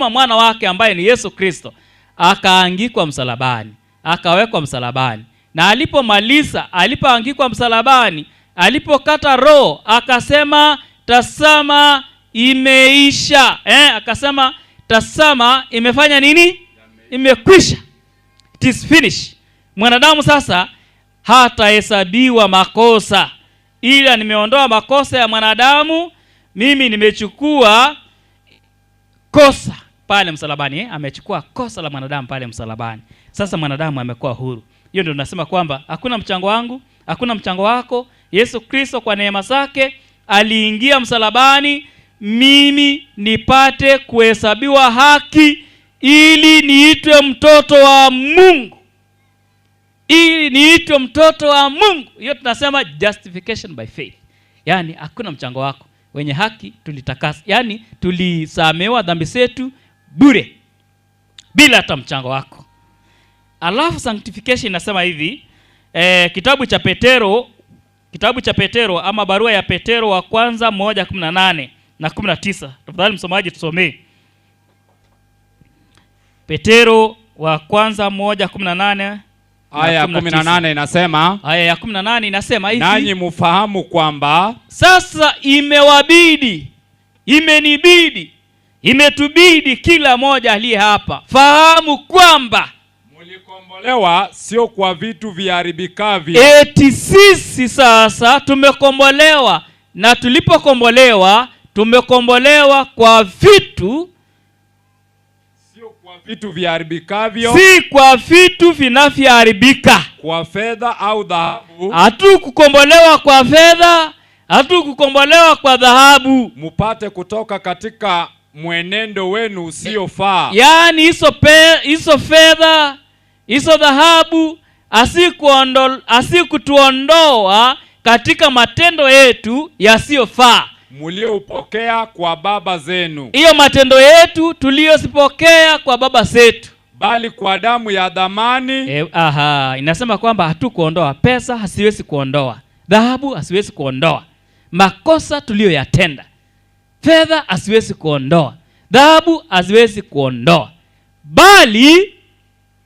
mwana wake ambaye ni Yesu Kristo, akaangikwa msalabani, akawekwa msalabani. Na alipomaliza, alipoangikwa msalabani, alipokata roho, akasema tasama imeisha. Akasema tasama imefanya nini? Imekwisha. It is finished. Mwanadamu sasa hatahesabiwa makosa, ila nimeondoa makosa ya mwanadamu, mimi nimechukua kosa pale msalabani. Amechukua kosa la mwanadamu pale msalabani. Sasa mwanadamu amekuwa huru. Hiyo ndio tunasema kwamba hakuna mchango wangu, hakuna mchango wako. Yesu Kristo kwa neema zake aliingia msalabani mimi nipate kuhesabiwa haki ili niitwe mtoto wa Mungu. Ili niitwe mtoto wa Mungu. Hiyo tunasema justification by faith. Yaani hakuna mchango wako. Wenye haki tulitakasa, yaani tulisamehewa dhambi zetu bure bila hata mchango wako. Alafu sanctification inasema hivi, kitabu cha Petero, kitabu cha Petero ama barua ya Petero wa kwanza 1:18 na 19. Tafadhali msomaji tusomee. Petero wa kwanza 1:18 aya 18 inasema, aya ya 18 inasema hivi, nanyi mfahamu kwamba sasa imewabidi, imenibidi, imetubidi kila moja aliye hapa fahamu kwamba mulikombolewa sio kwa vitu viharibikavyo. Eti sisi sasa tumekombolewa, na tulipokombolewa tumekombolewa kwa vitu, sio kwa vitu viharibikavyo, si kwa vitu vinavyoharibika, kwa fedha au dhahabu. Hatukukombolewa kwa fedha, hatukukombolewa kwa dhahabu, mupate kutoka katika mwenendo wenu usiofaa. Yaani hizo fedha, hizo dhahabu asikutuondoa katika matendo yetu yasiyofaa mlioupokea kwa baba zenu. Hiyo matendo yetu tuliyosipokea kwa baba zetu, bali kwa damu ya dhamani. Inasema kwamba hatukuondoa pesa, hasiwezi kuondoa dhahabu, hasiwezi kuondoa makosa tuliyoyatenda. Fedha hasiwezi kuondoa, dhahabu hasiwezi kuondoa, bali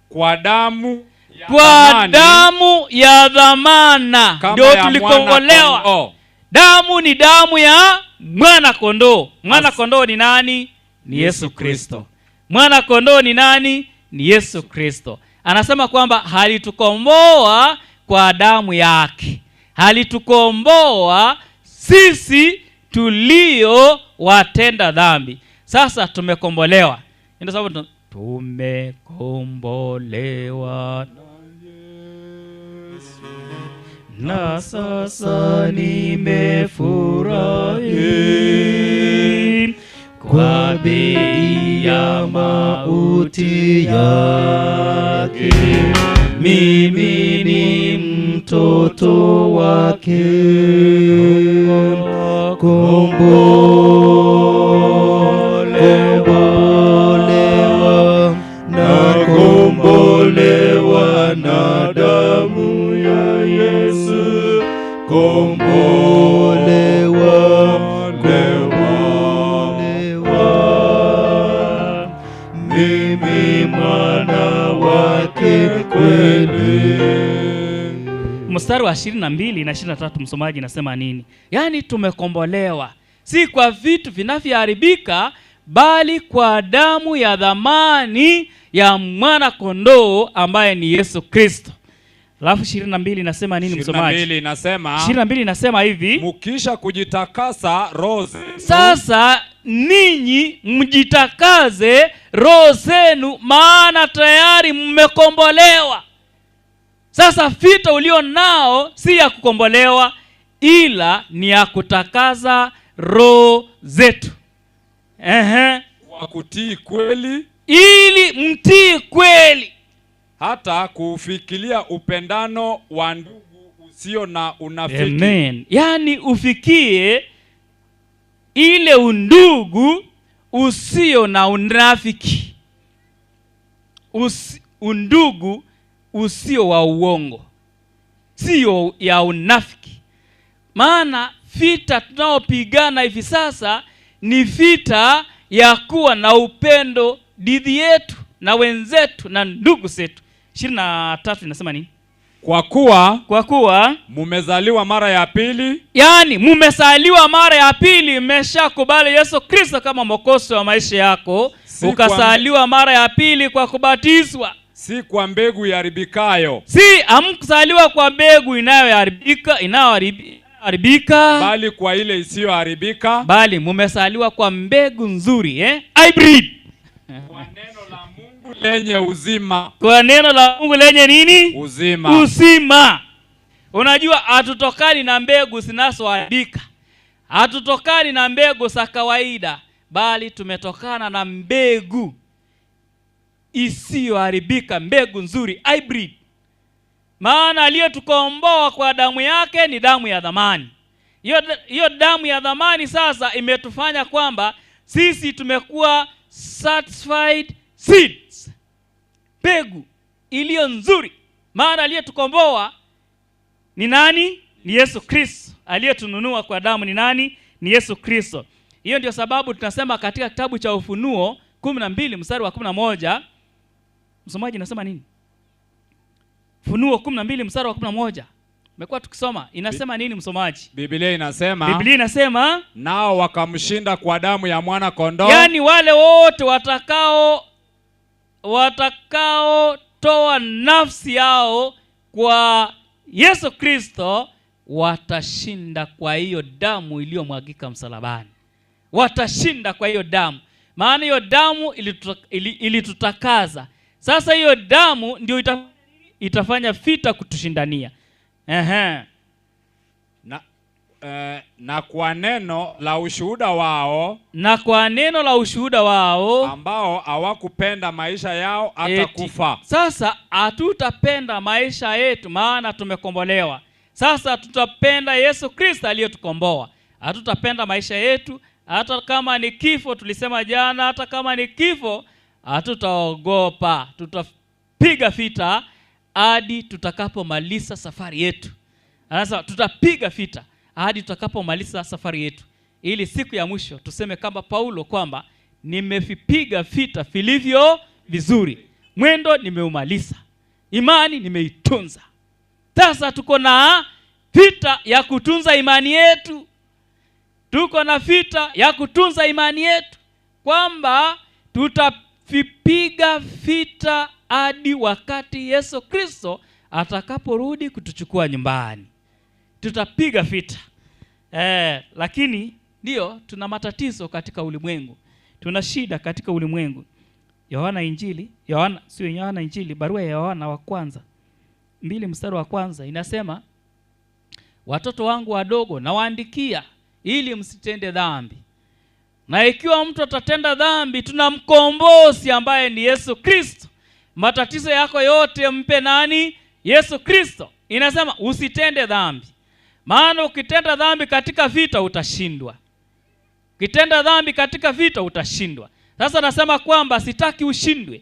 kwa damu ya kwa dhamani, damu ya dhamana ndio tulikombolewa. Damu ni damu ya mwana kondoo. Mwana kondoo ni nani? Ni Yesu Kristo. Mwana kondoo ni nani? Ni Yesu Kristo. Anasema kwamba halitukomboa kwa damu yake, halitukomboa sisi tulio watenda dhambi. Sasa tumekombolewa. Ndio sababu tumekombolewa na sasa nimefurahi kwa bei ya mauti yake, mimi ni mtoto wake. Kombolewa na kombolewa na damu ya Yesu, kombolewa, kombolewa, mimi mwana wake kweli. Mstari wa 22 na 23, msomaji, nasema nini? Yaani tumekombolewa si kwa vitu vinavyoharibika, bali kwa damu ya dhamani ya mwana kondoo ambaye ni Yesu Kristo. Alafu 22 inasema nini msomaji? 22 inasema, 22 inasema hivi, mukisha kujitakasa roho zenu. Sasa ninyi mjitakaze roho zenu, maana tayari mmekombolewa. Sasa vita ulio nao si ya kukombolewa, ila ni ya kutakaza roho zetu. Kwa kutii kweli, ili mtii kweli, hata kuufikilia upendano wa ndugu usio na unafiki. Amen. Yaani ufikie ile undugu usio na unafiki. Undugu usio wa uongo, sio ya unafiki. Maana vita tunaopigana hivi sasa ni vita ya kuwa na upendo dhidi yetu na wenzetu na ndugu zetu. 23 inasema nini? Kwa kuwa mumezaliwa mara ya pili. Yaani mumezaliwa mara ya pili, mmeshakubali Yesu Kristo kama Mwokozi wa maisha yako, ukazaliwa mara ya pili kwa kubatizwa. Si kwa mbegu iharibikayo. Si hamkuzaliwa kwa mbegu inayoharibika, inayoharibika, bali kwa ile isiyoharibika, bali mumesaliwa kwa mbegu nzuri, hybrid. Kwa neno la Mungu lenye uzima. Kwa neno la Mungu lenye nini? Uzima. Uzima. Unajua hatutokani na mbegu zinazoharibika. Hatutokani na mbegu za kawaida, bali tumetokana na mbegu isiyoharibika, mbegu nzuri, hybrid. Maana aliyetukomboa kwa damu yake ni damu ya dhamani. Hiyo damu ya dhamani sasa imetufanya kwamba sisi tumekuwa satisfied seeds, mbegu iliyo nzuri. Maana aliyetukomboa ni nani? Ni Yesu Kristo. Aliyetununua kwa damu ni nani? Ni Yesu Kristo. Hiyo ndio sababu tunasema katika kitabu cha Ufunuo 12 mstari wa 11. Msomaji nasema nini? Ufunuo 12 mstari wa 11. Umekuwa tukisoma. Inasema nini msomaji? Biblia inasema. Biblia inasema nao wakamshinda kwa damu ya mwana kondoo. Yaani wale wote watakao toa nafsi yao kwa Yesu Kristo watashinda kwa hiyo damu iliyomwagika msalabani. Watashinda kwa hiyo damu. Maana hiyo damu ilitutakaza. Sasa hiyo damu ndio itafanya vita kutushindania. Na kwa neno la ushuhuda wao, na kwa neno la ushuhuda wao, ambao hawakupenda maisha yao hata kufa. Sasa hatutapenda maisha yetu maana tumekombolewa. Sasa tutapenda Yesu Kristo aliyetukomboa. Hatutapenda maisha yetu hata kama ni kifo. Tulisema jana, hata kama ni kifo hatutaogopa. Tutapiga vita hadi tutakapomaliza safari yetu. Sasa tutapiga vita hadi tutakapomaliza safari yetu, ili siku ya mwisho tuseme kama Paulo kwamba nimevipiga vita vilivyo vizuri, mwendo nimeumaliza, imani nimeitunza. Sasa tuko na vita ya kutunza imani yetu. Tuko na vita ya kutunza imani yetu, kwamba tutavipiga vita hadi wakati Yesu Kristo atakaporudi kutuchukua nyumbani. Tutapiga vita. Lakini ndio tuna matatizo katika ulimwengu. Tuna shida katika ulimwengu. Yohana Injili, Yohana sio Yohana Injili, barua ya Yohana wa kwanza 2 mstari wa kwanza inasema, watoto wangu wadogo nawaandikia ili msitende dhambi. Na ikiwa mtu atatenda dhambi, tuna mkombozi ambaye ni Yesu Kristo. Matatizo yako yote mpe nani? Yesu Kristo. Inasema usitende dhambi. Maana ukitenda dhambi katika vita utashindwa. Ukitenda dhambi katika vita utashindwa. Sasa nasema kwamba sitaki ushindwe.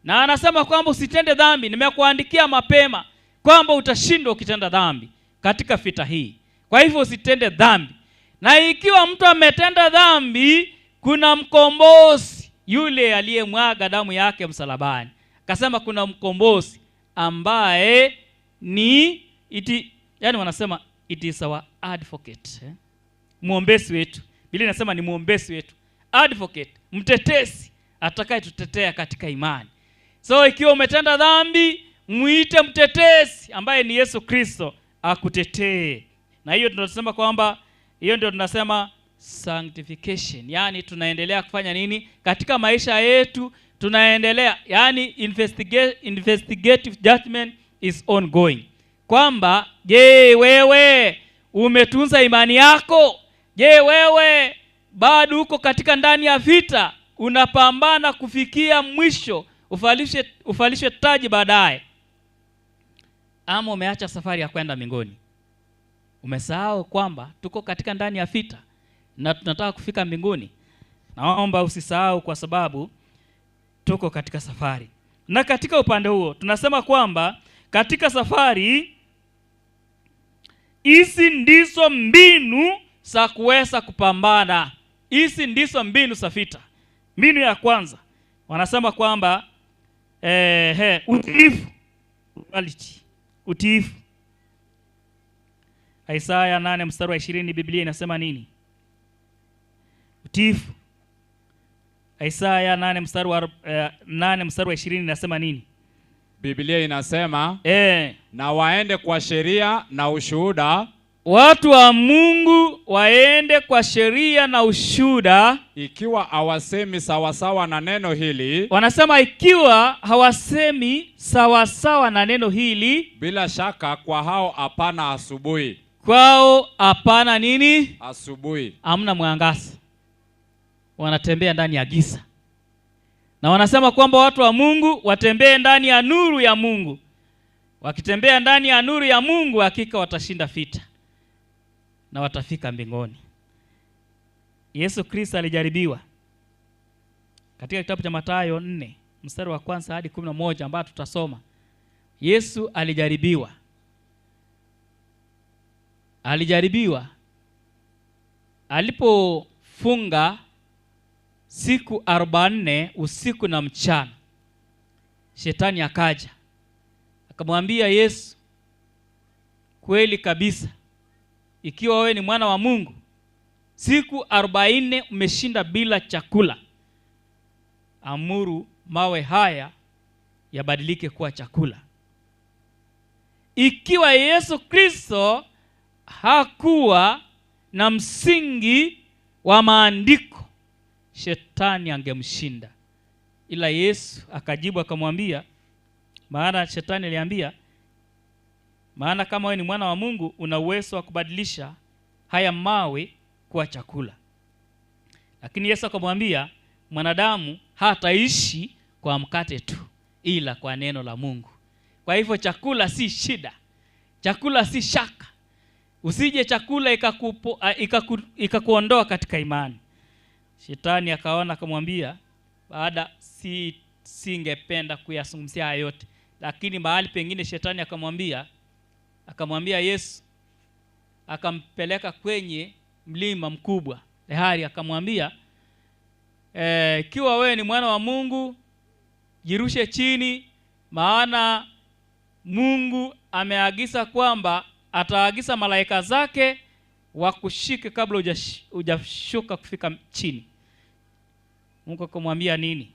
Na anasema kwamba usitende dhambi. Nimekuandikia mapema kwamba utashindwa ukitenda dhambi katika vita hii. Kwa hivyo usitende dhambi. Na ikiwa mtu ametenda dhambi, kuna mkombozi yule aliyemwaga damu yake msalabani. Akasema kuna mkombozi ambaye ni yani wanasema it is our advocate, Muombezi wetu. Biblia inasema ni muombezi wetu. Advocate, mtetezi atakayetutetea katika imani. So ikiwa umetenda dhambi, muite mtetezi ambaye ni Yesu Kristo akutetee. Na hiyo tunasema kwamba hiyo ndio tunasema sanctification. Yani tunaendelea kufanya nini katika maisha yetu? Tunaendelea, yani investigative judgment is ongoing. Kwamba je, wewe umetunza imani yako? Je, wewe bado uko katika ndani ya vita, unapambana kufikia mwisho, ufalishwe taji baadaye? Ama umeacha safari ya kwenda mbinguni? Umesahau kwamba tuko katika ndani ya vita na tunataka kufika mbinguni. Naomba usisahau, kwa sababu tuko katika safari. Na katika upande huo tunasema kwamba katika safari hizi ndizo mbinu za kuweza kupambana. Hizi ndizo mbinu za vita. Mbinu ya kwanza wanasema kwamba utiifu. Utiifu. Isaya 8 mstari wa 20, Biblia inasema nini? Utiifu. Isaya 8 mstari wa 8 mstari wa 20 inasema nini? Biblia inasema na waende kwa sheria na ushuhuda. Watu wa Mungu waende kwa sheria na ushuhuda. Ikiwa hawasemi sawasawa na neno hili, wanasema ikiwa hawasemi sawasawa na neno hili, bila shaka kwa hao hapana asubuhi. Kwao hapana nini? Asubuhi. Hamna mwangaza. Wanatembea ndani ya giza. Na wanasema kwamba watu wa Mungu watembee ndani ya nuru ya Mungu. Wakitembea ndani ya nuru ya Mungu, hakika watashinda vita na watafika mbinguni. Yesu Kristo alijaribiwa katika kitabu cha Mathayo 4 mstari wa 1 hadi 11 ambao tutasoma. Yesu alijaribiwa. Alijaribiwa alipofunga siku 40 usiku na mchana. Shetani akaja akamwambia Yesu, kweli kabisa ikiwa wewe ni mwana wa Mungu, siku 40 umeshinda bila chakula, amuru mawe haya yabadilike kuwa chakula. Ikiwa Yesu Kristo hakuwa na msingi wa maandiko, shetani angemshinda. Ila Yesu akajibu akamwambia, maana shetani aliambia, maana kama wewe ni mwana wa Mungu una uwezo wa kubadilisha haya mawe kuwa chakula. Lakini Yesu akamwambia, mwanadamu hataishi kwa mkate tu, ila kwa neno la Mungu. Kwa hivyo chakula si shida, chakula si shaka. Usije chakula ikakuondoa katika imani. Shetani akaona akamwambia, baada singependa kuyazungumzia haya yote, lakini mahali pengine shetani akamwambia Yesu, akampeleka kwenye mlima mkubwa Lehari, akamwambia ikiwa wewe ni mwana wa Mungu jirushe chini, maana Mungu ameagiza kwamba ataagiza malaika zake wakushike kabla hujashuka kufika chini. Mungu akamwambia nini?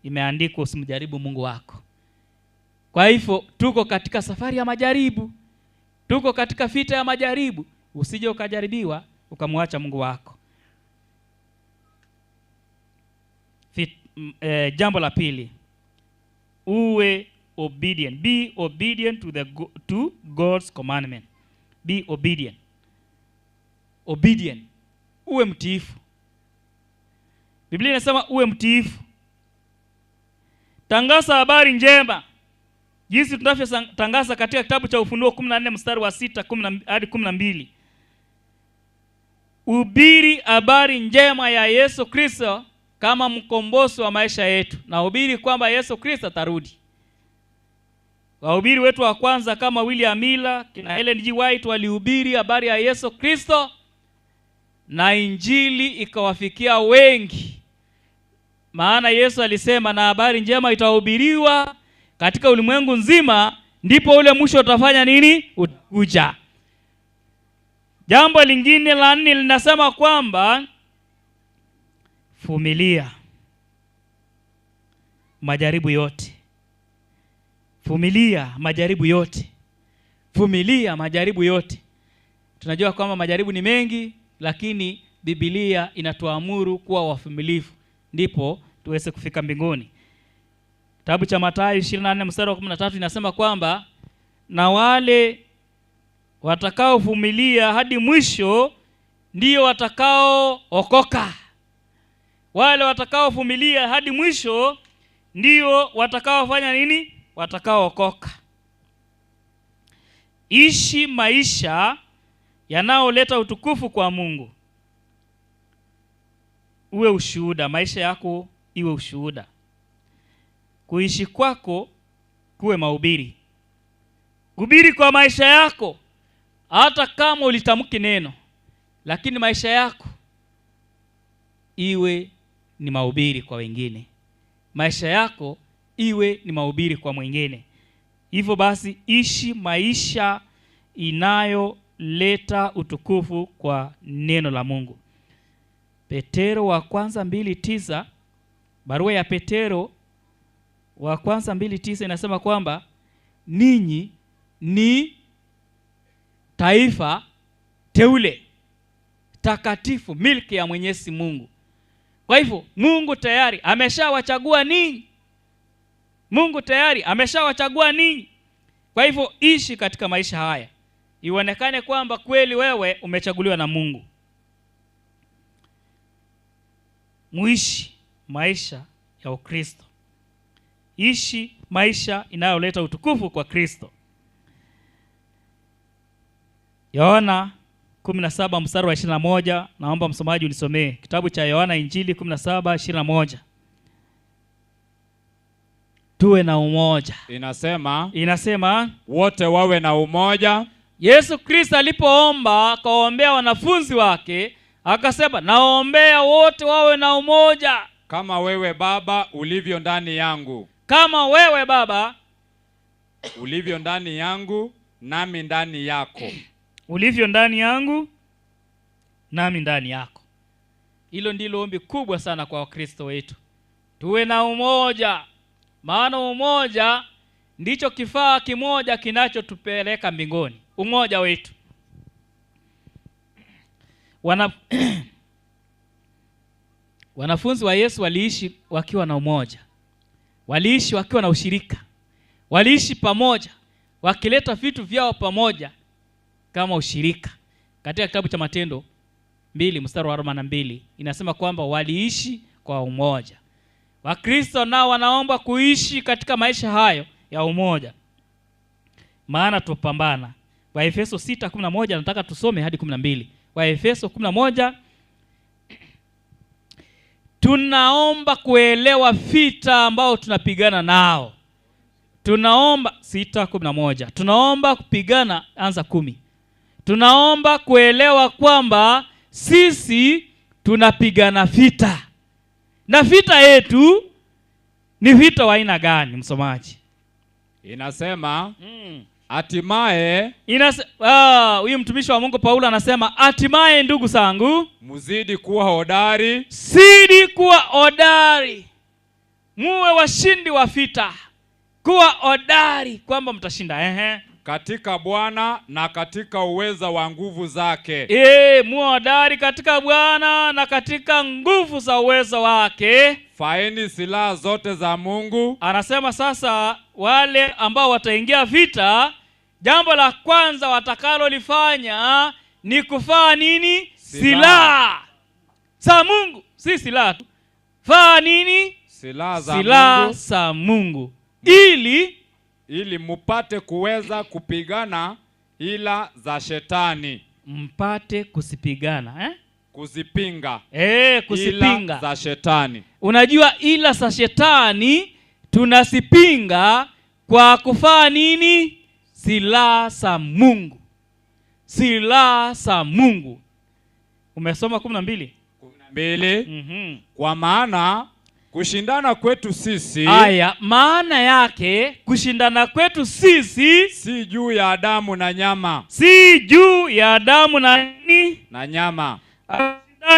Imeandikwa, usimjaribu Mungu wako. Kwa hivyo tuko katika safari ya majaribu, tuko katika vita ya majaribu. Usije ukajaribiwa ukamwacha Mungu wako. Jambo la pili, uwe obedient. Be obedient to God's commandment. Be obedient. Obedient. Uwe mtiifu. Biblia inasema uwe mtiifu. Tangaza habari njema jinsi tunavyotangaza katika kitabu cha Ufunuo 14 mstari wa 6 hadi 12. Hubiri habari njema ya Yesu Kristo kama mkombozi wa maisha yetu, na hubiri kwamba Yesu Kristo atarudi. Wahubiri wetu wa kwanza kama William Miller na Ellen G. White walihubiri habari ya Yesu Kristo na injili ikawafikia wengi. Maana Yesu alisema na habari njema itahubiriwa katika ulimwengu nzima, ndipo ule mwisho utafanya nini? Utakuja. Jambo lingine la nne linasema kwamba vumilia majaribu yote. Vumilia majaribu yote. Vumilia majaribu yote. Tunajua kwamba majaribu ni mengi, lakini Biblia inatuamuru kuwa wavumilivu ndipo tuweze kufika mbinguni. Kitabu cha Mathayo 24 mstari wa 13 inasema kwamba na wale watakaovumilia hadi mwisho ndio watakaookoka. Wale watakaovumilia hadi mwisho ndio watakaofanya nini? Watakaookoka. Ishi maisha yanayoleta utukufu kwa Mungu. Uwe ushuhuda, maisha yako iwe ushuhuda. Kuishi kwako kuwe mahubiri. Hubiri kwa maisha yako, hata kama ulitamki neno, lakini maisha yako iwe ni mahubiri kwa wengine. Maisha yako iwe ni mahubiri kwa mwingine. Hivyo basi ishi maisha inayoleta utukufu kwa neno la Mungu. Petero wa kwanza 2:9, barua ya Petero Wa kwanza 2:9 inasema kwamba ninyi ni taifa teule, takatifu, milki ya Mwenyezi Mungu. Kwa hivyo Mungu tayari ameshawachagua ninyi. Mungu tayari ameshawachagua ninyi. Kwa hivyo ishi katika maisha haya, ionekane kwamba kweli wewe umechaguliwa na Mungu. Muishi maisha ya Ukristo. Ishi maisha inayoleta utukufu kwa Kristo. Yohana 17 mstari wa 21, naomba msomaji unisomee. Kitabu cha Yohana Injili 17:21. Tuwe na umoja. Inasema wote wawe na umoja. Yesu Kristo alipoomba akaombea wanafunzi wake, akasema naombea wote wawe na umoja, kama wewe Baba ulivyo ndani yangu. Kama wewe Baba ulivyo ndani yangu nami ndani yako. Ulivyo ndani yangu nami ndani yako. Hilo ndilo ombi kubwa sana kwa Wakristo wetu. Tuwe na umoja. Maana umoja ndicho kifaa kimoja kinachotupeleka mbinguni. Umoja wetu. Wanafunzi wa Yesu waliishi wakiwa na umoja. Waliishi wakiwa na ushirika. Waliishi pamoja, wakileta vitu vyao pamoja kama ushirika. Katika kitabu cha Matendo 2 mstari wa 42 inasema kwamba waliishi kwa umoja. Wakristo nao wanaomba kuishi katika maisha hayo ya umoja. Maana tupambana. Waefeso 6:11 nataka tusome hadi 12. Waefeso 11, tunaomba kuelewa vita ambao tunapigana nao. Tunaomba 6:11. Tunaomba kupigana, anza 10. Tunaomba kuelewa kwamba sisi tunapigana vita. Na vita yetu ni vita wa aina gani, msomaji? Inasema hatimaye, huyu mtumishi wa Mungu Paulo anasema hatimaye ndugu zangu, muzidi kuwa hodari, zidi kuwa hodari, muwe washindi wa vita. Kuwa hodari kwamba mtashinda. Katika Bwana na katika uweza wa nguvu zake. Muwe hodari katika Bwana na katika nguvu za uwezo wake. Faeni silaha zote za Mungu. Anasema sasa wale ambao wataingia vita, jambo la kwanza watakalolifanya ni kufaa nini? Silaha za Mungu. Si silaha tu. Faa nini? Silaha za Mungu. Silaha za Mungu. Ili mupate kuweza kupigana ila za shetani. Mpate kusipigana, Kuzipinga. Kusipinga. Ila za shetani. Unajua ila za shetani tunasipinga kwa kufaa nini? Silaha za Mungu. Silaha za Mungu. Umesoma 12? 12. Kwa maana kushindana kwetu sisi, aya, maana yake kushindana kwetu sisi si juu ya damu na nyama. Si juu ya damu na nini? Na nyama.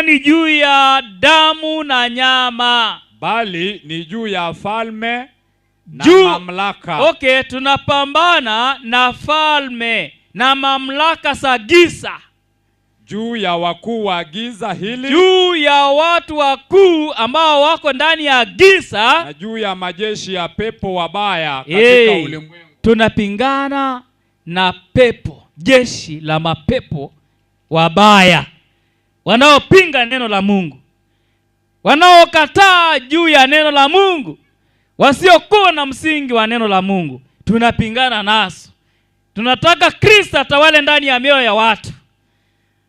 Ni juu ya damu na nyama, bali ni juu ya falme na mamlaka. Okay, tunapambana na falme na mamlaka za giza. Juu ya wakuu wa giza hili, juu ya watu wakuu ambao wako ndani ya giza, na juu ya majeshi ya pepo wabaya katika ulimwengu. Tunapingana na pepo, jeshi la mapepo wabaya wanaopinga neno la Mungu, wanaokataa juu ya neno la Mungu, wasiokuwa na msingi wa neno la Mungu. Tunapingana naso. Tunataka Kristo atawale ndani ya mioyo ya watu.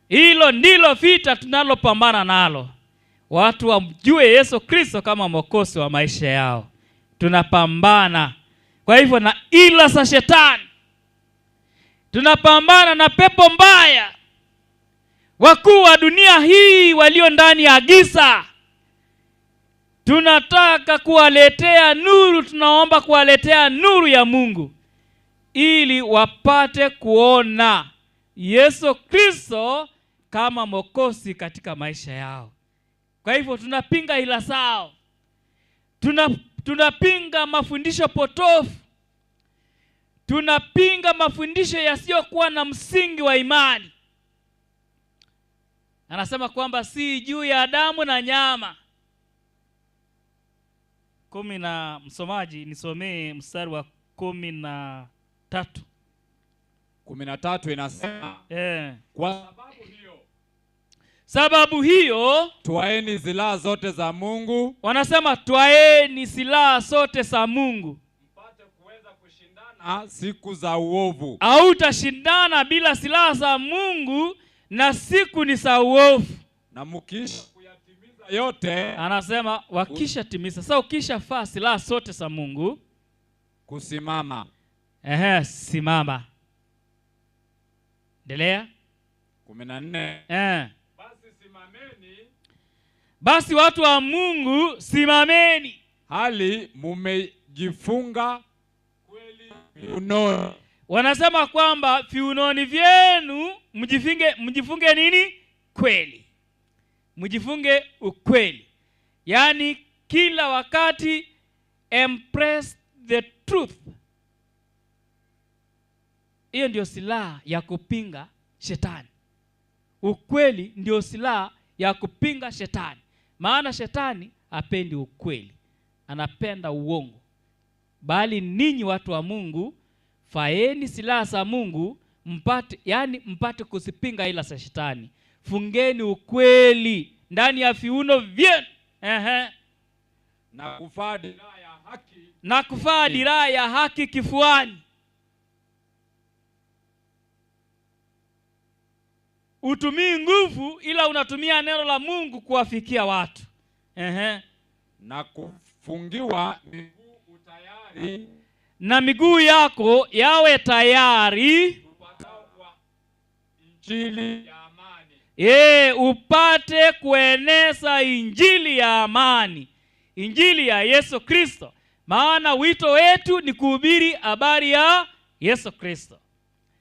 Hilo ndilo vita tunalopambana nalo. Watu wamjue Yesu Kristo kama Mwokozi wa maisha yao. Tunapambana kwa hivyo na ila za shetani. Tunapambana na pepo mbaya, wakuu wa dunia hii walio ndani ya giza. Tunataka kuwaletea nuru, tunaomba kuwaletea nuru ya Mungu ili wapate kuona Yesu Kristo kama Mwokozi katika maisha yao. Kwa hivyo tunapinga ila zao. Tunapinga mafundisho potofu. Tunapinga mafundisho yasiyokuwa na msingi wa imani. Anasema kwamba si juu ya damu na nyama. 10 na msomaji nisomee mstari wa 13. 13 inasema kwa sababu hiyo twaeni silaha zote za Mungu. Wanasema twaeni silaha zote za Mungu mpate kuweza kushindana siku za uovu. Hautashindana bila silaha za Mungu, na siku ni za uovu. Na mkisha kuyatimiza yote, anasema wakishatimiza. Sasa ukishafaa silaha zote za Mungu, kusimama. Simama. Endelea. 14. Basi watu wa Mungu simameni, hali mumejifunga kweli viunoni. Wanasema kwamba viunoni vyenu mjifunge nini? Kweli. Mjifunge ukweli. Yaani kila wakati embrace the truth. Hiyo ndio silaha ya kupinga shetani. Ukweli ndio silaha ya kupinga shetani. Maana shetani hapendi ukweli, anapenda uongo. Bali ninyi watu wa Mungu faeni silaha za Mungu mpate, yani mpate kusipinga ila za shetani. Fungeni ukweli ndani ya viuno vyenu. Na kuvaa diraa ya haki, na kuvaa diraa ya haki kifuani. Utumii nguvu ila unatumia neno la Mungu kuwafikia watu. Na kufungiwa miguu utayari, na miguu yako yawe tayari injili ya amani. Upate kueneza injili ya amani, injili ya Yesu Kristo. Maana wito wetu ni kuhubiri habari ya Yesu Kristo.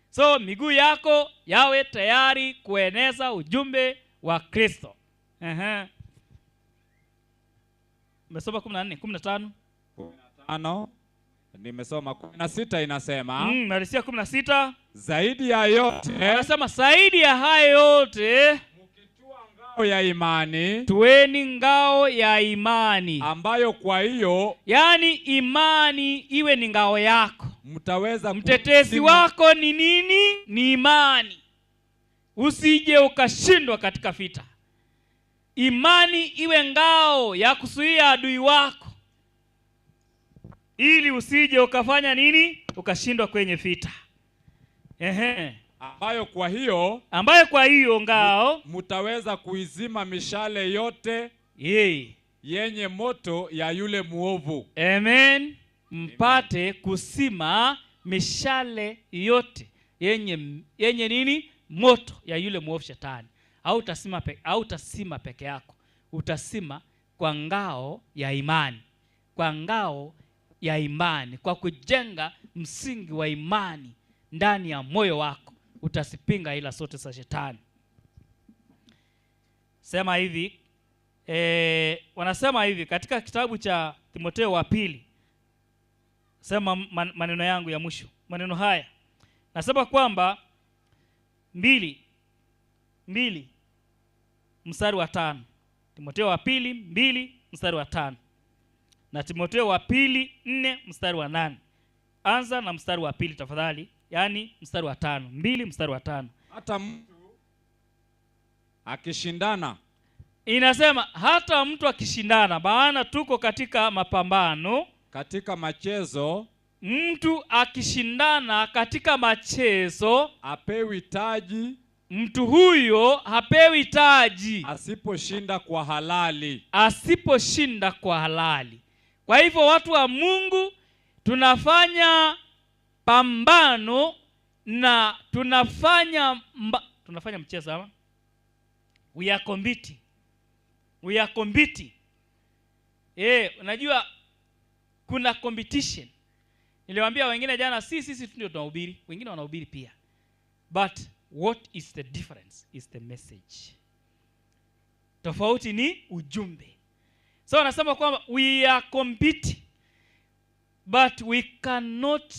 So miguu yako yawe tayari kueneza ujumbe wa Kristo. Nimesoma 14, 15. 15. Nimesoma 16 inasema. Malizia 16. Zaidi ya yote. Anasema zaidi ya hayo yote, mkitua ngao ya imani, tueni ngao ya imani, ambayo kwa hiyo, yani imani iwe ni ngao yako. Mtaweza. Mtetezi wako ni nini? Ni imani. Usije ukashindwa katika vita. Imani iwe ngao ya kuzuia adui wako, ili usije ukafanya nini? Ukashindwa kwenye vita. Ambayo kwa hiyo, ambayo kwa hiyo ngao mtaweza kuizima mishale yote yenye moto ya yule muovu. Amen. Mpate kusima mishale yote yenye nini? Moto ya yule muovu shetani. Hautasima peke yako. Utasima kwa ngao ya imani. Kwa ngao ya imani, kwa kujenga msingi wa imani ndani ya moyo wako, utasipinga ila sote za shetani. Sema hivi, wanasema hivi katika kitabu cha Timotheo wa pili. Sema maneno yangu ya mwisho, maneno haya. Nasema kwamba 2 mstari wa 5. Timotheo wa pili 2 mstari wa 5. Na Timotheo wa pili 4 mstari wa 8. Anza na mstari wa pili tafadhali, yani mstari wa 5. 2 mstari wa 5. Hata mtu akishindana, inasema hata mtu akishindana, maana tuko katika mapambano, katika machezo. Mtu akishindana katika machezo apewi taji, mtu huyo hapewi taji asiposhinda kwa halali. Asiposhinda kwa halali. Kwa hivyo watu wa Mungu tunafanya pambano na tunafanya mchezo ama? We are competing. We are competing. Unajua kuna competition. Niliwaambia wengine jana, sisi ndio tunahubiri, wengine wanahubiri pia. But what is the difference is the message. Tofauti ni ujumbe. So anasema kwamba we are competing. But we cannot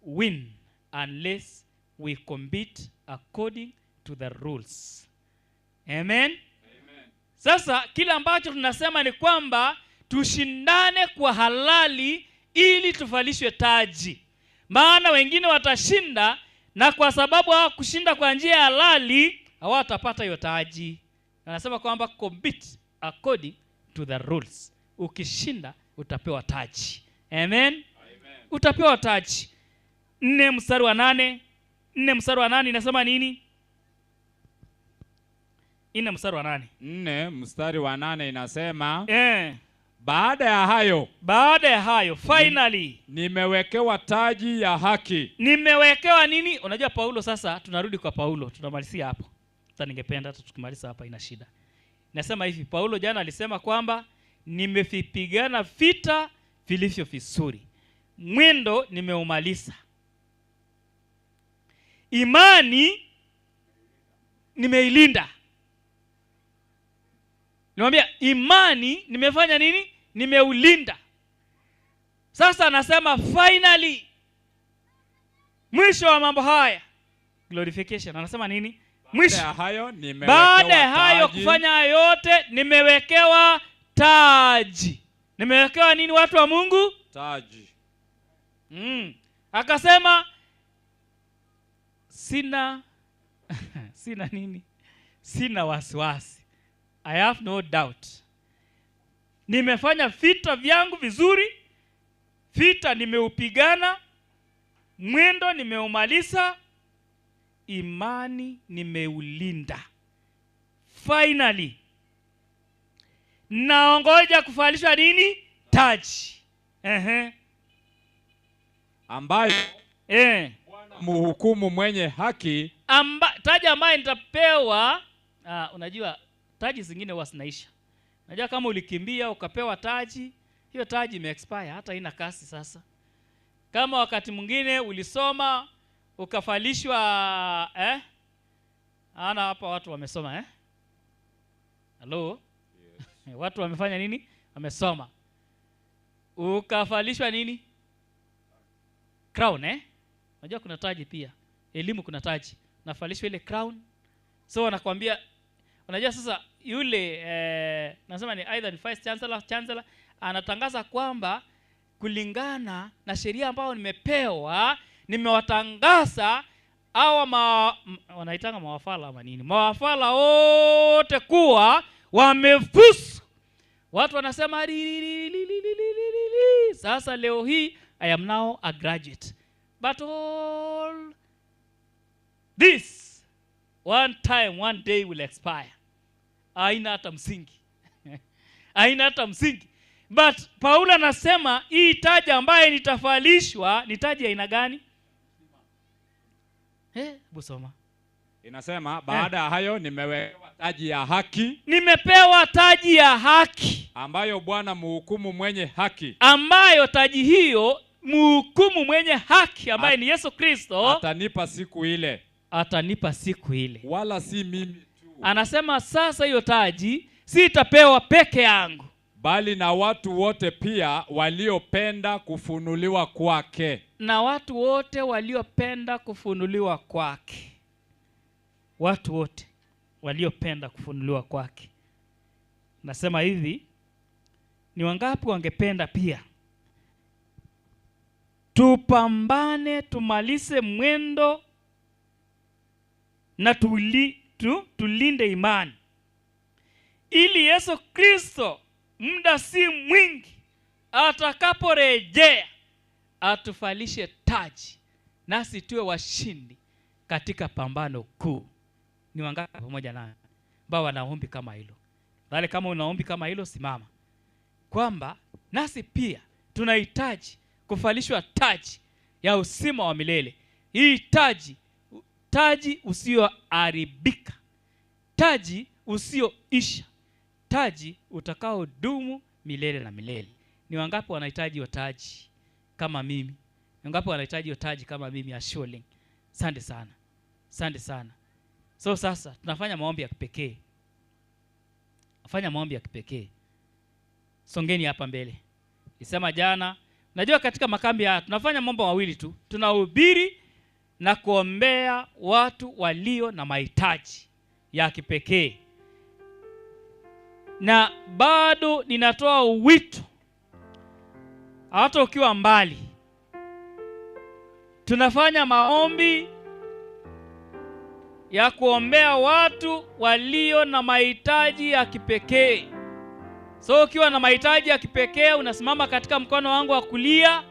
win unless we compete according to the rules. Amen? Amen. Sasa kila ambacho tunasema ni kwamba tushindane kwa halali ili tuvalishwe taji. Maana wengine watashinda, na kwa sababu hawakushinda kwa njia ya halali hawatapata hiyo taji. Anasema kwamba compete according to the rules. Ukishinda utapewa taji. Amen? Amen. Utapewa taji. 4 mstari wa 8. 4 mstari wa 8 inasema nini? 4 mstari wa 8. 4 mstari wa 8 inasema Baada ya hayo finally nimewekewa taji ya haki. Nimewekewa nini? Unajua Paulo, sasa tunarudi kwa Paulo, tunamalizia hapo. Sasa ningependa hata tukimaliza hapa ina shida. Nasema hivi, Paulo jana alisema kwamba nimevipigana vita vilivyo vizuri, mwendo nimeumaliza, imani nimeilinda. Nimwambia imani nimefanya nini? Nimeulinda. Sasa anasema finally, mwisho wa mambo haya, glorification. Anasema nini? Mwisho. Baada ya hayo kufanya yote, nimewekewa taji. Nimewekewa nini, watu wa Mungu? Taji. Akasema sina sina nini? Sina wasiwasi. I have no doubt. Nimefanya vita vyangu vizuri, vita nimeupigana, mwendo nimeumaliza, imani nimeulinda. Finally naongoja kuvalishwa nini? Taji. Ambayo mhukumu mwenye haki, taji ambayo nitapewa. Unajua taji zingine huwa zinaisha. Unajua kama ulikimbia ukapewa taji, hiyo taji ime-expire, hata haina kasi sasa. Kama wakati mwingine ulisoma ukafalishwa ana hapa watu wamesoma Hello? Yes. Watu wamefanya nini? Wamesoma. Ukafalishwa nini? Crown Unajua kuna taji pia. Elimu kuna taji. Unafalishwa ile crown. So wanakuambia, unajua sasa yule nasema ni either ni vice chancellor, anatangaza kwamba kulingana na sheria ambayo nimepewa, nimewatangaza hawa wanaitanga mawafala ama nini? Mawafala wote kuwa wamefusu. Watu wanasema li, li, li, li, li. Sasa leo hii I am now a graduate. But all this one time, one day will expire. Haina hata msingi. Haina hata msingi. But Paulo anasema hii taji ambaye nitafalishwa ni taji aina gani? Busoma. Inasema baada ya hayo nimewekewa taji ya haki. Nimepewa taji ya haki ambayo Bwana mhukumu mwenye haki, ambayo taji hiyo mhukumu mwenye haki ambaye ni Yesu Kristo atanipa siku ile. Atanipa siku ile. Wala si mimi tu. Anasema sasa hiyo taji sitapewa peke yangu, bali na watu wote pia waliopenda kufunuliwa kwake. Na watu wote waliopenda kufunuliwa kwake. Watu wote waliopenda kufunuliwa kwake. Nasema hivi, ni wangapi wangependa pia tupambane, tumalize mwendo na tulinde imani, ili Yesu Kristo muda si mwingi atakaporejea atufalishe taji, nasi tuwe washindi katika pambano kuu. Ni wangapi pamoja na ambao wanaombi kama hilo? Dale, kama unaombi kama hilo, simama. Kwamba nasi pia tunahitaji kufalishwa taji ya uzima wa milele. Hii taji, taji usioharibika, taji usioisha, taji utakaodumu milele na milele. Ni wangapi wanahitaji hiyo taji kama mimi? Ni wangapi wanahitaji hiyo taji kama mimi Ashuling? Asante sana. Asante sana. So sasa tunafanya maombi ya kipekee. Fanya maombi ya kipekee. Songeni hapa mbele. Isema jana, najua katika makambi haya tunafanya mambo mawili tu. Tunahubiri na kuombea watu walio na mahitaji ya kipekee. Na bado ninatoa wito, hata ukiwa mbali, tunafanya maombi ya kuombea watu walio na mahitaji ya kipekee. So ukiwa na mahitaji ya kipekee unasimama katika mkono wangu wa kulia.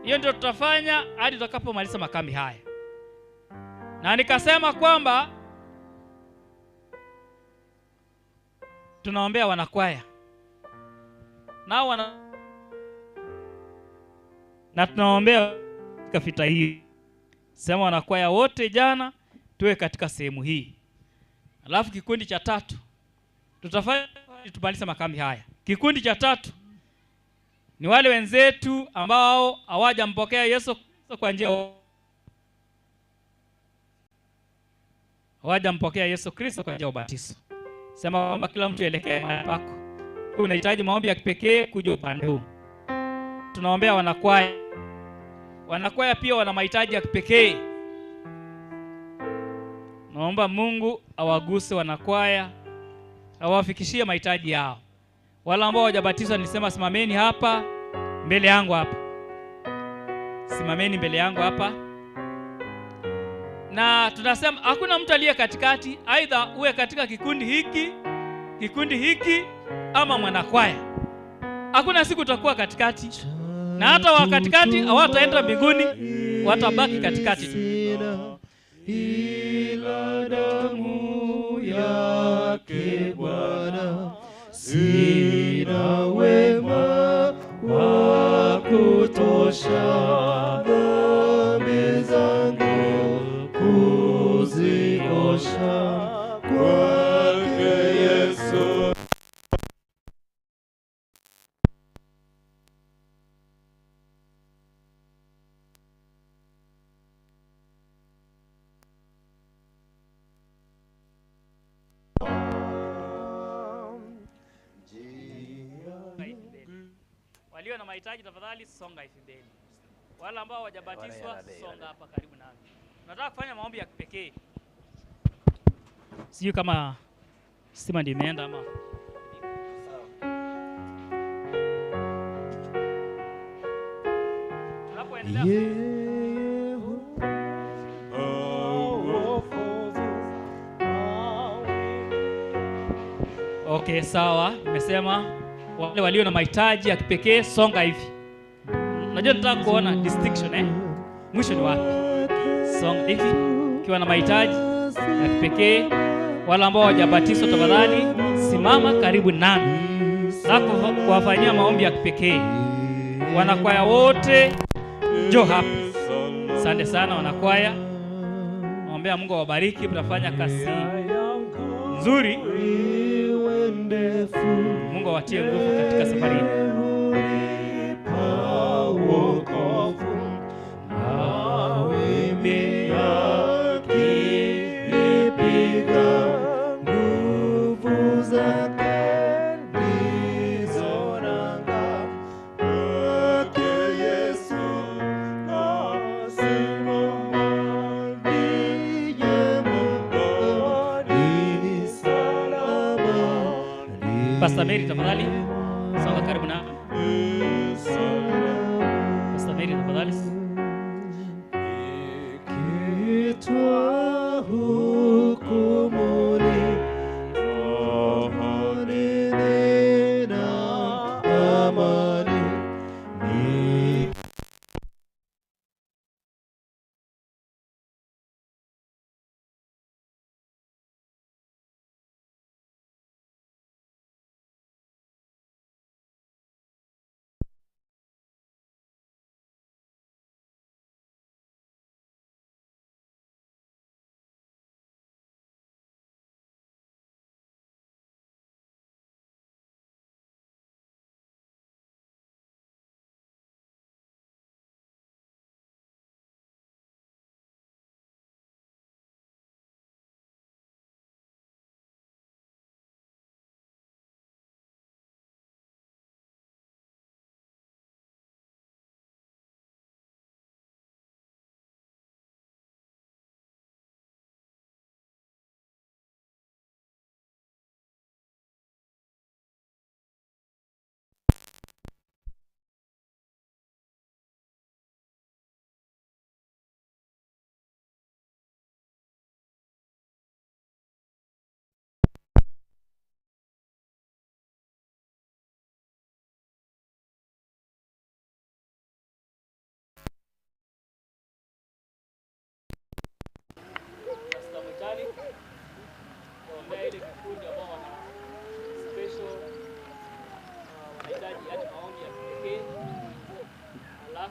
Hiyo ndio tutafanya hadi tutakapomaliza makambi haya. Na nikasema kwamba tunaombea wanakwaya. Na tunaombea katika vita hii. Sema wanakwaya wote jana tuwe katika sehemu hii. Alafu kikundi cha tatu tutafanya tumalize makambi haya. Kikundi cha tatu ni wale wenzetu ambao hawajampokea Yesu kwa njia, hawajampokea Yesu Kristo kwa njia ya ubatizo. Sema kwamba kila mtu elekee mahali pako. Unahitaji maombi ya kipekee kuja upande huu. Tunaombea wanakwaya. Wanakwaya pia wana mahitaji ya kipekee. Naomba Mungu awaguse wanakwaya, awafikishie mahitaji yao. Wale ambao hawajabatizwa nilisema simameni hapa mbele yangu hapa. Simameni mbele yangu hapa. Na tunasema hakuna mtu aliye katikati, aidha uwe katika kikundi hiki, kikundi hiki ama mwanakwaya. Hakuna siku utakuwa katikati. Na hata wa katikati hawataenda mbinguni, watabaki katikati tu. Ila damu yake Bwana, sina wema wa kutosha, dhambi zangu kuziosha, kwake Yesu. Walio na mahitaji tafadhali songa hivi mbele. Wale ambao hawajabatizwa songa hapa karibu nami. Nataka kufanya maombi ya kipekee. Sijui kama stima ndio imeenda ama. Tunapoendelea Okay, sawa. Nimesema wale walio na mahitaji ya kipekee songa hivi. Najua nataka kuona distinction Mwisho ni wapi? Songa hivi ukiwa na mahitaji ya kipekee. Wale ambao hawajabatizwa tafadhali simama karibu nami. Nataka kuwafanyia maombi ya kipekee. Wanakwaya wote njoo hapa. Asante sana wanakwaya. Naombea Mungu awabariki, mtafanya kazi nzuri. Mungu awatie nguvu katika safari hii. Pastor Mary tafadhali songa karibu na Pastor Mary tafadhali. Kitwa hukumuni rohoni nina amani ni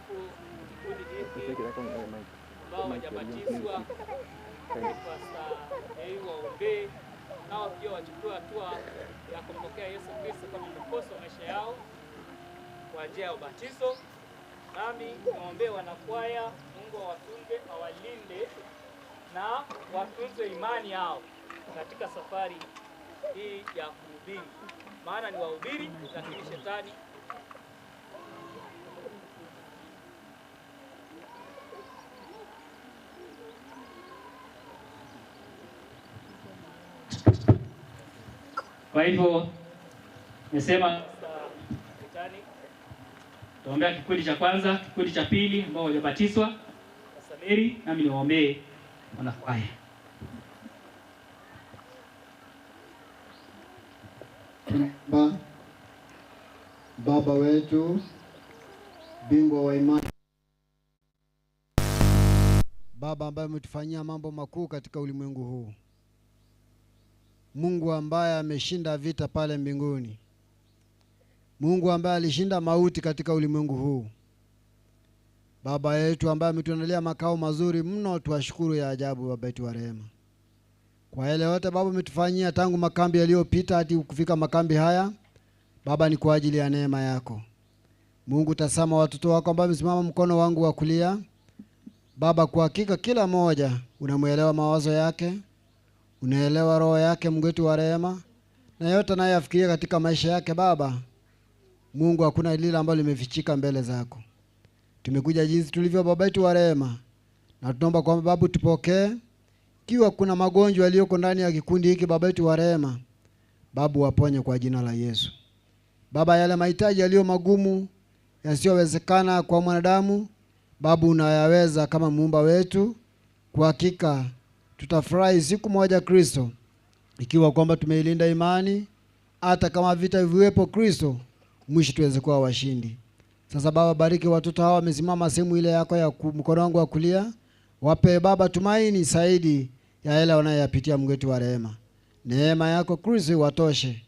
Alafu kikundi hiki ambao hawajabatizwa, Pastor Dei waombee nao pia wachukue hatua ya kumpokea Yesu Kristo kama Mwokozi wa maisha yao kwa njia ya ubatizo. Nami niwaombee wanakwaya, Mungu awatunze, awalinde na watunze imani yao katika safari hii ya kuhubiri, maana ni wahubiri, lakini shetani Kwa hivyo nimesema shetani, tuombea kikundi cha kwanza, kikundi cha pili ambao hawajabatizwa, Samiri, nami niwaombee wanakwaya. Tunaomba. Baba wetu, bingwa wa imani, Baba ambaye umetufanyia mambo makuu katika ulimwengu huu, Mungu ambaye ameshinda vita pale mbinguni, Mungu ambaye alishinda mauti katika ulimwengu huu, Baba yetu ambaye ametuandalia makao mazuri mno, tuwashukuru ya ajabu, Baba yetu wa rehema, kwa yale yote Baba umetufanyia tangu makambi yaliyopita hadi kufika makambi haya. Baba, ni kwa ajili ya neema yako. Mungu, tazama watoto wako ambao wamesimama mkono wangu wa kulia. Baba, kwa hakika kila mmoja unamuelewa mawazo yake, unaelewa roho yake, Mungu wetu wa rehema, na yote anayoyafikiria katika maisha yake. Baba Mungu, hakuna lile ambalo limefichika mbele zako. Tumekuja jinsi tulivyo, Baba yetu wa rehema, na tunaomba kwamba Baba tupokee. Kiwa kuna magonjwa yaliyoko ndani ya kikundi hiki, Baba yetu wa rehema, Babu waponye kwa jina la Yesu. Baba, yale mahitaji yaliyo magumu yasiyowezekana kwa mwanadamu, Babu unayaweza kama muumba wetu. Kwa hakika tutafurahi siku moja Kristo, ikiwa kwamba tumeilinda imani, hata kama vita viwepo Kristo, mwisho tuweze kuwa washindi. Sasa Baba, bariki watoto hawa wamesimama sehemu ile yako ya mkono wangu wa kulia. Wape Baba tumaini zaidi ya yale wanayoyapitia, Mungu wetu wa rehema. Neema yako Kristo iwatoshe,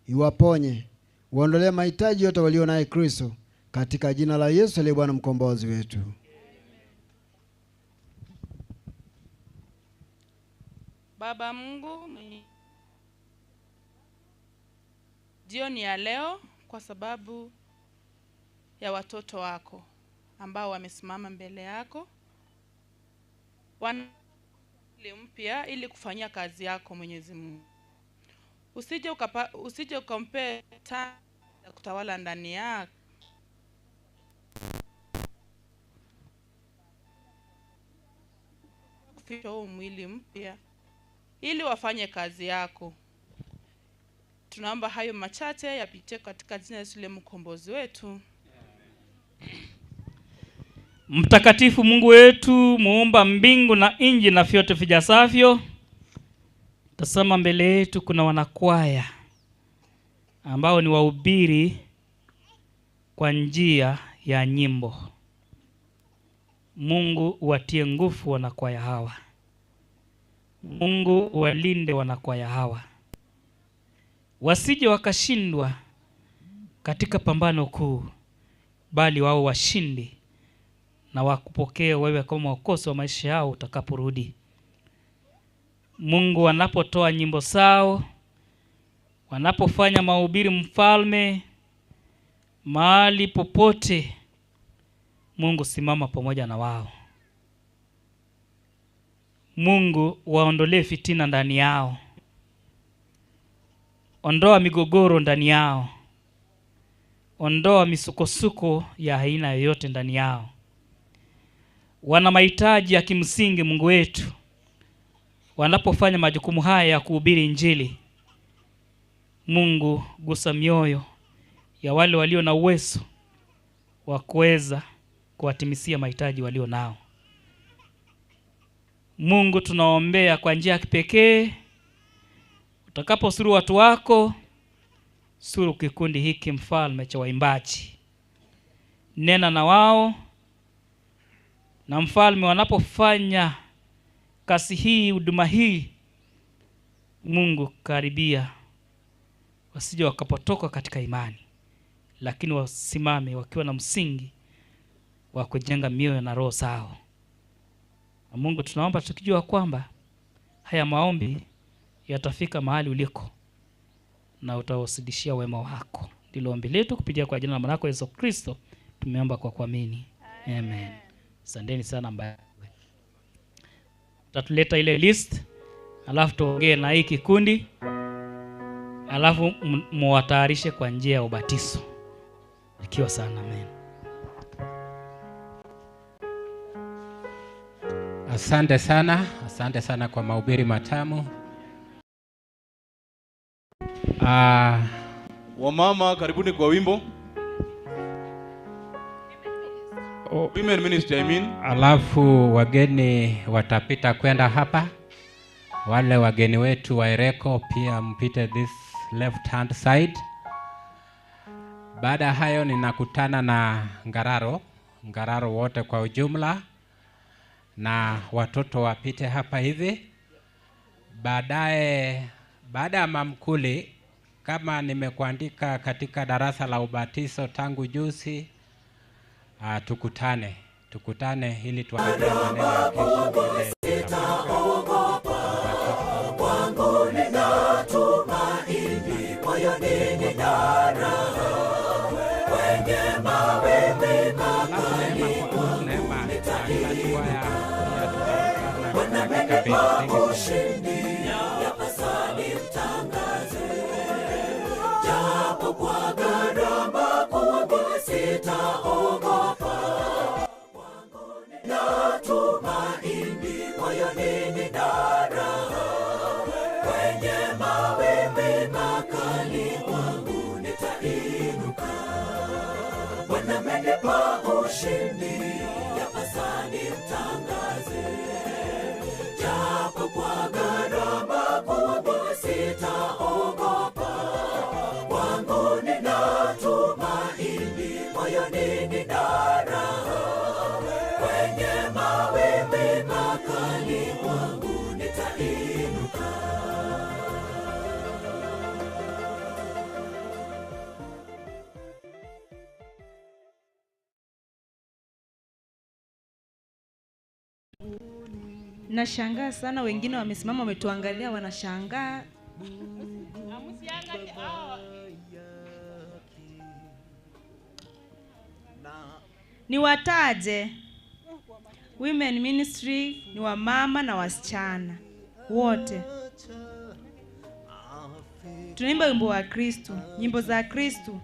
iwaponye, uondolee mahitaji yote walio naye Kristo, katika jina la Yesu aliye Bwana mkombozi wetu. Baba Mungu, jioni ya leo, kwa sababu ya watoto wako ambao wamesimama mbele yako, wana mpya ili kufanyia kazi yako Mwenyezi Mungu. Usije ukampe taa ya kutawala ndani yako. Kuficha huu mwili mpya ili wafanye kazi yako. Tunaomba hayo machache yapitie katika jina la Yesu mkombozi wetu. Mtakatifu Mungu wetu, muumba mbingu na nchi na vyote vijasavyo, tazama mbele yetu kuna wanakwaya ambao ni wahubiri kwa njia ya nyimbo. Mungu uwatie nguvu wanakwaya hawa. Mungu uwalinde wanakwaya hawa, wasije wakashindwa katika pambano kuu, bali wao washindi na wakupokee wewe kama Mwokozi wa maisha yao utakaporudi. Mungu, wanapotoa nyimbo zao, wanapofanya mahubiri, mfalme, mahali popote, Mungu simama pamoja na wao. Mungu waondolee fitina ndani yao, ondoa migogoro ndani yao, ondoa misukosuko ya aina yoyote ndani yao. Wana mahitaji ya kimsingi, Mungu wetu, wanapofanya majukumu haya ya kuhubiri Injili. Mungu, gusa mioyo ya wale walio na uwezo wa kuweza kuwatimizia mahitaji walio nao. Mungu, tunaombea kwa njia ya kipekee, utakaposuru watu wako, suru kikundi hiki mfalme cha waimbaji. Nena na wao, na mfalme, wanapofanya kazi hii, huduma hii, Mungu karibia, wasije wakapotoka katika imani, lakini wasimame wakiwa na msingi wa kujenga mioyo na roho zao. Na Mungu, tunaomba tukijua kwamba haya maombi yatafika mahali uliko na utawasidishia wema wako. Ndilo ombi letu kupitia kwa jina la mwanako Yesu Kristo, tumeomba kwa kuamini. Amen. Asanteni sana mbaya. Tutatuleta ile list, alafu tuongee na hii kikundi, alafu muwatayarishe kwa njia ya ubatizo. Ikiwa sana, amen. Asante sana, asante sana kwa mahubiri matamu. Wamama karibuni kwa wimbo. Women ministry, I mean. Alafu wageni watapita kwenda hapa. Wale wageni wetu wa Ereko pia mpite this left hand side. Baada hayo ninakutana na Ngararo, Ngararo wote kwa ujumla, na watoto wapite hapa hivi. Baadaye, baada ya mamkuli, kama nimekuandika katika darasa la ubatizo tangu juzi, tukutane ili tuangalie maneno ya kesho. Kwangu ninatumaini, moyoni nina raha, kwenye mawimbi makali kwangu nitainuka. Bwana amenipa ushindi, yapasa nimtangaze, japo kwa gharama kubwa sitaogopa. Kwangu ninatumaini, moyoni nina raha, kwenye mawimbi makali kwangu nitainuka. Bwana amenipa ushindi, yapasa nimtangaze, japo kwa gharama kubwa sitaogopa. Kwangu ninatumaini, moyoni nina raha, kwenye mawimbi makali kwangu nitainuka. Nashangaa sana, wengine wamesimama wametuangalia wanashangaa. Niwataje? Women Ministry ni wamama na wasichana wote. Tunaimba wimbo wa Kristo, nyimbo za Kristo.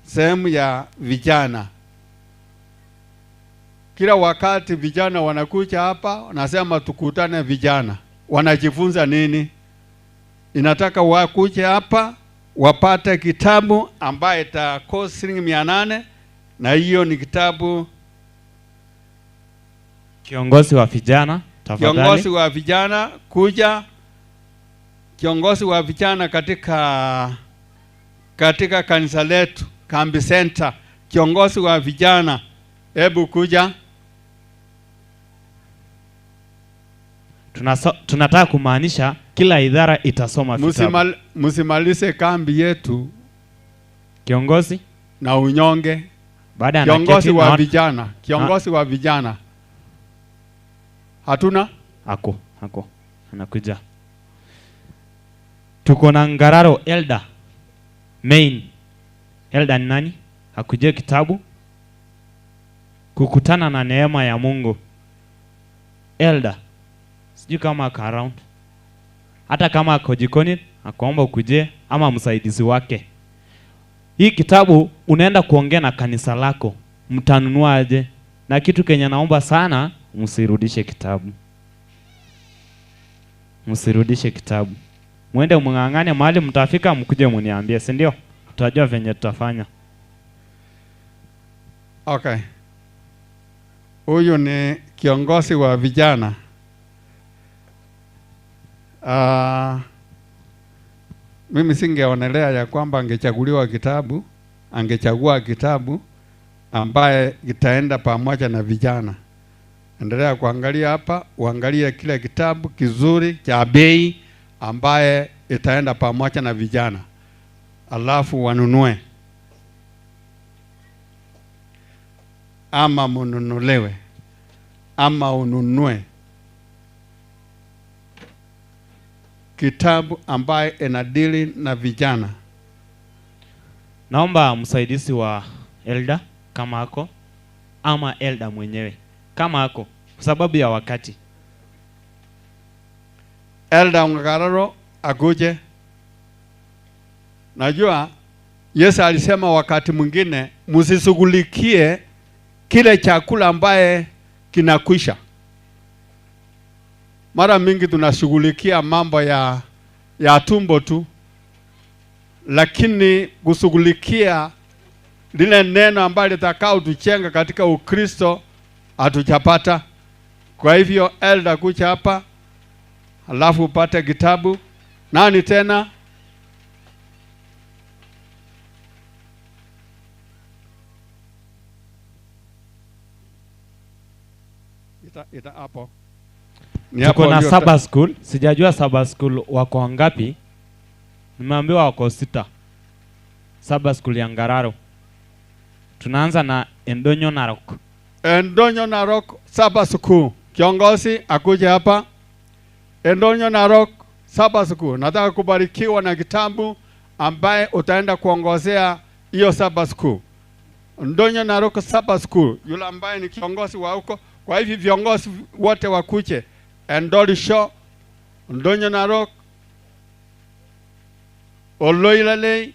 sehemu ya vijana. Kila wakati vijana wanakuja hapa, wanasema tukutane vijana. Wanajifunza nini? Inataka wakuje hapa wapate kitabu ambaye ita cost shilingi 800, na hiyo ni kitabu. Kiongozi wa vijana, tafadhali. Kiongozi wa vijana kuja. Kiongozi wa vijana katika kanisa letu Kambi Center, kiongozi wa vijana, hebu kuja. Tunataka kumaanisha kila idara itasoma vitabu. Msimalize kambi yetu kiongozi na unyonge. Baada ya kiongozi wa vijana, kiongozi wa vijana. Hatuna? Ako anakuja. Tuko na Ngararo Elder main. Elder ni nani? Hakujia kitabu Kukutana na Neema ya Mungu. Elder sijui kama ako around. Hata kama ako jikoni, akaomba ukuje ama msaidizi wake. Hii kitabu unaenda kuongea na kanisa lako, mtanunua aje? Na kitu kenye naomba sana, msirudishe kitabu. Msirudishe kitabu. Muende mng'ang'ane mahali mtafika, mkuje mniambie, si ndio? Tutajua venye tutafanya. Okay. Huyu ni kiongozi wa vijana. Mimi singeonelea ya kwamba angechaguliwa kitabu, angechagua kitabu ambaye itaenda pamoja na vijana. Endelea kuangalia hapa, uangalie kile kitabu kizuri cha bei ambaye itaenda pamoja na vijana. Alafu wanunue ama mununulewe ama ununue kitabu ambaye inadili na vijana. Naomba msaidizi wa elder kama ako, ama elder mwenyewe kama ako, kwa sababu ya wakati. Elder Ngararo akuje. Najua Yesu alisema wakati mwingine msishughulikie kile chakula ambaye kinakwisha. Mara mingi tunashughulikia mambo ya tumbo tu, lakini kushughulikia lile neno ambalo litakao tuchenga katika Ukristo hatujapata. Kwa hivyo elder kuja hapa, alafu upate kitabu. Nani tena? Ita hapo. Tuko na Saba School. Sijajua Saba School wako wangapi. Nimeambiwa wako 6. Saba School ya Ngararo. Tunaanza na Endonyo Narok. Endonyo Narok Saba School. Kiongozi akuje hapa. Endonyo Narok Saba School. Nataka kubarikiwa na kitabu ambaye utaenda kuongozea hiyo Saba School. Endonyo Narok Saba School. Yule ambaye ni kiongozi wa huko. Kwa hivi viongozi wote wakuje. Endolisho, Ndonyo Narok, Oloilale,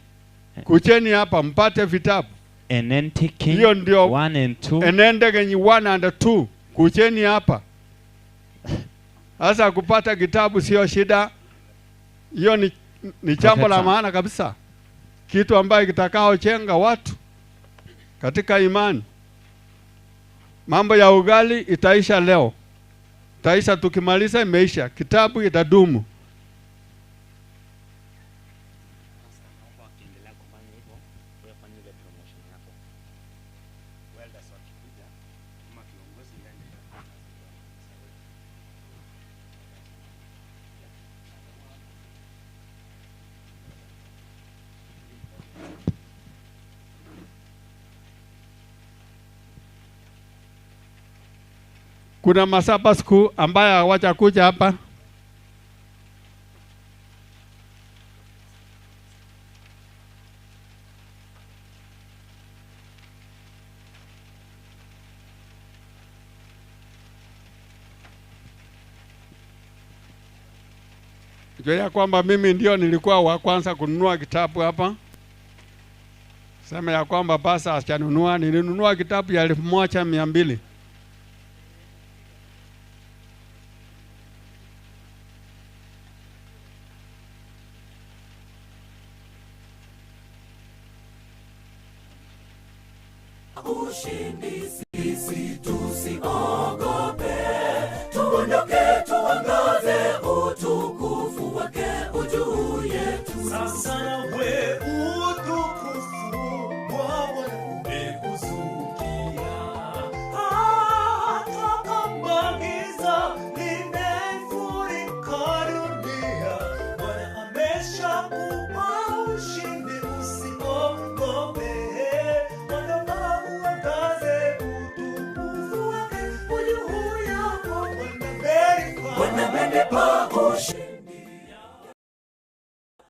kucheni hapa mpate vitabu. Enenteke hiyo ndio 1 and 2. Enenteke 1 and 2. Kucheni hapa. Sasa kupata kitabu sio shida. Hiyo ni jambo la maana kabisa. Kitu ambaye kitakao chenga watu katika imani. Mambo ya ugali itaisha leo. Itaisha tukimaliza imeisha. Kitabu itadumu. Kuna Masaba School ambaye hawajakuja hapa. Jua ya kwamba mimi ndio nilikuwa wa kwanza kununua kitabu hapa. Sema ya kwamba pasa ashanunua, nilinunua kitabu ya 1200. Ushindi sisi tusiogope, tuondoke tuangaze utukufu wake ujuu yetu. Sasa nawe utukufu wa Bwana umekuzukia, hata kama giza limefurika dunia, Bwana ameshakupa ushindi, usiogope. Bwana amenipa ushindi.